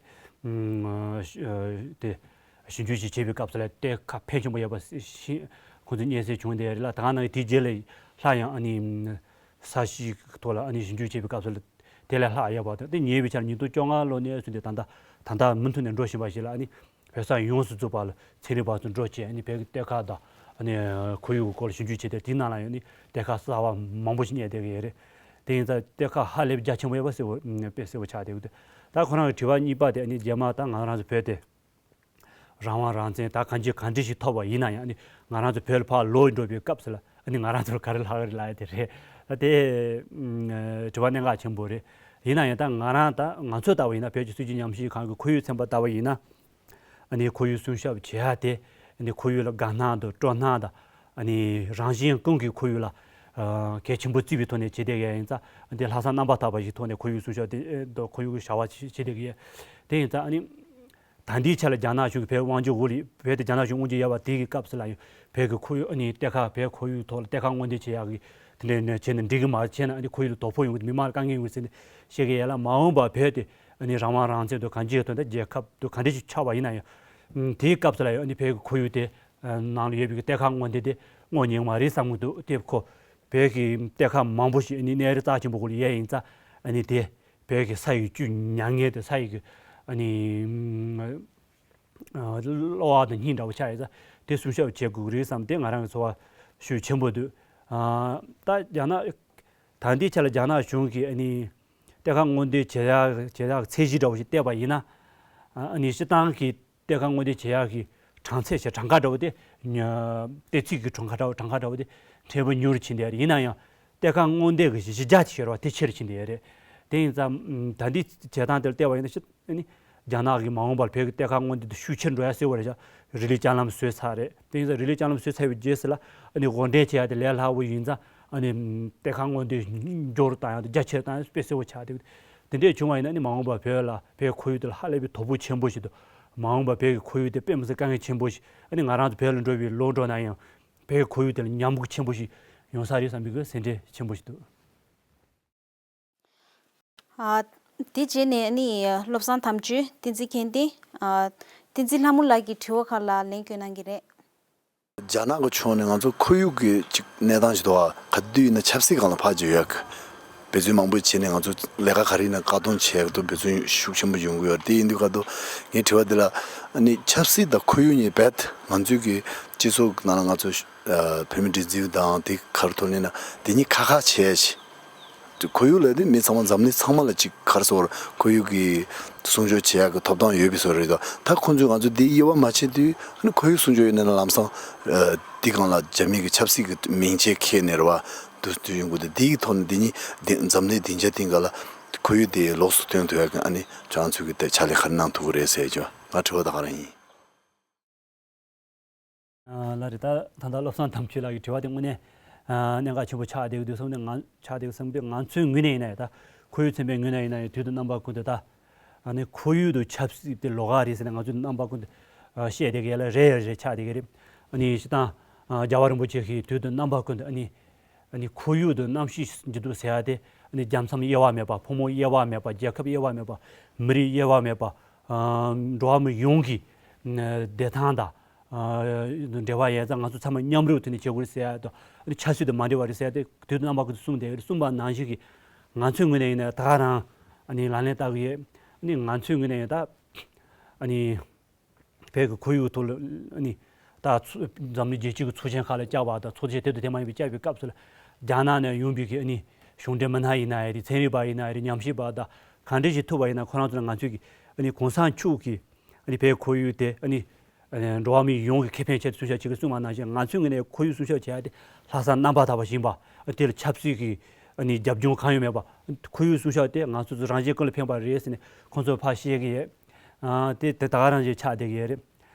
ཨ་དེ་ ཞིབ་འཇུག་ཅིག་བྱེད་པའི་སྐབས་སུ་ལ་གཏེར་ཁ་ཕལ་ཆེན་པོ་ཡོད་པ་ཤེས། ཁོང་ཚོས་སྙན་སེང་བྱུང་བསྡད་ཡོད་རེད་ལ། ད་ག་ནང་བཞིན་དེའི་རྗེས་ལ་སླར་ཡང་ཨ་ནི་ས་གཤིས་ཀྱི་ཐོག་ལ་ཨ་ནི་ཞིབ་འཇུག་བྱེད་པའི་སྐབས་སུ་ལ་དེ་ལས་ལྷག་ཡོད་པ་དང་། དེ་ཉེ་བའི་ཆར་ཉིས་སྟོང་བཅོ་ལྔ་ལོ་ནས་བཟུང་སྟེ་ད་ལྟ་ད་ལྟ་མུ་མཐུད་ནས་འགྲོ་བཞིན་པ་ཞིག་ལ། ཨ་ནི་བོད་ས་ཡོངས་སུ་རྫོགས་པ་ལ་ཚན་རིག་པ་ཚོ་འགྲོ་བྱས། ཨ་ནི་བོད་ཀྱི་གཏེར་ཁ་དང་ཨ་ནི་ཁོར་ཡུག་གི་སྐོར་ལ་ཞིབ་འཇུག་བྱས་ཏེ། དེའི་ནང་ལ་ཡང་ཨ་ནི་གཏེར་ཁ་གསར་བ་མང་པོ་ཞིག་རྙེད་བསྡད་ཀྱི་ཡོད་རེད། དེ་ཡིན་ཙང་གཏེར་ཁ་ཧ་ལས་པའི་རྒྱ་ཆེན་པོ་ཡོད་པ་གསལ་པོ་དཔེ་གསལ་པོ་ཆགས་བསྡད་ཀྱི་འདུག་ད་ཁོ་རང་གི་དྲི་བ་གཉིས་པ་དེ། ཨ་ནི་རྗེས་མ་ད་ང་རང་ཚོ་བོད་དེ་རང་དབང་རང་བཙན་ད་གང་ཅི་གང་འདྲ་ཞིག་ཐོབ་པ་ཡིན་ན་ཡང་། ཨ་ནི་ང་རང་ཚོ་བོད་ལ་ཕར་ལོག་འགྲོ་བའི་སྐབས་སུ་ལ་ཨ་ནི་ང་རང་ཚོར་ག་རེ་ལྷག་གི་རེད་ལབ་ཡ་དེ་རེད། ད་དེ་ཨ་དྲི་བ་གནད་འགག་ཆེན་པོ་རེད། ཡིན་ན་ཡང་ད་ང་རང་ད་ང་ཚོ་ལྟ་བུ་ཡིན་ན། བོད་ཀྱི་སྲིད་བྱུས་ཉམས་ཞིབ་ཁང་གི་ཁོར་ཡུག་ཚན་པ་ལྟ་བུ་ཡིན་ན། ཨ་ནི་ཁོར་ཡུག་སྲུང་སྐྱོབ་བྱེད་ཡ་དེ་ཨ་ནི་ཁོར་ཡུག་ལ་དགའ་སྣང་དང་སྤྲོ་སྣང་དང་། ཨ་ནི་རང་བཞིན་ཀུན་གྱིས་ཁོར་ཡུག་ལ་ཨ་གལ་ཆེན་པོ་བརྩི་བའི་ཐོག་ནས་བྱེད་བསྡད་ཡ་ཡིན་ཙང་། ཨ་ནི་ལྷག་བསམ་རྣམ་པར་དག་པ་ཞིག་ཐོག་ནས་ཁོར་ཡུག་སྲུང་སྐྱོབ་དེ་ཨེ་དང་ཁོར་ཡུག་གི་བྱ་བ་བྱེད་བྱེད་བསྡད་ཀྱི་ཡོད། དེ་ཡིན་ཙང་ཨ་ནི་ད་ལྟའི་ཆ་ལ་རྒྱ་ནག་གཞུང་གིས་བོད་དབང་སྒྱུར་འོག་ལ། བོད་དེ་རྒྱ་ནག་གཞུང་དབང་སྒྱུར་ཡོད་པ་དེ་གི་སྐབས་སུ་ལ་ཡང་བོད་ཀྱི་ཁོར་ཡུག་ཨ་ནི་གཏེར་ཁ། བོད་ཁོར་ཡུག་ཐོག་ལ་གཏེར་ཁ་སྔོག་འདོན་བྱེད་ཡག་གི་དེ་འདྲ་ནས་བྱས་ནས་འགྲིག་གི་མ་རེད། བྱས་ན་ཨ་ནི་ཁོར་ཡུག་ལ་དོ་ཕོག་ཡོང་གི་འདུག་མི་མང་ལ་དཀའ་ངལ་ཡོང་གི་ཟེར་ནས་བཤད་ཀྱི་ཡོད་ལ། མ་འོངས་པར་བོད་དེ་ཨ་ནི་རང་དབང་རང་བཙན་དང་གང་ཅིའི་དོན་དུ་རྒྱལ་ཁབ་དང་ག་འདྲ་ཞིག་ཆགས་པ་ཡིན་ན་ཡང་། ཨ་དེའི་སྐབས་སུ་ལ་ཡང་ཨ་ནི་བོད་ཀྱི་ཁོར་ཡུག་དེ་ནང་ལ་ཡོད་པའི་གཏེར་ཁ་སྔོག་འདོན་དེ་སྔོག་ཉན་གྱི་མ་རེད་བསམ་གྱི་འདུག་དེ་ཁོ་བོད་ཀྱི་གཏེར་ཁ་མང་པོ་ཞིག་ཨ་ནི་གནས་རི་རྩ་ཆེན་པོ་གུ་ལ་ཡོད་ཡིན་ཙང་། ཨ་ནི་དེ་བོད་ཀྱི་ས་ཡི་བཅུད་ཉར་མཁན་དེ། ས་ཡི་གི་ཨ་ནི་ཨ་གློ་བ་དང་སྙིང་འདྲ་བོ་ཆགས་ཡོད་ཙང་། དེ་སྲུང་སྐྱོབ་བྱེད་དགོས་ཀྱི་རེད་བསམ། དེ་ང་རང་གི་ཚོར་བ་ཤུགས་ཆེན་པོ་འདུག་ཨ་ད་རྒྱ་ནག་ད་ལྟའི་ཆ་ལ་རྒྱ་ནག་གཞུང་གིས་ཨ་ནི་གཏེར་ཁ་སྔོག་འདོན་བྱེད་ཡག་བྱེད་ཡག་ཚད་གཞི་འདྲ་བོ་ཞིག་བཏོད་པ་ཡིན་ན། ཨ་ནི་སྤྱིར་བཏང་གི་གཏེར་ཁ་སྔོག་འདོན་བྱེད་ཡག་གི་གྲངས་ཚད་ཞིག་གྲངས་ཀ་འདྲ་བོ་དེ། ཨ་གཏེར་ཚད་ཀྱི་གྲངས་ཀ་འདྲ་བོ། གྲངས་ཀ་འདྲ་བོ་དེ་ཕྲན་བུ་ཉུང་རུ་ཕྱིན་བསྡད་ཡོད་རེད། ཡིན་ན་ཡང་གཏེར་ཁ་སྔོག་འདོན་གྱི་གཞི་གཞི་རྒྱ་ཆེ་བ་དེ་ཆེ་རུ་ཕྱིན་བསྡད་ཡོད་རེད། དེ་ཡིན་ཙང་ད་ལྟའི་བྱེད་སྟངས་དེར་བལྟས་པ་ཡིན་ན། ཨ་ནི་རྒྱ་ནག་གིས་མ་འོངས་པར་བོད་ཀྱི་གཏེར་ཁ་སྔོག་འདོན་དེ་ཤུགས་ཆེར་འགྲོ་ཡ་གསལ་པོ་རེད་ཤག་རི་ལི་ལྕགས་ལམ་བཟོས་ཚར་རེད། དེ་ཡིན་ཙང་རི་ལི་ལྕགས་ལམ་བཟོས་ཚར་བའི་རྗེས་སུ་ལ་ཨ་ནི་དབོར་འདྲེན་བྱེད་ཡ་དེ་ལས་སླ་པོ་ཡིན་ཙང་། ཨ་ནི་གཏེར་ཁ་སྔོག་འདོན་མགྱོགས་རུ་བཏང་ཡ་དང་རྒྱ་ཆེར་བཏང་ཡ་དཔེ་གསལ་པོ་ཆགས་འདུག་དེ་འདྲས་བྱུང་བ་ཡིན་ན་ཨ་ནི་མ་འོངས་པར་བོད་ལ། བོད་ཁོར་ཡུག་དེ་ལ་ཧ་ལས་པའི་དོ་ཕོག་ཆེན་པོ་ཞིག་དང་། མ་འོངས་པར་བོད་ཀྱི་ཁོར་ཡུག་དེ་དཔེ་མི་སྲིད་དཀའ་ངལ་ཆེན་པོ་ཞིག་ཨ་ནི་ང་རང་ཚོ་བོད་ལ་འགྲོ་བའི་ལོ་འགྲོ་ན་ཡང་བོད་ཁོར་ཡུག་དེ་ལ་ཉམས་རྒུད་ཆེན་པོ་ཞིག་ཡོང་ས་རེད་བསམ་པའི་གི་སེམས་ཁྲལ་ཆེན་པོ་ཞིག་འདུག་ཨ། དེ་རྗེས་ནས་ཨ་ནི་བློ་བཟང་དམ་ཆོས། བསྟན་འཛིན་མཁྱེན་ལྡན། ཨ། བསྟན་འཛིན་ལྷ་མོ་ལགས་ཀྱིས་དྲི་བ་ཁག་ལ་ལན་བསྐྱོན་གནང་གི་རེད། རྒྱ་ནག་གི་ཕྱོགས་ནས་ང་ཚོ་ཁོར་ཡུག་གི་ཅིག་གནས་སྟངས་ཅིག་འདུག་ག་ག་དུས་ཡིན་ན་ཆབ་སྲིད་སྒང་ལ་ཕར་འགྱུར་ཡག་གི་འབད་བརྩོན་མང་པོ་བྱས་ནས། ང་ཚོ་ལས་ཀ་ག་རེ་ཡིན་ན་བཀག་སྡོམ་བྱེད་ཡག་ཏུ་འབད་བརྩོན་ཤུགས་ཆེན་པོ་ཡོང་གི་ཡོད་རེད། དེ་ཡིན་དུས་ག་དུས་ངའི་དྲི་བ་འདི་ལ། ཨ་ནི་ཆབ་སྲིད་དང་ཁོར་ཡུག་གཉིས་རྦད་ང་ཚོའི་གི་སྤྱི་ཚོགས་ནང་ལ་ང་ཚོ་བོད་མི་སྒྲིག་འཛུགས་དང་དེ་ག་རེ་ཐོག་ནས་ན་དེ་གཉིས་ཁ་ཁ་བྱས་ཤིག་ཁོར་ཡུག་ལབ་དུས་མི་ཚང་མ། འཛམ་གླིང་ཚང་མ་ལ་ཅིག་ག་རེ་ཟེར་དགོས་རེད། ཁོར་ཡུག་གི་སྲུང་སྐྱོབ་བྱེད་ཡག་གི་ཐོབ་ཐང་ཡོད་པའི་བཟོ་འདྲ་རེད་དོ། ད་ཁོང་ཚོས་ང་ཚོ་འདི་དབྱེ་བ་མ་ཕྱེ་དུས། ཨ་ནི་ཁོར་ཡུག་སྲུང་སྐྱོབ་ཡིན་ན་ལམ་སང་ཨ་འདི་སྒང་ལ་རྒྱ་མི་གི་ཆབ་སྲིད་ཀྱི་མིང་ཆད་འཁྱེར་ནས་རེད་བ། འདུག་འདུག་ཡོང་གི་འདུག་འདི་གི་ཐོག་ནས་འདི་གཉིས་འདི་འཛམ་གླིང་སྡིངས་ཆ་སྟེང་ག་ལ་ཁོར་ཡུག་འདི་ལོགས་སུ་ཐོན་ཐུབ་ཡག་གི་ཨ་ནི་ཁྱེད་རང་ཚོས་གི་དེ་ཕྱག་ལས་ག་རེ་གནང་ཐུབ་ཀྱི་རེད་ཟེར་རྒྱུ་ང་དྲི་བ་ད་ག་རང་ཡིན། ལགས་རེད། ད་ད་ལྟ་བློ་བཟང་དམ་ཆོས་ལགས་ཀྱི་དྲི་བ་དེ་དངོས་གནས་གནད་འགག་ཆེན་པོ་ཆགས་བསྡད་ཀྱི་འདུག་བསམ་ནས། ང་ཆགས་བསྡད་ཀྱི་བསམ་གྱི་འདུག་ང་ཚོའི་ངོས་ནས་ཡིན་ན་ཡང་། ད་ཁོར་ཡུག་ཚན་པའི་ངོས་ནས་ཡིན་ན་ཡང་། དུས་དང་རྣམ་པ་ཀུན་ཏུ་ད་ཨ་ནི་ཁོར་ཡུག་དང་ཆབ་སྲིད་དེ་ལོགས་ཀ་རེད་ཟེར་ནས་ང་ཚོས་རྣམ་པ་ཀུན་ཏུ་བཤད་བསྡད་ཀྱི་ཡོད་ལ། རེད་རེད་ཆགས་བསྡད་ཀྱི་རེད། ཨ་ནི་སྤྱིར་བཏང་རྒྱལ་བ་རིན་པོ་ཆེ་གིས་དུས་དང་རྣམ་པ་ཀུན་ཏུ་ཨ་ནི་ཨ་ནི་ཁོར་ཡུག་དང་གནམ་གཤིས་འགྱུར་ལྡོག་ཟེར་ཡ་དེ། ཨ་ནི་རྒྱལ་མཚམས་དབྱེ་བ་མེད་པ། ཕོ་མོ་དབྱེ་བ་མེད་པ། རྒྱལ་ཁབ་དབྱེ་བ་མེད་པ། མི་རིགས་དབྱེ་བ་མེད་པ། ཨ་འགྲོ་བ་མི་ཡོངས་ཀྱི་ཨ་བདེ་ཐང་དང་ཨ་འབྲེལ་བ་ཡོད་ཙང་། ང་ཚོ་ཚང་མ་མཉམ་རུབ་ཐོག་ནས་བྱེད་དགོས་རེད་ཟེར་ཡ་དང་། ཨ་ནི་ཆབ་སྲིད་དང་མ་འབྲེལ་བ་རེད་ཟེར་ཡ་དེ་དུས་དང་རྣམ་པ་ཀུན་ཏུ་གསུངས་བསྡད་ཡོད་རེད། གསུངས་པ་ནང་བཞིན་གྱི་ང་ཚོའི་ངོས་ནས་ཡིན་ན་ད་ག་རང་ཨ་ནི་ལག་ལེན་བསྟར་གྱི་ཡོད། ཨ་ནི་ང་ཚོའི་ངོས་ནས་ཡིན་ད་ཨ་ནི་བོད་ཀྱི་ཁོར་ཡུག་ཐོག་ལ་ཨ་ནི་ད་ཚོ་འཛམ་གླིང་རྒྱལ་སྤྱི་གི་ཚོགས་ཆེན་ཁག་ལ་བཅར་བ་དང་། ཚོགས་ཆེན་དེ་དང་དེ་མ་ཡིན་པའི་བཅར་བའི་སྐབས་སུ་ལ་རྒྱ་ནག་ནས་ཡོང་བའི་གི་ཨ་ནི་གཞུང་འབྲེལ་མི་སྣ་ཡིན་ན་ཡང་རེད། ཚན་རིག་པ་ཡིན་ན་ཡང་རེད། ཉམས་ཞིབ་པ་དང་ག་འདྲ་ཞིག་ཐུག་པ་ཡིན་ན། ཁོ་རང་ཚོ་ལ་ང་ཚོས་ཀྱི་ཨ་ནི་གོང་ས་མཆོག་གིས་ཨ་ནི་བོད་ཁོར་ཡུག་དེ་ཨ་ནི་ཨ་ནི་འགྲོ་བ་མི་ཡོངས་ཀྱི་ཁེ་ཕན་ཆེད་དུ་སྲུང་སྐྱོབ་བྱེད་ཀྱི་གསུངས་པ་ནང་བཞིན། ང་ཚོའི་ངོས་ནས་ཁོར་ཡུག་སྲུང་སྐྱོབ་བྱེད་ཡ་དེ་ལྷག་བསམ་རྣམ་པར་དག་པ་ཞིག་ཡིན་པ། དེ་ལ་ཆབ་སྲིད་ཀྱི་ཨ་ནི་རྒྱབ་ལྗོངས་གང་ཡང་མེད་པ། ཁོར་ཡུག་སྲུང་སྐྱོབ་དེ་ང་ཚོ་ཚོ་རང་གཞན་ཀུན་ལ་ཕན་པ་རེད་ཟེར་ནས་ཁོང་ཚོས་ཕར་བཤད་ཀྱི་ཡོད། ཨ་དེ་དེ་ད་ག་རང་ཞིག་ཆགས་བསྡད་ཀྱི་ཡོད་རེད།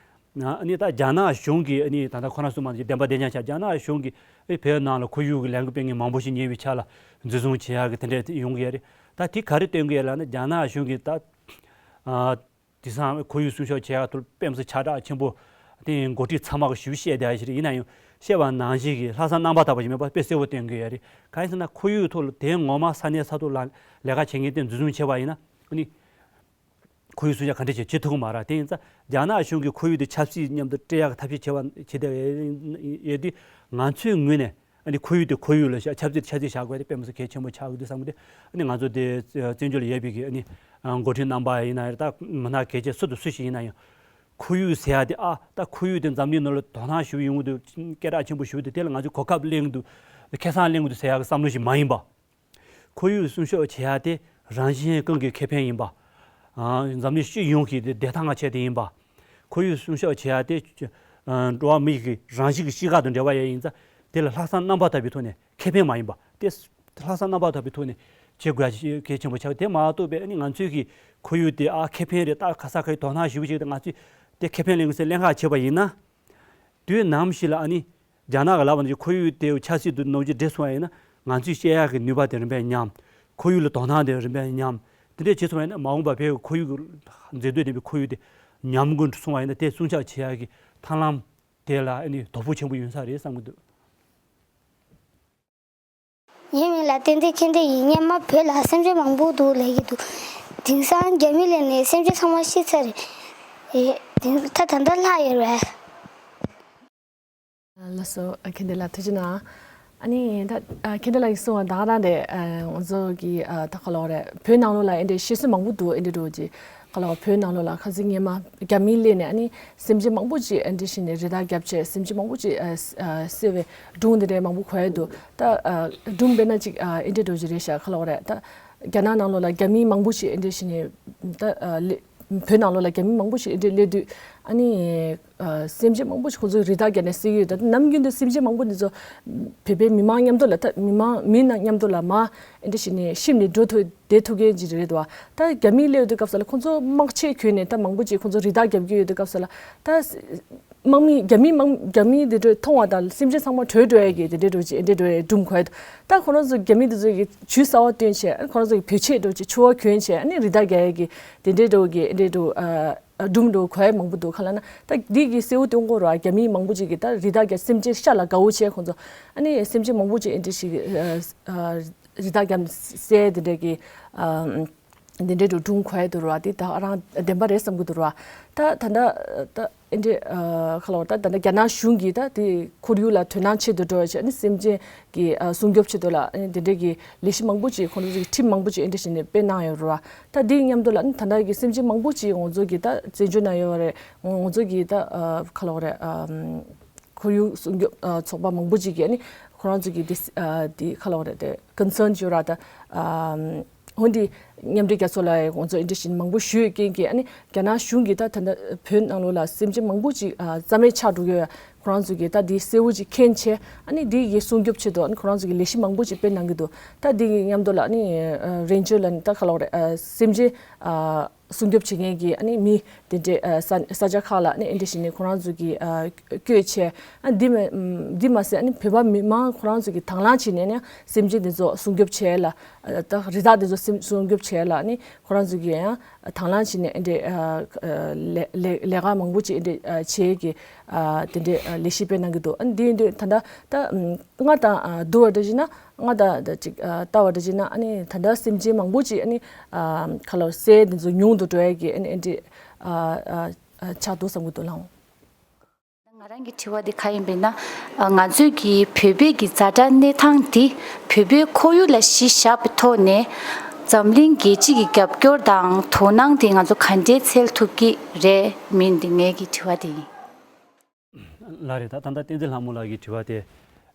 ཨ་ནི་ད་རྒྱ་ནག་གཞུང་གིས་ཨ་ནི་ད་ལྟ་ཁོ་རང་གསུངས་པ་ནང་བཞིན་བདེན་པ་བདེན་རྐྱང་ཆགས། རྒྱ་ནག་གཞུང་གིས་ཨེ་བོད་ནང་ལ་ཁོར་ཡུག་གི་ལས་འགུལ་སྤེལ་མཁན་མང་པོ་ཞིག་ཉེ་བའི་ཆར་ལ་འཛིན་བཟུང་བྱེད་ཡག་གི་དེ་འདྲ་ཡོང་གི་ཡོད་རེད། ད་དེ་ག་རེ་སྟོན་གྱི་ཡོད་ལབ་ན། རྒྱ་ནག་གཞུང་གིས་ད་ཨ་དེང་སང་ཁོར་ཡུག་སྲུང་སྐྱོབ་བྱེད་ཡག་ཐོག་དཔེ་མི་སྲིད་ཁྱབ་བསྒྲགས་ཆེན་པོ་དེ་འགོ་ཁྲིད་ཚང་མ་གིས་ཞེ་པོ་བཤད་བསྡད་ཡག་ཞིག་རེད། ཡིན་ན་ཡང་བཤད་པ་ནང་བཞིན་གྱི་ལྷག་བསམ་རྣམ་པར་དག་པ་ཞིག་མེད་པ་དཔེ་གསལ་པོ་སྟོན་གྱི་ཡོད་རེད། གང་ཡིན་ཟེར་ན་ཁོར་ཡུག་ཐོག་ལ་དེ་ངོ་མ་ས་གནས་ས་ཐོག་ལ་ལས་ཀ་བྱེད་མཁན་དེ་འཛིན་བཟུང་བྱས་པ་ཡིན་ན། ཨ་ནི། ཁོ་ ཁོར་ཡུག་སྲུང་སྐྱོབ་ག་འདྲ་བྱེད་བྱེད་ཐུབ་ཀྱི་མ་རེད། དེ་ཡིན་ཙང་རྒྱ་ནག་གཞུང་གིས་ཁོར་ཡུག་དེ་ཆབ་སྲིད་མཉམ་དུ་སྤྲད་ཡག་གི་ཐབས་ཤེས་བྱེད་པ་བྱེད་བསྡད་ཡོད་དུས། ང་ཚོའི་ངོས་ནས་ཨ་ནི་ཁོར་ཡུག་དེ་ཁོར་ཡུག་ལ་ཆབ་སྲིད་ཆབ་སྲིད་བཞག་དགོས་དེ་དཔེ་མི་སྲིད་གལ་ཆེན་པོ་ཆགས་ཀྱི་འདུག་བསམ་གྱི་འདུག་ཨ་ནི་ང་ཚོ་དེ་བཙན་བྱོལ་ལ་ཡོད་པའི་གི་ཨ་ནི་འགོ་ཁྲིད་རྣམ་པ་ཡིན་ན་ཡང་ད་མི་སྣ་གལ་ཆེ་སུ་དང་སུ་ཞིག་ཡིན་ན་ཡང་། ཁོར་ཡུག་ཟེར་ཡ་དེ་ཨ་ད་ཁོར་ཡུག་དེ་འཛམ་གླིང་ནང་ལ་དོ་སྣང་ཞུ་ཡོང་གི་འདུག་སྐད་གྲགས་ཆེན་པོ་ཞུ་གི་འདུག་དེ་ལ་ང་ཚོས་གོ་སྐབས་ལེན་གྱི་འདུག་ཁེ་བཟང་ལེན་གྱི་འདུག་ཟེར་ཡ་གི་བསམ་བློ་ཞིག་མ་ཡིན་པ། ཁོར་ཡུག་སྲུང་སྐྱོབ་བྱེད་ཡ་དེ་རང་བཞིན་ཀུན་གྱི་ཁེ་ཕན་ཡིན་པ། ཨ་འཛམ་གླིང་སྤྱི་ཡོངས་ཀྱི་བདེ་ཐང་ང་ཆེད་དུ་ཡིན་པ། ཁོར་ཡུག་སྲུང་སྐྱོབ་བྱེད་ཡ་དེ་ཨ་འགྲོ་བ་མི་ཡི་རང་བཞིན་གྱི་གཤིས་ཀ་དང་འབྲེལ་བ་ཡོད་ཡིན་ཙང་དེ་ལ་ལྷག་བསམ་རྣམ་པ་དག་པའི་ཐོག་ནས་ཁེ་ཕན་མ་ཡིན་པ་དེ། ལྷག་བསམ་རྣམ་པ་དག་པའི་ཐོག་ནས་བྱེད་དགོས་ཡ་གལ་ཆེན་པོ་ཆགས། དེ་མ་གཏོགས་པའི་ཨ་ནི་ང་ཚོའི་གི་ཁོར་ཡུག་དེ་ཨ་ཁེ་ཕན་རེད། ད་ག་ས་ག་ཡི་དོ་སྣང་ཞུ་བ་ཞིག་དང་ང་ཚོས་དེ་ཁེ་ཕན་ལེན་དགོས་ཟེར་གླེང་ག་བྱེད་པ་ཡིན་ན། དུས་ནམ་ཞིག་ལ་ཨ་ནི་རྒྱ་ནག་གི་ལབ་པ་ནང་བཞིན་ཁོར་ཡུག་དེ་ཆབ་སྲིད་དུ་ནོར་གྱི་འདྲེས་སོང་བ་ཡིན་ན་ང་ཚོས་བཤད་ཡག་གི་ནུས་པ་དེ་རིམ་པས་ཉམས། ཁོར་ཡུག་ལ་དོ་སྣང་དེ་རིམ་པས་ཉམས། དེ་འདྲས་བྱེད་སོང་བ་ཡིན་ན་མ་འོངས་པ་བོད་ཀྱི་ཁོར་ཡུག་གི་མཛེས་སྡུག་ལྡན་པའི་ཁོར་ཡུག་དེ་ཉམས་རྒུད་སོང་བ་ཡིན་ན་དེ་སྲུང་སྐྱོབ་བྱེད་ཡག་གི་ཐབས་ལམ་དེ་ལ་ཨ་ནི་དོ་ཕོག་ཆེན་པོ་ཡོང་ས་རེད་བསམ་གྱི་འདུག་ངའི་མིང་ལ་བསྟན་འཛིན་མཁྱེན་ལྡན་ཡིན། སྔོན་མ་བོད་ལ་སེམས་ཅན་མང་པོ་འདུག་ལབ་ཀྱི་འདུག་དེང་སང་རྒྱ་མི་སླེབས་ནས་སེམས་ཅན་ཚང་མ་ཤི་ཚར་རེད། ཨེ། དེང་ད་ད་ལྟ་ལྷག་ཡོད་རེད། ལགས་སོ། མཁྱེན་ལྡན་ལགས་ཐུགས་རྗེ་གནང་། ཨ་ནི་ད་མཁྱེན་ལྡན་ལགས་ཀྱིས་གསུངས་པ་ད་ག་རང་རེད། ང་ཚོ་གི་ད་ག་ལབ་དགོས་རེད། བོད་ནང་ལོགས་ལ་ཨེ་འདྲས་བཤད་སྲོལ་མང་པོ་འདུག་ཨེ་འདྲས་འགྲོ་གི། ག་ལབ་དགོས། བོད་ནང་ལོགས་ལ་ཁ་སང་སྔོན་མ་རྒྱ་མི་སླེབས་ནས་ཨ་ནི་སེམས་ཅན་མང་པོ་ཅིག་ཨེ་འདྲས་བྱས་ནས་རི་དྭགས་བརྒྱབ་བྱས་སེམས་ཅན་མང་པོ་ཅིག་བསད་པའི་སྒྲུང་དེ་འདྲས་མང་པོ་གོ་ཡ་འདུག་ད་སྒྲུང་དཔེར་ན་ཅིག་ཨེ་འདྲས་འགྲོ་གི་རེད་ཤག་ག་ལབ་དགོས་རེད། ད་རྒྱ་ནག་ནང་ལོགས་ལ་རྒྱ་མི་མང་པོ་ཅིག་ཨེ་འདྲས་བྱས་ནས་ད་བོད་ནང་ལོགས་ལ་རྒྱ་མི་མང་པོ་ཞིག་འདི་སླེབས་དུས་ཨ་ནི་སེམས་ཅན་མང་པོ་ཞིག་ཁོང་ཚོས་རི་དྭགས་བརྒྱབ་ནས་བསད་ཀྱི་ཡོད། ད་ནམ་རྒྱུན་དུ་སེམས་ཅན་མང་པོ་འདི་ཚོ་བོད་པའི་མི་མང་མཉམ་དུ་ལ་ད་མི་མང་མི་ནང་མཉམ་དུ་ལ་མར་འདི་བྱས་ནས་ཤི་ནས་འགྲོ་ཐུབ་བསྡད་ཐུབ་མཁན་ཅིག་རེད་འདུག་ད་རྒྱ་མི་སླེབས་དུས་སྐབས་སུ་ལ་ཁོང་ཚོ་དམག་ཆས་གྱོན་ནས་ད་མང་པོ་ཅིག་ཁོང་ཚོ་རི་དྭགས་བརྒྱབ་ཀྱི་ཡོད་དུས་སྐབས་སུ་ལ་ད་དམག་མི་རྒྱ་མི་དམག་རྒྱ་མི་འདི་འདྲ་མཐོང་བ་དང་སེམས་ཅན་ཚང་མ་བྲོས་འགྲོ་ཡ་གི་དེ་འདྲ་འགྲོ་ཅིག་འདི་འདྲ་འགྲོ་ཡ་སྒྲུང་གོ་ཡ་འདུག་ད་ཁོ་རང་ཚོ་རྒྱ་མི་འདི་ཚོ་གི་ཇུས་གསར་པ་བཏོན་བྱས་ཁོ་རང་ཚོ་གི་བོད་ཆས་འགྲོ་ཅིག་ཕྱུ་པ་གྱོན་བྱས་ཨ་ནི་རི་དྭགས་རྒྱག་ཡ་གི་དེ་འདྲའི་འགྲོ་གི་འདྲའི་འགྲོ་སྒྲུང་འགྲོ་གོ་ཡ་མང་པོ་འདུག་ག་ལབ་ན་ད་འདི་གི་གསལ་པོ་སྟོན་གོ་ར་རྒྱ་མི་མང་པོ་ཅིག་གི་ད་རི་དྭགས་རྒྱག་སེམས་ཅན་ཤ་ལ་དགའ་བོ་བྱས་ཁོང་ཚོ་ཨ་ནི་སེམས་ཅན་མང་པོ་ཅིག་ཨེ་འདྲ་ཞིག་རི་དྭགས་རྒྱག་བསད་དེ་འདྲ་གི་དེ་འདྲའི་འགྲོ་སྒྲུང་གོ་ཡ་འདུག་ར། དེ་ད་རང་བདེན་པ་རེད་བསམ་གི་འདུག་ར། ད་ད་ད་ད། ཨེ་འདྲས་ཁ་ལོ་ད་ད་ནི་རྒྱ་ནག་གཞུང་གིས་ད་དེ་ཁོར་ཡུག་ལ་དོ་སྣང་ཆེད་དུ་འགྲོ་བྱས་ནི་སེམས་ཅན་གྱི་སྲུང་སྐྱོབ་ཆེད་དུ་ལ་དེ་འདྲས་ཀྱི་ལས་གཞི་མང་པོ་ཅིག་ཁོང་ཚོ་གི་ཁྲིམས་མང་པོ་ཅིག་ཨེ་འདྲས་བྱས་ནས་སྤེལ་གནང་ཡོད་རེད་བ། ད་དེའི་མཉམ་དུ་ལ་ནི་ད་ལྟ་གི་སེམས་ཅན་མང་པོ་ཅིག་ང་ཚོ་གི་ད་བཙན་བྱོལ་ནང་ཡོད་རེད། ང་ཚོ་གི་ད་ཁ་ལོ་རེད། ཁོར་ཡུག་སྲུང་སྐྱོབ་ཚོགས་པ་མང་པོ་ཅིག་གིས་ནི་ཁོ་རང་ཚོ་གི་དེ་དེ་ཁ་ལོ་རེད་དེ་ཀོན་སརན་ཡོད་ར་ད། འོན་ཏེ་མཉམ་འབྲེལ་རྒྱལ་ཚོགས་ལ་ང་ཚོ་ཨེ་འདྲས་བྱས་ནས་མང་པོ་ཞུས་ཡོད་རྐྱེན་གྱིས་ཨ་ནི་རྒྱ་ནག་གཞུང་གིས་ད་ད་ལྟ་བོད་ནང་ལོགས་ལ་སེམས་ཅན་མང་པོ་ཅིག་རྩ་མེད་ཆགས་འགྲོ་གི་ཡོད། ཁོ་རང་ཚོ་གིས་ད་འདི་གསལ་བོ་ཅིག་མཁྱེན་བྱས་ཨ་ནི་འདི་གི་སྲུང་སྐྱོབ་ཆེད་དུ་ཨ་ནི་ཁོ་རང་ཚོ་གིས་ལས་གཞི་མང་པོ་ཅིག་སྤེལ་གནང་གི་འདུག་ད་འདི་གི་མཉམ་དུ་ལ་ཨ་ནི་རེན་ཇར་ལ་ནི་ད་ག་ལབ་དགོས་རེད། སེམས་ཅན་སྲུང་སྐྱོབ་བྱེད་མཁན་གྱི་ཨ་ནི་མི་དེ་འདྲས་ས་ས་ཆ་ཁག་ལ་ཨ་ནི་ཨེ་འདྲས་བྱས་ནས་ཁོ་རང་ཚོ་གིས་བསྐྱོད་བྱས་ཨ་འདི་མ་འདི་མ་ཟད་ཨ་ནི་བོད་པ་མི་མང་ཁོ་རང་ཚོ་གིས་དང་བླངས་བྱས་ནས་ནི་སེམས་ཅན་དེ་ཚོ་སྲུང་སྐྱོབ་བྱས་ལ། ད་རི་དྭགས་དེ་ཚོ་སྲུང་སྐྱོབ་བྱས་ལ་ནི་ཁོ་རང་ཚོ་གིས་ཡང་དང་བླངས་བྱས་ནས་ཨེ་འདྲས་ལས་ལས་ལས་ཀ་མང་པོ་ཅིག་ཨེ་འདྲས་བྱས་ཀྱི་དེ་འདྲས་ལས་གཞི་སྤེལ་གནང་གི་འདུག་ཨ་འདི་ཡིན་དུས་ད་ལྟ་ད་སྔར་དང་བསྡུར་བ་འདྲ་བྱས་ན་སྔར་དང་ད་ཅིག་ལྟ་བ་འདྲ་བྱས་ན་ཨ་ནི་ད་ལྟ་སེམས་ཅན་མང་པོ་ཅིག་ཨ་ནི་ཁ་ལོ་བསད་དེ་ཚོ་ཉུང་དུ་འགྲོ་ཡ་གི་ཨ་ནི་ཨེ་འདྲས་ཆགས་འདུག་བསམ་གི་འདུག་ལགས། ང་རང་གི་དྲི་བ་འདི་ག་ཡིན་པས་ན། ང་ཚོས་ཀྱི་བོད་པའི་གི་ཛ་དྲག་གནས་སྟངས་འདི་བོད་པའི་ཁོར་ཡུག་ལ་གཞི་བཞག་པའི་ཐོག་ནས་འཛམ་གླིང་རྒྱལ་སྤྱི་གི་རྒྱབ་སྐྱོར་དང་དོ་སྣང་དེ་ང་ཚོ་ག་འདྲས་འཚོལ་ཐུབ་ཀྱི་རེད་མིན་འདི་ངའི་གི་དྲི་བ་དེ་ཡིན། ལགས་རེད། ད་ད་ལྟ་བསྟན་འཛིན་ལྷ་མོ་ལགས་ཀྱི་དྲི་བ་དེ་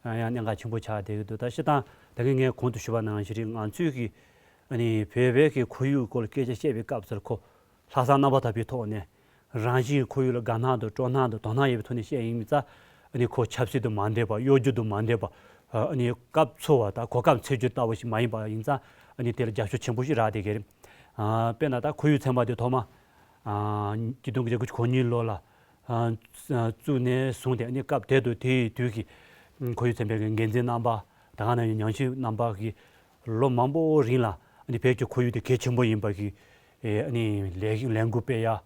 ཡང་གནད་འགག་ཆེན་པོ་ཆགས་བསྡད་ཀྱི་འདུག་ད་སྤྱིར་བཏང་ད་གིན་ངས་གོང་དུ་ཞུས་པ་ནང་བཞིན་རེད། ང་ཚོས་ཀྱི་ཨ་ནི་བོད་པའི་གི་ཁོར་ཡུག་སྐོར་ལ་སྐད་ཆ་བཤད་པའི་སྐབས་སུ་ཁོ་ལྷག་བསམ་རྣམ་པ་དག་པའི་ཐོག་ནས་རང་བཞིན་གྱི་ཁོར་ཡུག་ལ་དགའ་སྣང་དང་སྤྲོ་སྣང་དང་དོ་སྣང་ཡོད་པའི་ཐོག་ནས་བཤད་ཡིན་མིན་ཙང་ཨ་ནི་ཁོ་ཆབ་སྲིད་དང་མ་འབྲེལ་བ་གཡོ་སྒྱུ་དང་མ་འབྲེལ་བ་ཨ་ནི་སྐབས་འཚོལ་བ་དང་གོ་སྐབས་འཚོལ་རྒྱུ་ལྟ་བུ་ཞིག་མ་ཡིན་པ་ཡིན་ཙང་ཨ་ནི་དེ་ལ་རྒྱབ་སྐྱོར་ཆེན་པོ་ཞིག་རག་བསྡད་ཀྱི་རེད། དཔེར་ན་ད་ཁོར་ཡུག་ཚན་པ་དེ་ཐོག་མ་ཆིག་སྟོང་དགུ་བརྒྱ་དགུ་བཅུ་གོ་གཉིས་ལོ་ལ་བཙུགས་ནས་བཟུང་སྟེ་ཨ་ནི་སྐབས་དེ་དང་དེའི་དུས་ཀྱི་ཁོར་ཡུག་ཚན་པའི་འགན་འཛིན་རྣམ་པ་དང་ནང་ཉམས་ཞིབ་རྣམ་པ་གིས་ལོ་མང་པོ་རིང་ལ་ཨ་ནི་བོད་ཀྱི་ཁོར་ཡུག་དེ་གལ་ཆེན་པོ་ཡིན་པ་གི་ཨ་ནི་ལས་ལས་འགུལ་སྤེལ་ཡ།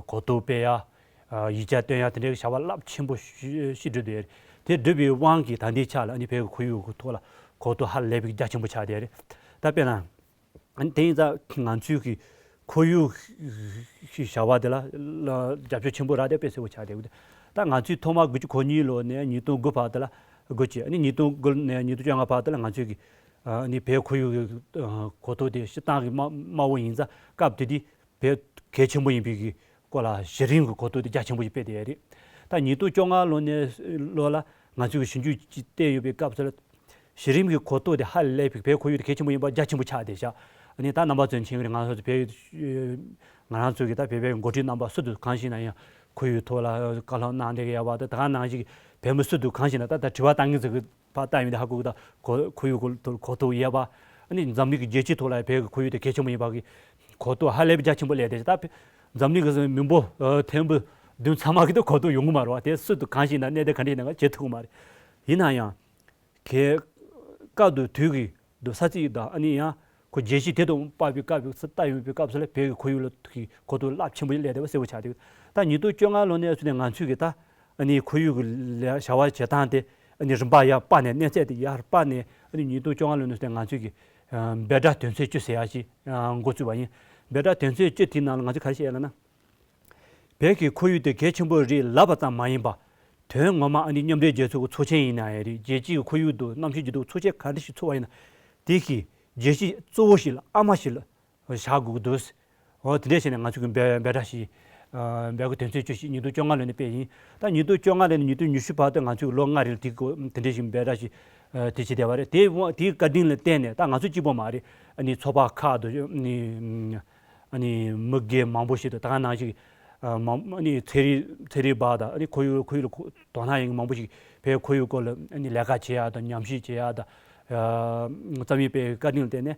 གོ་རྟོགས་སྤེལ་ཡ། ཡིག་ཆ་བཏོན་ཡ་དེ་འདྲའི་བྱ་བ་རླབས་ཆེན་པོ་ཞིག་བསྒྲུབས་བསྡད་ཡོད་རེད། དེ་བསྒྲུབས་པའི་དབང་གིས་ད་ལྟའི་ཆ་ལ་ཨ་ནི་བོད་ཀྱི་ཁོར་ཡུག་གི་ཐོག་ལ་གོ་རྟོགས་ཧ་ལས་པའི་རྒྱ་ཆེན་པོ་ཆགས་བསྡད་ཡོད་རེད། ད་དཔེར་ན། ཨ་ནི་དེ་ཡིན་ཙང་ང་ཚོའི་གི་ ཁོར་ཡུག་གི་བྱ་བ་དེ་ལ་ལ་རྒྱབ་སྐྱོར་ཆེན་པོ་རག་དེ་དཔེ་གསལ་པོ་ཆགས་བསྡད་ཡོད། ད་ང་ཚོས་ཐོག་མ་དགུ་བཅུ་གོ་གཉིས་ལོ་ནས་ཉིས་སྟོང་དགུ་བར་དུ་ལ་དགུ་བཅུ་ཨ་ནི་ཉིས་སྟོང་དགུ་ནས་ཉིས་སྟོང་བཅོ་ལྔ་བར་དུ་ལ་ང་ཚོས་ཀྱི་ཨ་ནི་བོད་ཁོར་ཡུག་གི་ཨ་གོ་རྟོགས་དེ་སྤྱིར་བཏང་གི་དམའ་དམའ་བོ་ཡིན་ཙང་སྐབས་དེ་དུས་བོད་གལ་ཆེན་པོ་ཡིན་པའི་གི་སྐོར་ལ་གཞི་རིམ་གྱི་གོ་རྟོགས་དེ་རྒྱ་ཆེན་པོ་ཞིག་སྤེལ་བསྡད་ཡོད་རེད། ད་ཉིས་སྟོང་བཅོ་ལྔ་ལོ་ནས་ལོ་ལ་ང་ཚོས་ཀྱི་ཞིབ་འཇུག་ཅིག་བལྟས་ཡོད་པའི་སྐབས་སུ་ལ། གཞི་རིམ་གྱི་གོ་རྟོགས་དེ་ཧ་ལས་པའི་བོད་ཁོར་ཡུག་དེ་གལ་ཆེན་པོ་ཡིན་པ་རྒྱ་ཆེན་པོ་ཆགས་བསྡད་ཤག་ཨ་ནི་ད་རྣམ་པ་ཚོས་མཁྱེན་གྱི་རེད། ང་ཚོ་བོད་ང་རང་ཚོ་གི་ད་བོད་པའི་འགོ་ཁྲིད་རྣམ་པ་སུ་དང་གང་ཞིག་ན་ཡང་ཁོར་ཡུག་ཐོག་ལ་བཀའ་སློབ་གནང་བསྡད་ཀྱི་ཡོད་པ་དང་། ད་ག་ནང་བཞིན་བོད་མི་སུ་དང་གང་ཞིག་ན་ད་ད་དྲི་བ་བཏང་མཁན་ཚོ་གི་ཕར་ལྟ་ཡོང་དུས་ཧ་གོ་གི། ད་ཁོ་ཁོར་ཡུག་གོ་ཐོག་གོ་རྟོགས་ཡོད་པ། ཨ་ནི་འཛམ་གླིང་གི་རྒྱལ་སྤྱིའི་ཐོག་ལ་བོད་ཀྱི་ཁོར་ཡུག་དེ་གལ་ཆེན་པོ་ཡིན་པ་གི་གོ་རྟོགས་ཧ་ལས་པའི་རྒྱ་ཆེན་པོ་སླེབས་བསྡད་ཤག་ད་འཛམ་གླིང་གི་མི་འབོར་ཐེར་འབུམ་བདུན་ཚང་མ་གི་ད་གོ་རྟོགས་ཡོང་གི་མ་རེད་བ། དེ་སུ་དང་གང་ཞིག་ན་གནས་དེ་ག་འདྲ་ཡིན་ན་བྱེད་ཐུབ་ཀྱི་མ་རེད། ཡིན་ན་ཡང་། གལ་སྐབས་དུ་དུས་ཀྱི་དུ་ས་ཚིགས་དང་ཨ་ནི་ཡང་ཁོ་རྒྱལ་སྤྱི་དེ་དང་དཔག་པའི་སྐབས་ཀྱི་ས་ལྟ་ཡོང་པའི་སྐབས་སུ་ལ་བོད་ཀྱི་ཁོར་ཡུག་ལ་གི་གོ་རྟོགས་རླབས་ཆེན་པོ་སླེབས་བསྡད་པ་གསལ་པོ་ཆགས་འདུག་ད་ཉིས་སྟོང་བཅོ་ལྔ་ལོ་ནས་བཟུང་ནས་ང་ཚོས་ཀྱི་ད་ཨ་ནི་ཁོར་ཡུག་གི་ལས་བྱ་བ་བྱེད་སྟངས་དེ་ཨ་ནི་རིམ་པ་ཡར་སྤར་ནས། གནས་ཚད་དེ་ཡར་སྤར་ནས། ཨ་ནི་ཉིས་སྟོང་བཅོ་ལྔ་ལོ་ནས་བཟུང་ནས་ང་ཚོས་ཀྱི་ཨ་འབོད་སྒྲ་དོན་ཚན་བཅུ་ཟེར་ཡག་ཅིག་ཨ་འགོ་བཙུགས་པ་ཡིན། འབོད་སྒྲ་དོན་ཚན་བཅུ་དེའི་ནང་ལ་ང་ཚོས་ག་རེ་བཤད་ཡོད་ལབ་ན། བོད་ཀྱི་ཁོར་ཡུག་དེ་གལ་ཆེན་པོ་རེད་ལབ་པ་ཙམ་མ་ཡིན་པ། དོན་ངོ་མ་ཨ་ནི་མཉམ་འབྲེལ་རྒྱལ་ཚོགས་ཀྱི་ཚོགས་ཆེན་ཡིན་ན་ཡང་རེད། རྒྱལ་སྤྱིའི་ཁོར་ཡུག་དང་གནམ་གཤིས་འགྱུར་ལྡོག་ཚོགས་ཆེན་ག་འདྲ་ཞིག་ཚོགས་པ་ཡིན་ན། དེ་གི་བརྗོད་གཞི་གཙོ་བོ་ཞིག་ལ་ཨ་མ་ཞིག་ལ་བཞག་དགོས་ཀྱི་འདུག་འོ་དེ་འདྲ་བྱས་ནས་ང་ཚོས་ཀྱི་འབོད་འབོད་སྒྲ་ཞིག་ཨ་འབོད་སྒྲ་དོན་ཚན་བཅུ་ཞིག་ཉིས་སྟོང་བཅོ་ལྔ་ལོ་ནས་སྤེལ་ཡིན། ད་ཉིས་སྟོང་བཅོ་ལྔ་ལོ་ནས་ཉིས་སྟོང་ཉི་ཤུ་བར་དུ་ང་ཚོས་ལོ་ལྔ་རིང་དེ་གོ་དེ་འདྲ་ཞིག་འབོད་སྒྲ་ཞིག་ཨ་དེ་བྱས་བསྡད་པ་རེད། དེ་དེའི་བཀའ་དྲིན་ལ་བརྟེན་ནས་ད་ང་ཚོ་གཅིག་པོ་མ་རེད། ཨ་ནི་ཚོགས་པ་ཁག་ཏུ་ཨ་ནི། ཨ་ནི་མི་སྒེར་མང་པོ་ཞིག་དང་། ད་ག་ནང་བཞིན་ཨ་མང་ཨ་ནི་ཚན་རིག་ཚན་རིག་པ་དང་། ཨ་ནི་ཁོར་ཡུག་ཁོར་ཡུག་ལ་ཁོ་དོ་སྣང་ཡོད་མཁན་མང་པོ་ཞིག་བོད་ཁོར་ཡུག་སྐོར་ལ་ཨ་ནི་ལས་ཀ་བྱེད་ཡག་དང་ཉམས་ཞིབ་བྱེད་ཡག་དང་། ཨ་རྩོམ་ཡིག་སྤེལ་བའི་བཀའ་དྲིན་ལ་བརྟེན་ནས།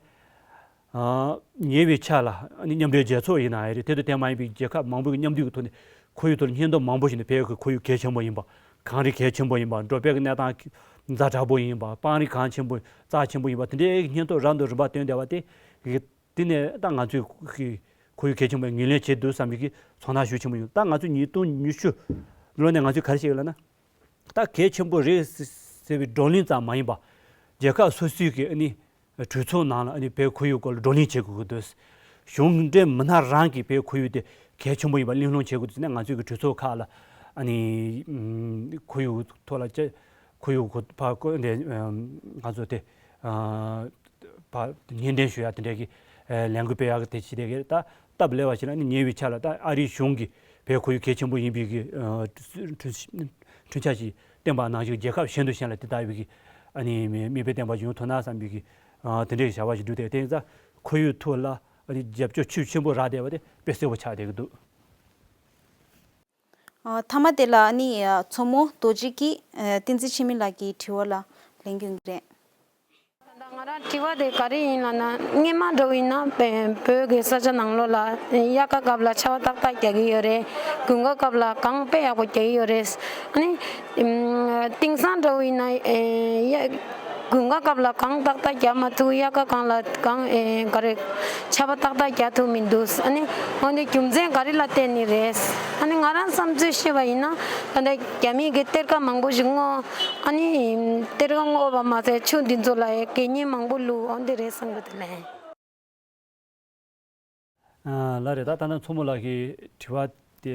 ཨ་ཉེ་བའི་ཆར་ལ་ཨ་ནི་མཉམ་འབྲེལ་རྒྱལ་ཚོགས་ཡིན་ན་ཡང་རེད། དེ་དང་དེ་མ་ཡིན་པའི་རྒྱལ་ཁབ་མང་པོ་གི་མཉམ་འདུས་ཀྱི་ཐོག་ནས་ཁོར་ཡུག་ཐོག་ལ་སྙན་ཐོ་མང་པོ་ཞིག་ནས་བོད་ཀྱི་ཁོར་ཡུག་གལ་ཆེན་པོ་ཡིན་པ། གངས་རི་གལ་ཆེན་པོ་ཡིན་པ། འགྲོ་ཕན་གྱི་གནས་སྟངས་ཛ་དྲག་པོ་ཡིན་པ། སྤང་རི་གངས་ཆེན་པོ་རྩ་ཆེན་པོ་ཡིན་པ། དེ་འདྲའི་སྙན་ཐོ་རབ་དང་རིམ་པ་བཏོན་བསྡད་པ་དེ་གི། དེ་ནས་ད་ང་ཚོས་ཀྱི་ཁོར་ཡུག་གལ་ཆེན་པོ་ངོས་ལེན་བྱེད་འདུག་བསམ་པའི་གི་ཚོར་སྣང་ཞེ་པོ་ཆེན་པོ་ཡོད། ད་ང་ཚོས་ཉིས་སྟོང་ཉི་ཤུ་ལོ་ནས་ང་ཚོས་ག་རེ་བྱེད་ཡོད་ལབ་ན། ད་གལ་ཆེན་པོ་རེད་ཟེར་བའི་བགྲོ་གླེང་ཙམ་མ་ཡིན་པ། རྒྱལ་ཁབ་སོ་སོའི་གི་ཨ་ནི་གྲོས་ཚོགས་ནང་ལ་ཨ་ནི་བོད་ཁོར་ཡུག་སྐོར་ལ་བགྲོ་གླེང་བྱེད་དགོས་ཀྱི་འདུག་གཞུང་འབྲེལ་མི་སྣ་རང་གིས་བོད་ཁོར་ཡུག་དེ་གལ་ཆེན་པོ་ཡིན་པ་གླེང་སློང་བྱེད་དགོས་འདུག་ཟེར་ནས། ང་ཚོའི་གི་གྲོས་ཚོགས་ཁག་ལ་ཨ་ནི་ཁོར་ཡུག་ཐོག་ལ་ཅི་ཁོར་ཡུག་གོ་ཕར་བཀོད་འདི་ང་ཚོ་དེ་ཕར་སྙན་སྒྲོན་ཞུ་ཡག་དེ་འདྲའི་གི་ལས་འགུལ་སྤེལ་ཡག་གི་དེ་བྱེད་བསྡད་ཀྱི་རེད། ད་སྟབས་ལེགས་པ་ཞིག་ལ་ནི་ཉེ་བའི་ཆར་ལ་ད་ཨ་རིའི་གཞུང་གིས་བོད་ཁོར་ཡུག་གལ་ཆེན་པོ་ཡིན་པའི་གི་འཕྲིན་འཕྲིན་བཅར་ཞིག་བཏོན་པ་ནང་བཞིན། རྒྱལ་ཁབ་གཞན་དུ་གཞན་ལ་དེ་ལྟ་བུའི་གི་ཨ་ནི་མིག་དཔེ་བསྟན་པ་ཞིག་ཡོང་ཐུབ་ན་བསམ་པའི་གི་དེ་འདྲའི་བྱ་བ་ཞིག་བསྒྲུབས་ཏེ། དེ་ཡིན་ཙང་ཁོར་ཡུག་ཐོག་ལ་ཨ་ནི་རྒྱབ་སྐྱོར་ཤུགས་ཆེན་པོ་རག་བསྡད་པ་དེ་དཔེ་གསལ་པོ་ཆགས་བསྡད་ཀྱི་འདུག་ཨ་མཐའ་མ་དེ་ལ་ཨ་ནི་ཨ་མཚོ་མོ་རྡོ་རྗེ་གིས་ཨ་བསྟན་འཛིན་འཆི་མེད་ལགས་ཀྱི་དྲི་བ་ལ་ལན་སྐྱོན་གྱི་རེད། ད་ང་རང་དྲི་བ་དེ་ག་རེ་ཡིན་ལབ་ན། སྔོན་མ་འདྲ་བོ་ཡིན་ན་བོད་ཀྱི་ས་ཆ་ནང་ལོགས་ལ་དབྱར་ཁ་སྐབས་ལ་ཆར་པ་ཏག་ཏག་རྒྱག་གི་ཡོད་རེད། དགུན་ཁ་སྐབས་ལ་གངས་དཔེ་ཡག་པོ་རྒྱག་གི་ཡོད་རེད། ཨ་ནི་ཨམ་དེང་སང་འདྲ་བོ་ཡིན་ན་ཨེ་དབྱར་དགུན་ཁ་སྐབས་ལ་གངས་ཏག་ཏག་རྒྱག་མ་ཐུབ། དབྱར་ཁ་སྐབས་ལ་གངས་ཨེ་ག་རེ་ཆར་པ་ཏག་ཏག་རྒྱག་ཐུབ་མི་འདུག་ཨ་ནི་འོན་ཏེ་རྒྱུ་མཚན་ག་རེ་ལ་བརྟེན་ནས་རེད། ཨ་ནི་ང་རང་བསམ་ཚུལ་བཤད་པ་ཡིན་ན། ད་ལྟ་རྒྱ་མི་གི་གཏེར་ཁ་མང་པོ་ཞིག་སྔོག་ཨ་ནི་གཏེར་ཁ་སྔོག་པ་མ་ཟད་ཆུ་འདི་ཚོ་ལ་ཡང་དགེ་བསྙེན་མང་པོ་བླུགས། འོན་ཏེ་རེད་བསམ་གི་འདུག་ལགས། ཨ་ལགས་རེད། ད་ད་ནང་མཚོ་མོ་ལགས་ཀྱི་དྲི་བ་དེ་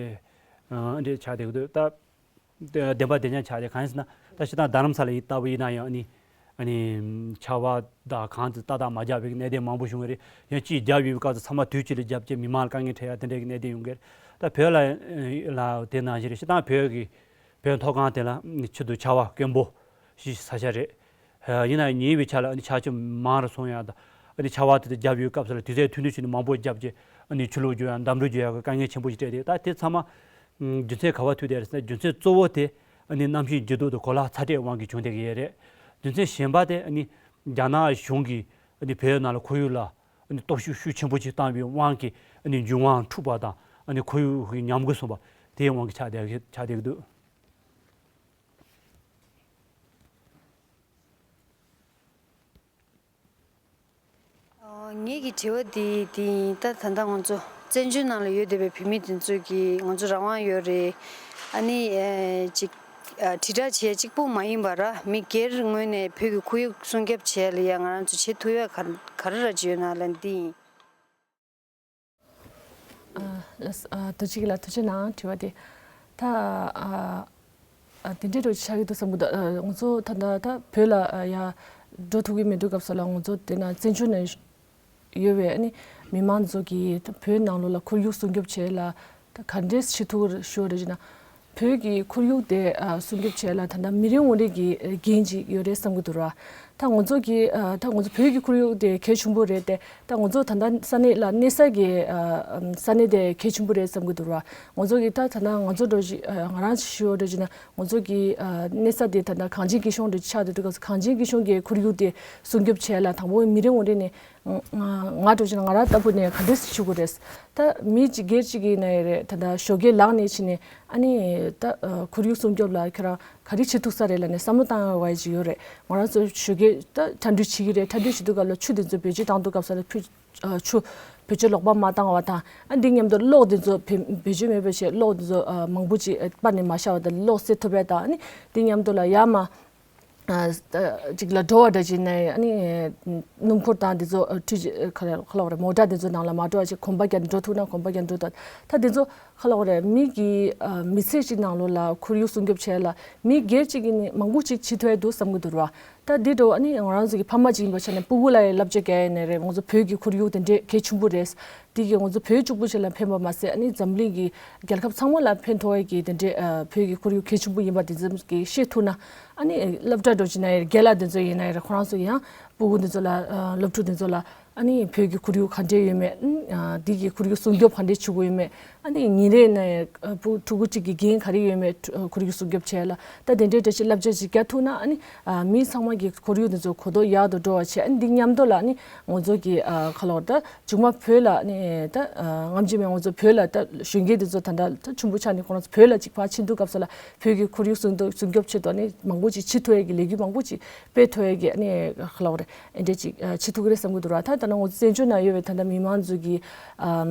ཨ་འདྲས་ཆགས་བསྡད་ཀྱི་འདུག་ད་བདེན་པ་བདེན་རྐྱང་ཆགས་བསྡད། གང་ཡིན་ཟེར་ན། ད་སྤྱིར་བཏང་རྡ་རམ་ས་ལ་ཡི་ལྟ་བུ་ཡིན་ན་ཡང་ཨ་ནི་ཨ་ནི་ཆར་པ་དང་གངས་དེ་ཏག་ཏག་མ་བརྒྱབ་པའི་གནད་དོན་མང་པོ་བྱུང་བ་རེད། ཡང་གཅིག་བརྒྱབ་ཡོད་པའི་སྐབས་སུ་ཚང་མ་དུས་གཅིག་ལ་བརྒྱབ་བྱས་མི་མང་ལ་དཀའ་ངལ་འཕྲད་ཡ་དེ་འདྲའི་གནད་དོན་ཡོང་གི་རེད། ད་བོད་ལ་ལ་དེ་ནང་བཞིན་རེད། སྤྱིར་བཏང་བོད་ཀྱི་བོད་མཐོ་སྒང་དེ་ལ་ཆུ་དང་ཆར་པ་དཀོན་པོ་ཞིག་ས་ཆ་རེད། ཡིན་ན་ཡང་ཉེ་བའི་ཆར་ལ་ཨ་ནི་ཆར་ཆུ་མང་རུ་སོང་ཡག་དང་། ཨ་ནི་ཆར་པ་དེ་དག་བརྒྱབ་ཡོད་སྐབས་སུ་ལ་དུས་ཚོད་ཐུང་ཐུང་བྱས་ནས་མང་པོ་བརྒྱབ་བྱས། ཨ་ནི་ཆུ་ལོག་རྒྱུག་ཡག་འདམ་རུད་རྒྱུག་ཡག་གི་དཀའ་ངལ་ཆེན་པོ་ཞིག་འཕྲད་དེ། ད་དེ་ཚང་མ་རྒྱུ་མཚན་ག་པར་ཐུག་བསྡད་རེད་ཟེར་ན། རྒྱུ་མཚན་གཙོ་བོ་དེ་ཨ་ནི་གནམ་གཤིས་འགྱུར་ལྡོག་དང་གོ་ལའི་ཚ་དྲོད་དབང་གིས་བྱུང་བསྡད་ཀྱི་ཡོད་རེད། རྒྱུ་མཚན་གཞན་པ་དེ་ཨ་ནི་རྒྱ་ནག་གཞུང་གིས་ཨ་ནི་བོད་ནང་ལ་ཁོར་ཡུག་ལ་ཨ་ནི་སྟོབས་ཤུགས་ཤུགས་ཆེན་པོ་ཅིག་བཏང་བའི་དབང་གིས་ཨ་ནི་འབྱུང་བ་འཁྲུགས་པ་དང་། ཨ་ནི་ཁོར་ཡུག་ཉམས་རྒུད་སོང་བ་དེའི་དབང་གིས་ཆགས་བསྡད་ཆགས་བསྡད་ཀྱི་འདུག་ངེད་ཀྱི་དྲི་བ་འདི་འདི་ཡིན། ད་ད་ལྟ་ང་ཚོ་བཙན་བྱོལ་ནང་ལ་ཡོད་བསྡད་པའི་བོད་མི་དེ་ཚོས་ཀྱི་ང་ཚོ་རང་དབང་ཡོད་རེད། ཨ་ནི་ཅིག་དྲིལ་བསྒྲགས་བྱེད་གཅིག་པོ་མ་ཡིན་པ་ར། མི་སྒེར་ངོས་ནས་བོད་ཀྱི་ཁོར་ཡུག་སྲུང་སྐྱོབ་བྱེད་ཡ་ལ་ཡ་ང་རང་ཚོ་བྱེད་ཐུབ་ཡ་ག་ག་རེ་ར་ཅིག་ཡོད་ན་ལབ་འདི་ཡིན། ཨ་ད་ཅིག་ལ་ཐུགས་རྗེ་གནང་དྲི་བ་དེ། ད་ཨ་ཨ་དེ་འདྲའི་འགྲོ་ཆགས་ཀྱི་འདུག་བསམ་གྱི་འདུག་ཨ་ང་ཚོ་ད་ད་ད་བོད་ལ་ཨ་ཡ་འགྲོ་ཐུབ་ཀྱི་མི་འདུག་སྐབས་སུ་ལ་ང་ཚོ་དེ་ན་བཙན་བྱོལ་ནང་ཡོད་པའི་ཨ་ནི་མི་མང་ཚོ་གིས་བོད་ནང་ལོགས་ལ་ཁོར་ཡུག་སྲུང་སྐྱོབ་བྱེད་ལ་ད་ག་འདྲས་བྱེད་ཐུབ་ཀྱི་ཞུ་བ་རེད་ཅེ་ན། བོད་ཀྱི་ཁོར་ཡུག་དེ་ཨ་སྲུང་སྐྱོབ་བྱེད་ལ་ད་ལྟ་མི་རེ་ངོ་རེ་གི་འགན་ཅིག་ཡོད་རེད་བསམ་གྱི་འདུག་ར། ད་ང་ཚོ་གི་ཨ་ད་ང་ཚོ་བོད་ཀྱི་ཁོར་ཡུག་དེ་གལ་ཆེན་པོ་རེད་དེ། ད་ང་ཚོ་ད་ལྟ་ས་གནས་ལ་གནས་ས་གི་ཨ་ས་གནས་དེ་གལ་ཆེན་པོ་རེད་བསམ་གྱི་འདུག་ར། ང་ཚོ་གི་ད་ད་ལྟ་ང་ཚོ་འགྲོ་བཞིན་ཨ་ང་རང་ཞུ་བ་འགྲོ་བཞིན་ན་ང་ཚོ་གི་ཨ་གནས་ས་དེ་ད་ལྟ་གངས་ཅན་སྐྱིད་གཤོངས་འགྲོ་ཆགས་དེ་འདུག་ག་གངས་ཅན་སྐྱིད་གཤོངས་ཀྱི་ཁོར་ཡུག་དེ་སྲུང་སྐྱོབ་བྱེད་ལ་དང་པོ་མི་རེ་ངོ་རེ་ནས། ང་ང་འགྲོ་ཆེན་ང་རང་ལྟ་བུ་ནས་ག་འདྲས་ཞུ་དགོས་རེད། ད་མི་གཅིག་སྒེར་གཅིག་གིས་ནས་རེད། ད་ད་ཞོགས་ཀས་ལངས་ནས་ཕྱིན་ནས་ཨ་ནི་ད་ཁོར་ཡུག་སྲུང་སྐྱོབ་ལ་ཁྱེད་རང་ག་རེ་བྱེད་ཐུབ་ས་རེད་ལབ་ནས་བསམ་བློ་བཏང་བ་ཅིག་ཡོད་རེད། ང་རང་ཚོ་ཞོགས་ཀས་ད་གྲ་སྒྲིག་བྱེད་ཀྱི་རེད། གྲ་སྒྲིག་བྱེད་དུས་སྐབས་ལ་ཆུ་དེ་ཚོ་བེད་སྤྱོད་བཏང་དུས་སྐབས་ས་ལ་ཕུ་ཆུ་བེད་སྤྱོད་ལོག་པ་མ་བཏང་བ་དང་། ཨ་འདི་མཉམ་དུ་གློག་དེ་ཚོ་བེད་བེད་སྤྱོད་མེད་པ་བྱས་གློག་དེ་ཚོ་མང་པོ་ཅིག་སྤར་ནས་མ་བཞག་པ་དང་གློག་སེལ་ཐུབ་པ་དང་། ཨ་ནི་འདི་མཉམ་དུ་ལ་ཡར་མར། ཅིག་ལ་འགྲོ་བ་འདྲ་ཅིག་ནས་ཨ་ནི་སྣུམ་འཁོར་དང་འདི་ཚོ་ཁྲུས་ཁ་ལ་ཁ་ལ་བ་རེད། མོ་ཊ་འདི་ཚོ་ནང་ལ་མ་འགྲོ་བ་ཅིག་གོམ་པ་རྒྱག་འགྲོ་ཐུབ་ན་གོམ་པ་རྒྱག་འགྲོ་ཐུབ། ད་འདི་ཚོ་ཁ་ལ་བ་རེད། མི་གི་མི་ཚེ་ཅིག་ནང་ལོགས་ལ་ཁོར་ཡུག་སྲུང་སྐྱོབ་བྱས་ལ་མི་སྒེར་གཅིག་གིས་ནི་མང་པོ་ཅིག་བྱེད་ཐུབ་ཡ་འདུག་བསམ་གི་འདུག་ར། ད་འདི་འགྲོ་ཨ་ནི་ང་རང་ཚོ་གི་ཕ་མ་ཅིག་ཡིན་པ་ཆ་ནས་སྤུ་གུ་ལ་ཡང་བསླབ་བྱ་རྒྱག་ཡ་ནས་རེད། ང་ཚོ་བོད་ཀྱི་ཁོར་ཡུག་དེ་འདྲས་གལ་ཆེན་པོ་རེད། དེ་གིས་ང་ཚོ་བོད་གཅིག་པུ་ཞིག་ལ་ཕན་པ་མ་ཟད་ཨ་ནི་འཛམ་གླིང་གི་རྒྱལ་ཁབ་ཚང་མ་ལ་ཕན་ཐོགས་ཡས་ཀྱི་དེ་འདྲའི་ཨ་བོད་ཀྱི་ཁོར་ཡུག་གལ་ཆེན་པོ་ཡིན་པ་དེ་ཙམ་གྱིས་ཤེས་ཐུབ་ན། ཨ་ནི་སློབ་གྲྭ་འགྲོ་བྱེད་ན་ཡང་རྒན་ལགས་དེ་ཚོ་ཡིན་ན་ཡང་ཁོ་རང་ཚོ་ཡང་སྤུ་གུ་དེ་ཚོ་ལ་ཨ་སློབ་ཕྲུག་དེ་ཚོ་ལ་ཨ་ནི་བོད་ཀྱི་ཁོར་ཡུག་ག་འདྲས་ཡོད་མེད། ཨ་འདི་གི་ཁོར་ཡུག་སྲུང་སྐྱོབ་ག་འདྲས་བྱེད་དགོས་ཡོད་མེད། ཨ་ནི་ཉིན་རེ་ནས་ཨ་ཕྲུ་ཕྲུ་གུ་གཅིག་གི་འགན་ག་རེ་ཡོད་མེད། ཁོར་ཡུག་སྲུང་སྐྱོབ་བྱས་ལ་ད་དེ་འདྲའི་འདྲ་ཅིག་བསླབ་བྱ་ཅིག་རྒྱག་ཐུབ་ན་ཨ་ནི་ཨ་མི་ཚང་མ་གི་ཁོར་ཡུག་དེ་ཚོ་གོ་རྟོགས་ཡག་ཏུ་འགྲོ་བ་བྱས། ཨ་ནི་འདི་མཉམ་དུ་ལ་ཨ་ནི་ང་ཚོ་གི་ཨ་ཁ་ལོ་ད། མཇུག་མ་བོད་ལ་ནི་ད་ཨ་སྔ་ཕྱི་མའི་ང་ཚོ་བོད་ལ་ད་གཞོན་སྐྱེས་དེ་ཚོ་ད་ལྟ་ད་ཆུང་པོ་ཆགས་ནས་ཁོ་རང་ཚོ་བོད་ལ་ཅིག་ཕར་ཕྱིན་དུས་སྐབས་སུ་ལ་བོད་ཀྱི་ཁོར་ཡུག་སྲུང་སྐྱོབ་སྲུང་སྐྱོབ་ཆེད་དུ་ནི་མང་པོ་ཅིག་བྱེད་ཐུབ་ཡས་ཀྱི་ལས་འགུལ་མང་པོ་ཅིག་སྤེལ་ཐུབ་ཡས་ཀྱི་ནི་ཁ་ལོ་རེད། ཨེ་འདྲས་ཅིག་ཨ་བྱེད་ཐུབ་ཀྱི་རེད་བསམ་གྱི་འདུག་ར། ད་ད་ནང་ང་ཚོ་བཙན་བྱོལ་ནང་ཡོད་པའི་ད་ལྟ་མི་མང་ཚོ་གི་ཨམ་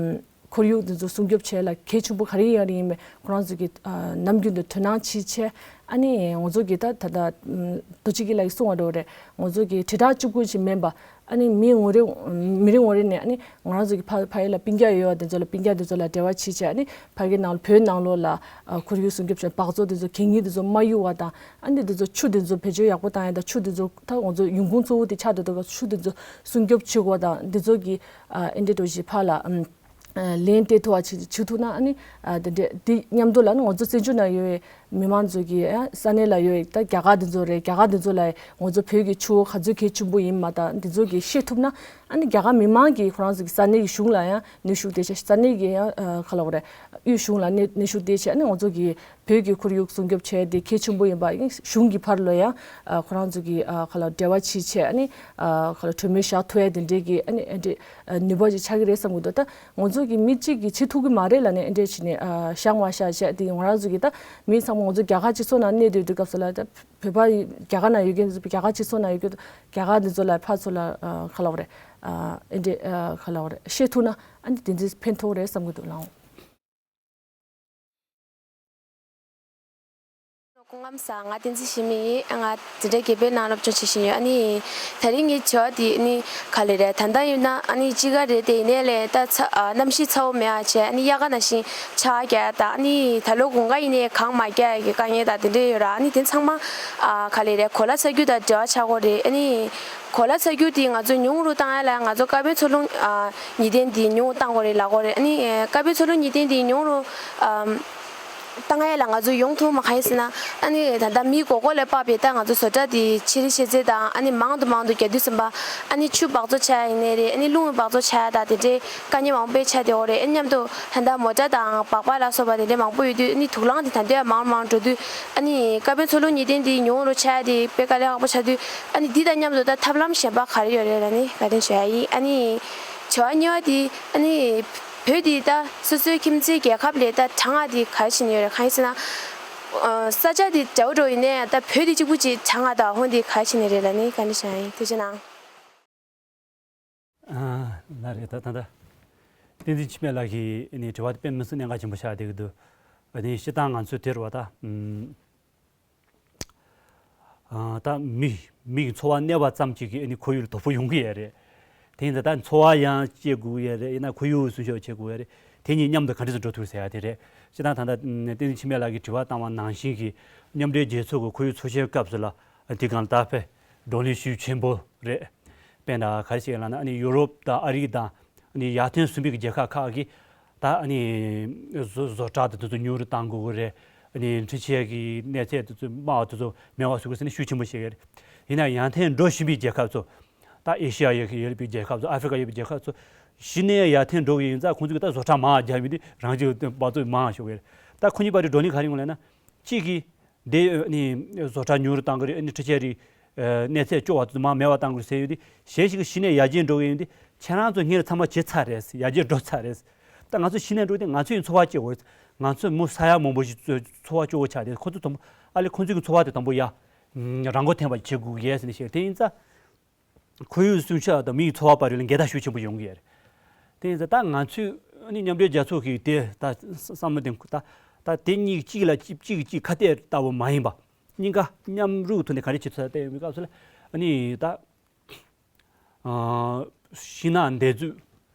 ཁོར་ཡུག་དེ་ཚོ་སྲུང་སྐྱོབ་བྱེད་ལ་གལ་ཆེན་པོ་ག་རེ་ཡིན་ཡང་ཡིན་པས་ཁོ་རང་ཚོ་གི་ཨ་ནམ་རྒྱུན་དུ་དོ་སྣང་བྱེད་ཆེད་ཨ་ནི་ང་ཚོ་གི་ད་ད་ལྟ་ཨམ་རྡོ་རྗེ་སྐྱིད་ལགས་ཀྱིས་གསུངས་པ་འདྲ་བོ་རེད། ང་ཚོ་གི་དྲིལ་བསྒྲགས་གཅིག་པུ་ཞིག་མིན་པ། ཨ་ནི་མི་ངོ་རེ་མི་རེ་ངོ་རེ་ནས་ཨ་ནི་ང་རང་ཚོ་གི་ཕ་ཕ་ཡུལ་ལ་སྤུན་ཀྱག་ཡོད་པ་དེ་ཚོ་ལ་སྤུན་ཀྱག་དེ་ཚོ་ལ་འབྲེལ་བ་བྱེད་བྱས། ཨ་ནི་ཕ་གི་ནང་ལ་བོད་ནང་ལོགས་ལ་ཨ་ཁོར་ཡུག་སྲུང་སྐྱོབ་བྱས་སྦགས་བཙོག་དེ་ཚོ་གད་སྙིགས་དེ་ཚོ་མ་གཡུག་པ་དང་། ཨ་ནི་དེ་ཚོ་ཆུ་དེ་ཚོ་བེད་སྤྱོད་ཡག་པོ་བཏང་ཡ་དང་ཆུ་དེ་ཚོ་ད་ང་ཚོ་ཡོང་ཁུངས་གཙོ་བོ་དེ་ཆགས་བསྡད་འདུག་ག་ཆུ་དེ་ཚོ་སྲུང་སྐྱོབ་བྱེད་དགོས་དང་དེ་ཚོ་གི་ཨ་ཨེ་འདྲས་འགྲོ་བཞིན་ཕར་ལ་ཨམ། ལན་སྤྲད་ཐུབ་པ་བྱེད་བྱེད་ཐུབ་ན་ཨ་ནི་ཨ་དེ་འདྲས་དེ་མཉམ་དུ་ལ་ནི་ང་ཚོ་བཙན་བྱོལ་ནང་ཡོད་པའི་མི་མང་ཚོ་གི་ཨ་ས་གནས་ལ་ཡོད་པའི་ད་རྒྱ་གར་དེ་ཚོ་རེད། རྒྱ་གར་དེ་ཚོ་ལ་ང་ཚོ་བོད་ཀྱི་ཆུ་བོ་ག་ཚོད་གལ་ཆེན་པོ་ཡིན་མ་ད་དེ་ཚོ་གི་ཤེས་ཐུབ་ན་ཨ་ནི་རྒྱ་གར་མི་མང་གིས་ཁོ་རང་ཚོ་གི་ས་གནས་ཀྱི་གཞུང་ལ་ཡང་ནུས་ཤུགས་དེ་ཆ་ས་གནས་ཀྱི་ཡང་ཨ་ག་ལབ་དགོས་རེད། དབུས་གཞུང་ལ་ནུས་ནུས་ཤུགས་དེ་ཆ་ཨ་ནི་ང་ཚོ་གི་བོད་ཀྱི་ཁོར་ཡུག་སྲུང་སྐྱོབ་བྱས་དེ་གལ་ཆེན་པོ་ཡིན་པ་ཡིན་གཞུང་གི་ཕར་ལ་ཡང་ཨ་ཁོ་རང་ཚོ་གི་ཨ་ག་ལ་འབྲེལ་བ་བྱེད་ཆེད་ཨ་ནི་ཨ་ག་ལ་གྲོས་མོལ་བཞག་ཐུབ་ཡ་དེ་འདྲས་ཀྱི་ཨ་ནི་ཨ་འདྲས་ཨ་ནུས་པ་ཅིག་ཆགས་ཀྱི་རེད་བསམ་གྱི་འདུག་ད་ང་ཚོ་གི་མི་གཅིག་གིས་བྱེད་ཐུབ་ཀྱི་མ་རེད་ལབ་ནས་ཨ་འདྲས་བྱས་ནས་ཨ་བཞག་མ་བཞག་བྱས་དེ་ང་རང་ཚོ་གི་ད་མི་ཚང་མ་ང་ཚོ་རྒྱ་གར་སྤྱི་ཚོགས་ནང་གནས་སྡོད་དུས་སྐབས་སུ་ལ་ད་བོད་པ་ཡི་རྒྱ་གར་ནང་ཡོད་མཁན་ཚོ་རྒྱ་གར་སྤྱི་ཚོགས་ནང་ཡོད་མཁན་རྒྱ་གར་འདི་ཚོ་ལ་ཕར་ཚུར་ལ་ཨ་ག་ལབ་དགོས་རེད། ཨ་ཨ་འདྲས་ཨ་ག་ལབ་དགོས་རེད། ཤེས་ཐུབ་ན་ཨ་ནི་དེ་འདྲས་ཕན་ཐོགས་རེད་བསམ་གྱི་འདུག་ལགས། སྐུ་ཁམས་བཟང་། ང་བསྟན་འཛིན་ཞི་མི་ཡིན། ང་འཛིན་གྲྭ་བརྒྱད་པའི་ནང་སློབ་སྦྱོང་བྱེད་བཞིན་ཡོད། ཨ་ནི་དེ་རིང་ངའི་དྲི་བ་དེ་ཨ་ནི་ག་ལེ་རེད། ད་ལྟ་ཡིན་ན་ཨ་ནི་དཔྱིད་ཀ་རེད་དེ། ཡིན་ནའི་ལས་ད་ཚ་ཨ་གནམ་གཤིས་ཚ་བོ་མེད་པ་བྱས། ཨ་ནི་དབྱར་ཁ་ནང་བཞིན་ཆར་རྒྱག་ཡ་དང་། ཨ་ནི་ད་ལོ་དགུན་ཁ་ཡིན་ནའི་གངས་མ་རྒྱག་ཡ་གི་དཀའ་ངལ་དང་དེ་འདྲ་ཡོད་ར། ཨ་ནི་དེ་ཚང་མ་ཨ་ག་ལེ་རེད། གོ་ལ་ཚ་རྒྱུ་དང་འབྲེལ་བ་ཆགས་ཀྱི་རེད། ཨ་ནི་གོ་ལ་ཚ་རྒྱུ་དེ་ང་ཚོ་ཉུང་རུ་བཏང་ཡ་ལ་ང་ཚོ་ཀར་བོན་འཚོ་རླུང་ཨ་ཉི་སྟན་དེ་ཉུང་བཏང་དགོས་རེད་ལབ་ཀྱི་ཡོད་རེད། ཨ་ནི་ཀར་བོན་འཚོ་རླུང་ཉི་སྟན་དེ་ཉུང་རུ་ཨམ་བཏང་ཡ་ལ་ང་ཚོ་ཡོང་ཐུབ་མ་གང་ཡིན་ཟེར་ན། ཨ་ནི་ད་ལྟ་མི་མགོ་སྐོར་ལས་དཔག་པའི་ད་ང་ཚོ་བཟོ་གྲྭ་དེ་ཆེ་རི་ཆེ་ཚད་དང་། ཨ་ནི་མང་དུ་མང་དུ་རྒྱག་དུས་ཙམ་པ་ཨ་ནི་ཆུ་འབག་བཙོག་ཆགས་ཡ་ཡིན་ནའི་རེད། ཨ་ནི་རླུང་འབག་བཙོག་ཆགས་ཡ་དང་དེ་འདྲའི་དཀའ་ངལ་མང་པོ་ཆགས་བསྡད་ཡོད་རེད། ཨ་ནི་མཉམ་དུ་ད་ལྟ་མོ་ཊ་དང་སྦག་སྦག་ལ་སོགས་པ་དེ་འདྲ་མང་པོ་ཡོད་དུས། ཨ་ནི་དུག་རླངས་དེ་ད་ལྟ་ཡང་མང་རུ་མང་རུ་འགྲོ་དུས། ཨ་ནི་ཀར་བོན་འཚོ་རླུང་ཉི་སྟན་དེ་ཉུང་རུ་ཆགས་ཡ་དེ་དཔེ་དཀའ་ལས་ཁག་པོ་ཆགས་དུས། ཨ་ནི་འདི་དང་མཉམ་དུ་ད་ཐབས་ལམ་གཞན་པ་ག་རེ་ཡོད་རེད་ལབ་ནས་བཀའ་དྲིན་ཞུ་ཡ་ཡིན། ཨ་ནི་དྲི་བ་གཉིས་པ་དེ་ཨ་ནི་བོད་འདི་ད་སོ་སོའི་ཁྱིམ་མཚེས་རྒྱལ་ཁབ་ལས་ད་གྲང་ང་དེ་ག་རེ་བྱས་ནས་ཡོད་རེད། གང་ཡིན་ཟེར་ན། ཨ་ས་ཆ་དེ་འདྲ་བོ་འདྲ་བོ་ཡིན་ནའི་ད་བོད་དེ་གཅིག་པུ་ཅིག་གྲང་ང་དང་འོ་འདི་ག་རེ་བྱས་ནས་རེད་ལབ་ནས་བཀའ་དྲིན་ཞུ་ཡ་ཡིན། ཐུགས་རྗེ་གནང་། ཨ་ལགས་རེད། ད་ད་ད་བསྟན་འཛིན་འཆི་མེད་ལགས་ཀྱི་ཨ་ནི་དྲི་བ་དེ་དཔེ་མི་སྲིད་གནད་འགག་ཆེན་པོ་ཆགས་བསྡད་ཀྱི་འདུག་ཨ་ནི་སྤྱིར་བཏང་ང་ཚོས་དེ་རུ་བ་ད་ཨམ་ཨ་ད་མི་མི་གི་འཚོ་བ་གནས་པ་ཙམ་གཅིག་གིས་ཨ་ནི་ཁོར་ཡུག་ལ་དོ་ཕོག་ཡོང་གི་ཡོད་རེད། དེ་ཡིན་ད་ད་འཚོ་བ་ཡང་སྐྱེལ་དགོས་ཡོད་རེད། ཡིན་ན་ཁོར་ཡུག་སྲུང་སྐྱོབ་བྱེད་དགོས་ཡོད་རེད། དེ་གཉིས་མཉམ་དུ་ག་འདྲ་སེ་འགྲོ་ཐུབ་ཟེར་ཡ་དེ་རེད། སྤྱིར་བཏང་ད་ལྟ་བསྟན་འཛིན་འཆི་མེད་ལགས་ཀྱིས་དྲི་བ་བཏང་བ་ནང་བཞིན་གྱི་མཉམ་འབྲེལ་རྒྱལ་ཚོགས་ཀྱི་ཁོར་ཡུག་ཚོགས་ཆེན་སྐབས་སུ་ལ་དེ་གང་ལྟར་དཔེ་བགྲོ་གླེང་ཤུགས་ཆེན་པོ་རེད། དཔེར་ན་ག་རེ་བྱས་ལབ་ན་ཨ་ནི་ཡུ་རོབ་དང་ཨ་རི་དང་ཨ་ནི་ཡར་ཐོན་གསུམ་པའི་རྒྱལ་ཁབ་ཁག་གིས་ད་ཨ་ནི་བཟོ་བཟོ་གྲྭ་དང་དེ་ཚོ་ཉུང་རུ་གཏང་དགོས་ཀྱི་རེད། ཨ་ནི་འཕྲུལ་ཆས་ཀྱི་གནས་ཚད་དེ་ཚོ་དམའ་བ་དེ་ཚོ་མེད་པ་བཟོ་དགོས་ཟེར་ནས་ཤུགས་ཆེན་པོ་བྱེད་ཀྱི་རེད། ཡིན་ན་ཡང་ཐོན་འགྲོ་བཞིན་པའི་རྒྱལ་ཁབ་ཚོ། ད་ཨེ་ཤི་ཡ་ཡོད་ཡོད་པའི་རྒྱལ་ཁབ་ཚོ་ཨ་ཧྥི་རི་ཀ་ཡོད་པའི་རྒྱལ་ཁབ་ཚོ་གཞི་ནས་ཡར་ཐོན་འགྲོ་གི་ཡིན་ཙང་ཁོང་ཚོ་གི་ད་བཟོ་གྲྭ་མང་རྒྱག་མི་དེ་རང་གི་འབག་བཙོག་མང་ཤོར་གི་རེད། ད་ཁོ་གཉིས་བར་དུ་བགྲོ་གླེང་ག་རེ་ཡོང་ལབ་ན་གཅིག་གིས་དེ་ནི་བཟོ་གྲྭ་ཉུང་རུ་གཏང་གི་རེད། ནི་འཕྲུལ་ཆས་རིགས་གནས་ཚད་སྐྱོ་བ་དེ་ཚོ་མང་མེད་པ་གཏང་དགོས་ཟེར་ཡོད་དེ་གཞན་ཞིག་གི་གཞི་ནས་ཡར་རྒྱས་འགྲོ་གི་ཡིན་དེ་ཁྱེད་རང་ཚོ་སྔོན་ལ་ཚང་མ་བྱེད་ཚར་རེད། ཡར་རྒྱས་འགྲོ་ཚར་རེད། ད་ང་ཚོ་གཞི་ནས་འགྲོ་དེ་ང་ཚོ་ཡིན་ཚོར་བ་སྐྱེ་དགོས། ང་ཚོ་མུ་ས་ཡ་མང་པོ་ཞིག་ཚོར་བ་སྐྱོ་བོ་ཆགས་དེ་ཁོ་ཚོ་དང་པོ་ཨ་ལེ་ཁོ་ཚོ་གི་ཚོར་བ་དེ་དང་པོ་ཡ། རང་མགོ་ཐོན་པ་བྱེད་དགོས་ཡས་ཟེར་ནས་བཤད་དེ་ཡིན་ཙང་། ཁོར་ཡུག་སྲུང་སྐྱོབ་དང་མིའི་འཚོ་བ་བར་ལ་འགལ་ཟླ་ཤུགས་ཆེན་པོ་ཡོང་གི་ཡོད་རེད། དེ་ཡིན་ཙང་ད་ང་ཚོས་ཨ་ནི་མཉམ་འབྲེལ་རྒྱལ་ཚོགས་ཀྱི་དེ་ད་བསམ་བློ་དེ་ད་ད་དེ་གཉིས་གཅིག་ལ་གཅིག་གཅིག་གིས་གཅིག་ཁ་གཏད་ལྟ་བུ་མ་ཡིན་པ། གཉིས་ཀ་མཉམ་རུབ་ཐོག་ནས་ག་རེ་བྱེད་ཐུབ་ས་བལྟས་ཡོང་བའི་སྐབས་སུ་ལ་ཨ་ནི་ད་ཤིང་ནགས་འདེབས་འཛུགས་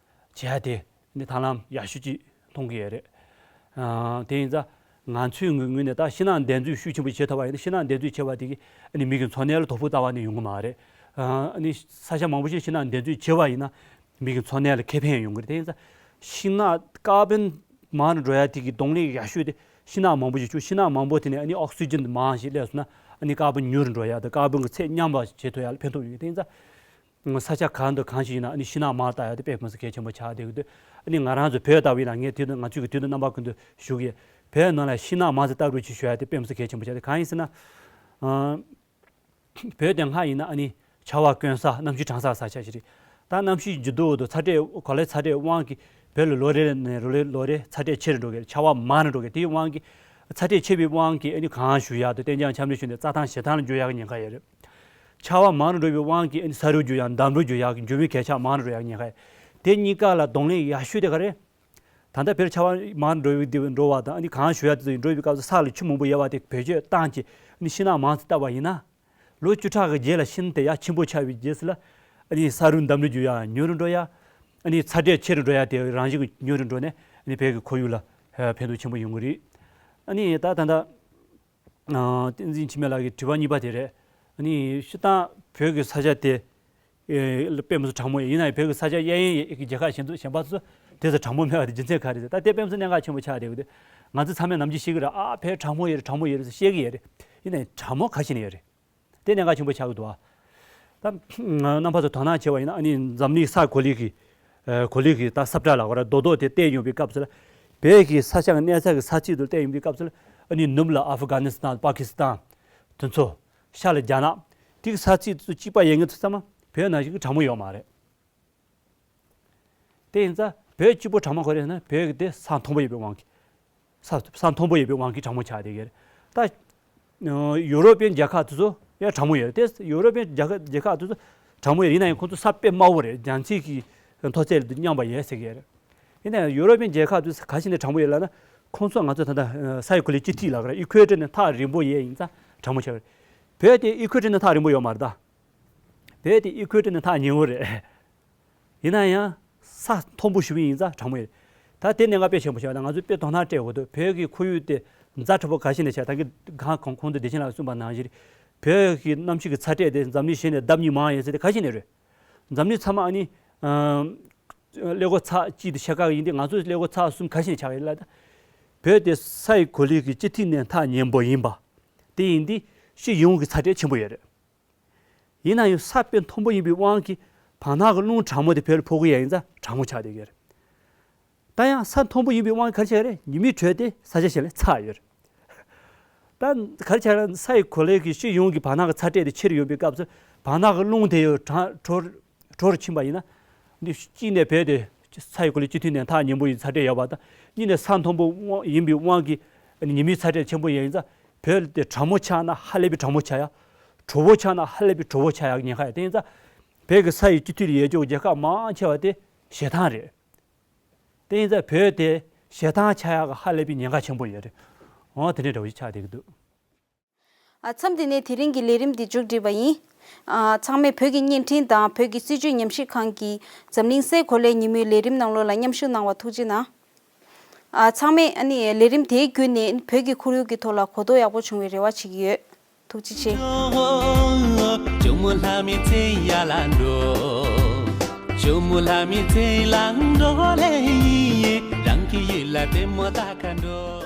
བྱེད་ཡ་དེ་ནི་ཐབས་ལམ་ཡག་ཤོས་ཅིག་མཐོང་གི་ཡོད་རེད། དེ་ཡིན་ཙང་ང་ཚོའི་ངོས་ངོས་ནས་ད་ཤིང་ནགས་འདེབས་འཛུགས་ཤུགས་ཆེན་པོ་བྱེད་ཐུབ་པ་ཡིན་ན་ཤིང་ནགས་འདེབས་འཛུགས་བྱས་པ་དེ་གིས་ཨ་ནི་མི་གི་འཚོ་གནས་ལ་དོ་ཕོག་ལྟ་བ་ནི་ཡོང་གི་མ་རེད། ཨ་ནི་ས་ཆ་མང་པོ་ཞིག་ཤིང་ནགས་འདེབས་འཛུགས་བྱས་པ་ཡིན་ན་མི་གི་འཚོ་གནས་ལ་ཁེ་ཕན་ཡོང་གི་རེད། དེ་ཡིན་ཙང་ཤིང་ནགས་ཀར་བོན་མང་རུ་འགྲོ་ཡ་དེ་གི་གདོང་ལེན་ཡག་ཤོས་དེ་ཤིང་ནགས་མང་པོ་ཞིག་བཅུག་ཤིང་ནགས་མང་པོ་དེ་ནས་ཨ་ནི་ཨོག་སི་ཇན་མང་ཞིག་སླེབས་སོང་ན་ཨ་ནི་ཀར་བོན་ཉུང་རུ་འགྲོ་ཡ་དང་ཀར་བོན་གི་ཚད་མཉམ་པ་བྱེད་ཐུབ་ཡ་ལ་ཕན་ཐོགས་ཡོང་གི། དེ་ཡིན་ཙང་། ས་ཆ་གང་དང་གང་ཞིག་ཡིན་ན་ཨ་ནི་ཤིང་ནགས་མང་བཏབ་ཡ་དེ་དཔེ་མི་སྲིད་གལ་ཆེན་པོ་ཆགས་བསྡད་ཀྱི་འདུག་ཨ་ནི་ང་རང་ཚོ་བོད་ལྟ་བུ་ཡིན་ན་ངས་དུས་དང་ང་ཚོས་ཀྱི་དུས་དང་རྣམ་པ་ཀུན་ཏུ་ཞུ་གི་ཡོད། བོད་ནང་ལ་ཤིང་ནགས་མང་ཙམ་བཏབ་རོགས་ཅེས་ཞུ་ཡ་དེ་དཔེ་མི་སྲིད་གལ་ཆེན་པོ་ཆགས་ཏེ་གང་ཡིན་ཟེར་ན། ཨ་བོད་དེ་སྔ་ཡིན་ན་ཨ་ནི་ཆར་པ་དཀོན་ས་གནམ་གཤིས་གྲང་ས་ས་ཆ་ཞིག་རེད། ད་གནམ་གཤིས་འགྱུར་ལྡོག་དང་ཚ་དྲོད་གོ་ལའི་ཚ་དྲོད་དབང་གིས་བོད་ལ་ལོ་རེ་ནས་ལོ་རེ་ལོ་རེ་ཚ་དྲོད་ཆེ་རུ་འགྲོ་གི་རེད། ཆར་པ་མང་རུ་འགྲོ་གི་རེད། དེའི་དབང་གིས་ཚ་དྲོད་ཆེ་བའི་དབང་གིས་ཨ་ནི་གངས་ཞུ་ཡག་དང་གཏན་འཇགས་ཆམ་རིམས་ཞུ་ནས་རྩྭ་ཐང་བྱེ་ཐང་ལ་འགྱུར་ཡག་གི་ཉེན་ཁ་ཡོད་རེད། ཆར་པ་མང་རུ་འགྲོ་བའི་དབང་གིས་ཨ་ནི་ས་རུད་རྒྱུ་ཡང་འདམ་རུད་རྒྱུ་ཡང་འགྱུར་བའི་གོད་ཆག་མང་རུ་འགྲོ་ཡག་ཉེན་ཁ་ཡོད། དེ་གཉིས་ཀ་ལ་གདོང་ལེན་ཡག་ཤོས་དེ་ག་རེད། ད་ལྟ་བོད་ཆར་པ་མང་རུ་འགྲོ་བའི་དེ་འགྲོ་བ་དང་ཨ་ནི་གངས་ཞུ་ཡག་དེ་ཚོ་འགྲོ་བའི་སྐབས་སུ་ས་ལ་ཆུ་མང་པོ་ཡོད་པ་དེ་བེད་སྤྱོད་བཏང་བྱས་ཨ་ནི་ཤིང་ནགས་མང་ཙམ་བཏབ་པ་ཡིན་ན། ལོ་བཅུ་ཕྲག་གི་རྗེས་ལ་ཤིང་དེ་ཡར་ཆེན་པོ་ཆགས་པའི་རྗེས་སུ་ལ་ཨ་ནི་ས་རུད་འདམ་རུད་རྒྱུ་ཡག་ཉུང་རུ་འགྲོ་ཡག་ཨ་ནི་ཚ་དྲོད་ཆེ་རུ་འགྲོ་ཡག་དེ་རང་བཞིན་གྱིས་ཉུང་རུ་འགྲོ་ནས་ཨ་ནི་བོད་ཀྱི་ཁོར་ཡུག་ལ་ཕན་ཐོགས་ཆེན་པོ་ཡོང་གི་རེད། ཨ་ནི་ད་ད་ལྟ། བསྟན་འཛིན་འཆི་མེད་ལགས་ཀྱི་དྲི་བ་གཉིས་པ་དེ་རེད། ཨ་ནི་སྤྱིར་བཏང་བོད་ཀྱི་ས་ཆ་དེ་དཔེ་མི་སྲིད་གྲང་མོ་ཡོད། ཡིན་ན་ཡང་བོད་ཀྱི་ས་ཆ་གཡས་གཡོན་གྱི་རྒྱལ་ཁབ་གཞན་ཚོ་གཞན་པ་ཚོ་དེ་ཚོ་གྲང་མོ་མེད་པ་དེ་རྒྱུ་མཚན་ག་རེ་རེད། ད་དེ་དཔེ་མི་སྲིད་གནད་འགག་ཆེན་པོ་ཆགས་བསྡད་ཡོད་དེ། ང་ཚོ་ཚང་མས་ནམ་རྒྱུན་བཤད་ཀྱི་རེད། ཨ་བོད་གྲང་མོ་ཡོད་རེད་གྲང་མོ་ཡོད་རེད་ཟེར་བཤད་ཀྱི་ཡོད་རེད། ཡིན་ན་ཡང་གྲང་མོ་ག་ཞིག་ནས་ཡོད་རེད། དེ་གནད་འགག་ཆེན་པོ་ཆགས་ཀྱི་འདུག་ཨ། ད་རྣམ་པ་ཚོ་དོ་སྣང་བྱས་པ་ཡིན་ན་ཨ་ནི་འཛམ་གླིང་ས་གོ་ལའི་གི་གོ་ལའི་གི་ད་ས་བཀྲ་ལ་གོ་ར་རྡོག་རྡོག་དེ་བལྟས་ཡོང་བའི་སྐབས་སུ་ལ་བོད་ཀྱི་ས་ཆ་གི་གནས་ས་གི་ས་ཚིགས་དུ་བལྟས་ཡོང་བའི་སྐབས་སུ་ལ་ཨ་ནི་ནུབ་ལ་ཨ་ཧྥི་ག་ནི་སི་ཐན་པ་ཀི་སི་ཐན་དེ་ཚོ་ཤར་ལ་རྒྱ་ནག་དེ་གི་ས་ཚིགས་དེ་ཚོ་གཅིག་པ་ཡིན་ངེས་དུ་ཚང་མ་བོད་ནང་བཞིན་གི་གྲང་མོ་ཡོད་མ་རེད། དེ་ཡིན་ཙང་བོད་གཅིག་པོ་གྲང་མོ་ག་རེ་ཟེར་ན་བོད་ཀྱི་དེ་ས་མཐོན་པོ་ཡོད་པའི་དབང་གིས། ས་ས་མཐོན་པོ་ཡོད་པའི་དབང་གིས་གྲང་མོ་ཆགས་བསྡད་ཀྱི་རེད། ད་ཡུ་རོ་པིའན་རྒྱལ་ཁབ་དེ་ཚོ་ཡང་གྲང་མོ་ཡོད་རེད་དེ། ཡུ་རོ་པིའན་རྒྱལ་ཁབ་རྒྱལ་ཁབ་དེ་ཚོ་གྲང་མོ་ཡོད་རེད། ཡིན་ན་ཡང་ཁོང་ཚོ་ས་དཔེ་དམའ་བོ་རེད། རྒྱ་མཚོའི་གི་མཐོ་ཚད་དང་མཉམ་པ་ཡོད་ཟེར་གྱི་ཡོད་རེད། ཡིན་ན་ཡང་ཡུ་རོ་པིའན་རྒྱལ་ཁབ་དེ་ཚོ་ག་ཞིག་ནས་གྲང་མོ་ཡོད་ལབ་ན། ཁོང་ཚོ་ང་ཚོ་ད་ལྟ་ས་ཡི་གོ་ལའི་སྤྱི་འཐུས་ལབ་ཀྱི་རེད། ཨི་ཁུ་ཨེ་ཊར་ནས་ཐག་རིང་པོ་ཡོད་ཡིན་ཙང་གྲང་མོ་ཆགས་པ་རེད། བོད་དེ་ཨི་ཁུ་ཨེ་ཊར་ནས་ཐག་རིང་པོ་ཡོད་མ་རེད་ད། བོད་དེ་ཨི་ཁུ་ཨེ་ཊར་ནས་ཐག་ཉེ་བོ་རེད། ཡིན་ན་ཡང་ས་མཐོན་པོ་ཞེ་པོ་ཡིན་ཙང་གྲང་མོ་ཡོད། ད་དེ་གནད་འགག་དཔེ་ཆེན་པོ་ཆགས། ད་ང་ཚོས་དཔེ་དོ་སྣང་སྤྲད་དགོས་འདུག་བོད་ཀྱི་ཁོར་ཡུག་དེ་ཛ་དྲག་པོ་ག་ཞིག་ནས་ཆགས། ད་གི་གང་གོང་གོང་དུ་བདེ་ཆེན་ལགས་གསུངས་པ་ནང་བཞིན་བོད་ཀྱི་གནམ་གཤིས་ཀྱི་ཚ་དྲོད་དེ་འཛམ་གླིང་གཞན་ནས་ལྡབ་གཉིས་མང་ཡོད་ཟེར་དེ་ག་ཞིག་ནས་རེད། འཛམ་གླིང་ཚང་མ་ཨ་ནི་ཀླད་ཀོར་ཚེག་གཅིག་དང་ཕྱེད་ཀ་ཡིན་དུས་ང་ཚོ་ཀླད་ཀོར་ཚེག་གསུམ་ག་ཞིག་ནས་ཆགས་ཡོད་ལ། ད་བོད་དེ་ས་ཡི་གོ་ལའི་གི་སྤྱི་འཐུས་ནས་ཐག་ཉེ་པོ་ཡིན་པ། དེ་ཡིན་དུས་སྤྱི་ཡོངས་ཀྱི་ཚ་དྲོད་ཆེན་པོ་ཡོད་རེད། ཡིན་ན་ཡང་ས་དཔེ་མཐོན་པོ་ཡིན་པའི་དབང་གིས་བར་ནང་གི་རླུང་གྲང་མོ་དེ་བོད་ལ་ཕོག་གི་ཡོད་ཡིན་ཙང་གྲང་མོ་ཆགས་བསྡད་ཀྱི་ཡོད་རེད། ད་ཡང་ས་མཐོན་པོ་ཡིན་པའི་དབང་གིས་ག་རེ་ཆགས་རེད། ཉི་མའི་དྲོད་དེ་ས་ཆ་གཞན་ལས་ཚ་ཡོད་རེད། ད་ག་རེ་ཆགས་རེད། ས་ཡི་གོ་ལའི་གི་སྤྱི་ཡོངས་ཀྱི་བར་ནང་གི་ཚ་དྲོད་དེ་ཆེ་རུ་ཡོང་བའི་སྐབས་སུ་བར་ནང་གི་རླུང་དེ་ཡོད་གྲང་དྲོ་དྲོ་རུ་ཕྱིན་པ་ཡིན་ན། འདི་གཅིག་ནས་བོད་དེ་ས་ཡི་གོ་ལའི་སྤྱི་འཐུས་ནས་ཐག་ཉེ་པོ་ཡི་ཚ་དྲོད་ཡོད་པ་དང་། གཉིས་ནས་ས་མཐོན་པོ་དབང་ཡིན་པའི་དབང་གིས་ཉི་མའི་ཚ་དྲོད་ཆེན་པོ་ཡིན་ཙང་བོད་དེ་གྲང་མོ་ཆགས་ན་ཧ་ལས་པའི་གྲང་མོ་ཆགས་ཡ། དྲོ་པོ་ཆགས་ན་ཧ་ལས་པའི་དྲོ་པོ་ཆགས་ཡ་ཉེན་ཁ་ཡོད། དེ་ཡིན་ཙང་བོད་ཀྱི་ས་ཡི་སྤྱི་འཐུས་ལ་ཡོད་ཀྱོག་རྒྱལ་ཁབ་མང་ཆེ་བ་དེ་ཞེ་ཐང་རེད། དེ་ཡིན་ཙང་བོད་དེ་ཞེ་ཐང་ཆགས་ཡ་གི་ཧ་ལས་པའི་ཉེན་ཁ་ཆེན་པོ་ཡོད་རེད། འོ་དེ་འདྲའི་འདྲ་བོ་ཞིག་ཆགས་བསྡད་ཀྱི་འདུག་ཨ། མཚམས་འདི་ནས་དེ་རིང་གི་ལས་རིམ་འདི་མཇུག་སྒྲིལ་བ་ཡིན། ཨ། ཚང་མས་བོད་ཀྱི་བརྙན་འཕྲིན་དང་བོད་ཀྱི་སྲིད་བྱུས་ཉམས་ཞིབ་ཁང་གི་འཛམ་གླིང་སའི་གོ་ལའི་ཉིན་མོའི་ལས་རིམ་ནང་ལོགས་ལ་མཉམ་ཞུགས་གནང་བར་ཐུགས་རྗེ་གནང་། ཨ་ཚང་མས་ཨ་ནི་ལས་རིམ་དེའི་བརྒྱུད་ནས་བོད་ཀྱི་ཁོར་ཡུག་གི་ཐོག་ལ་གོ་རྟོགས་ཡག་པོ་བྱུང་བའི་རེ་བ་བྱེད་ཀྱི་ཡོད། ཐུགས་རྗེ་ཆེ། ཇོ་མོ་ལྷ་མོའི་མཚན་ཡར་ལ་འགྲོ། ཇོ་མོ་ལྷ་མོའི་མཚན་ལ་འགྲོ་ལེ་ཡིན། རང་གི་ཡུལ་ལ་ལྟད་མོ་ལྟ་ག་འགྲོ།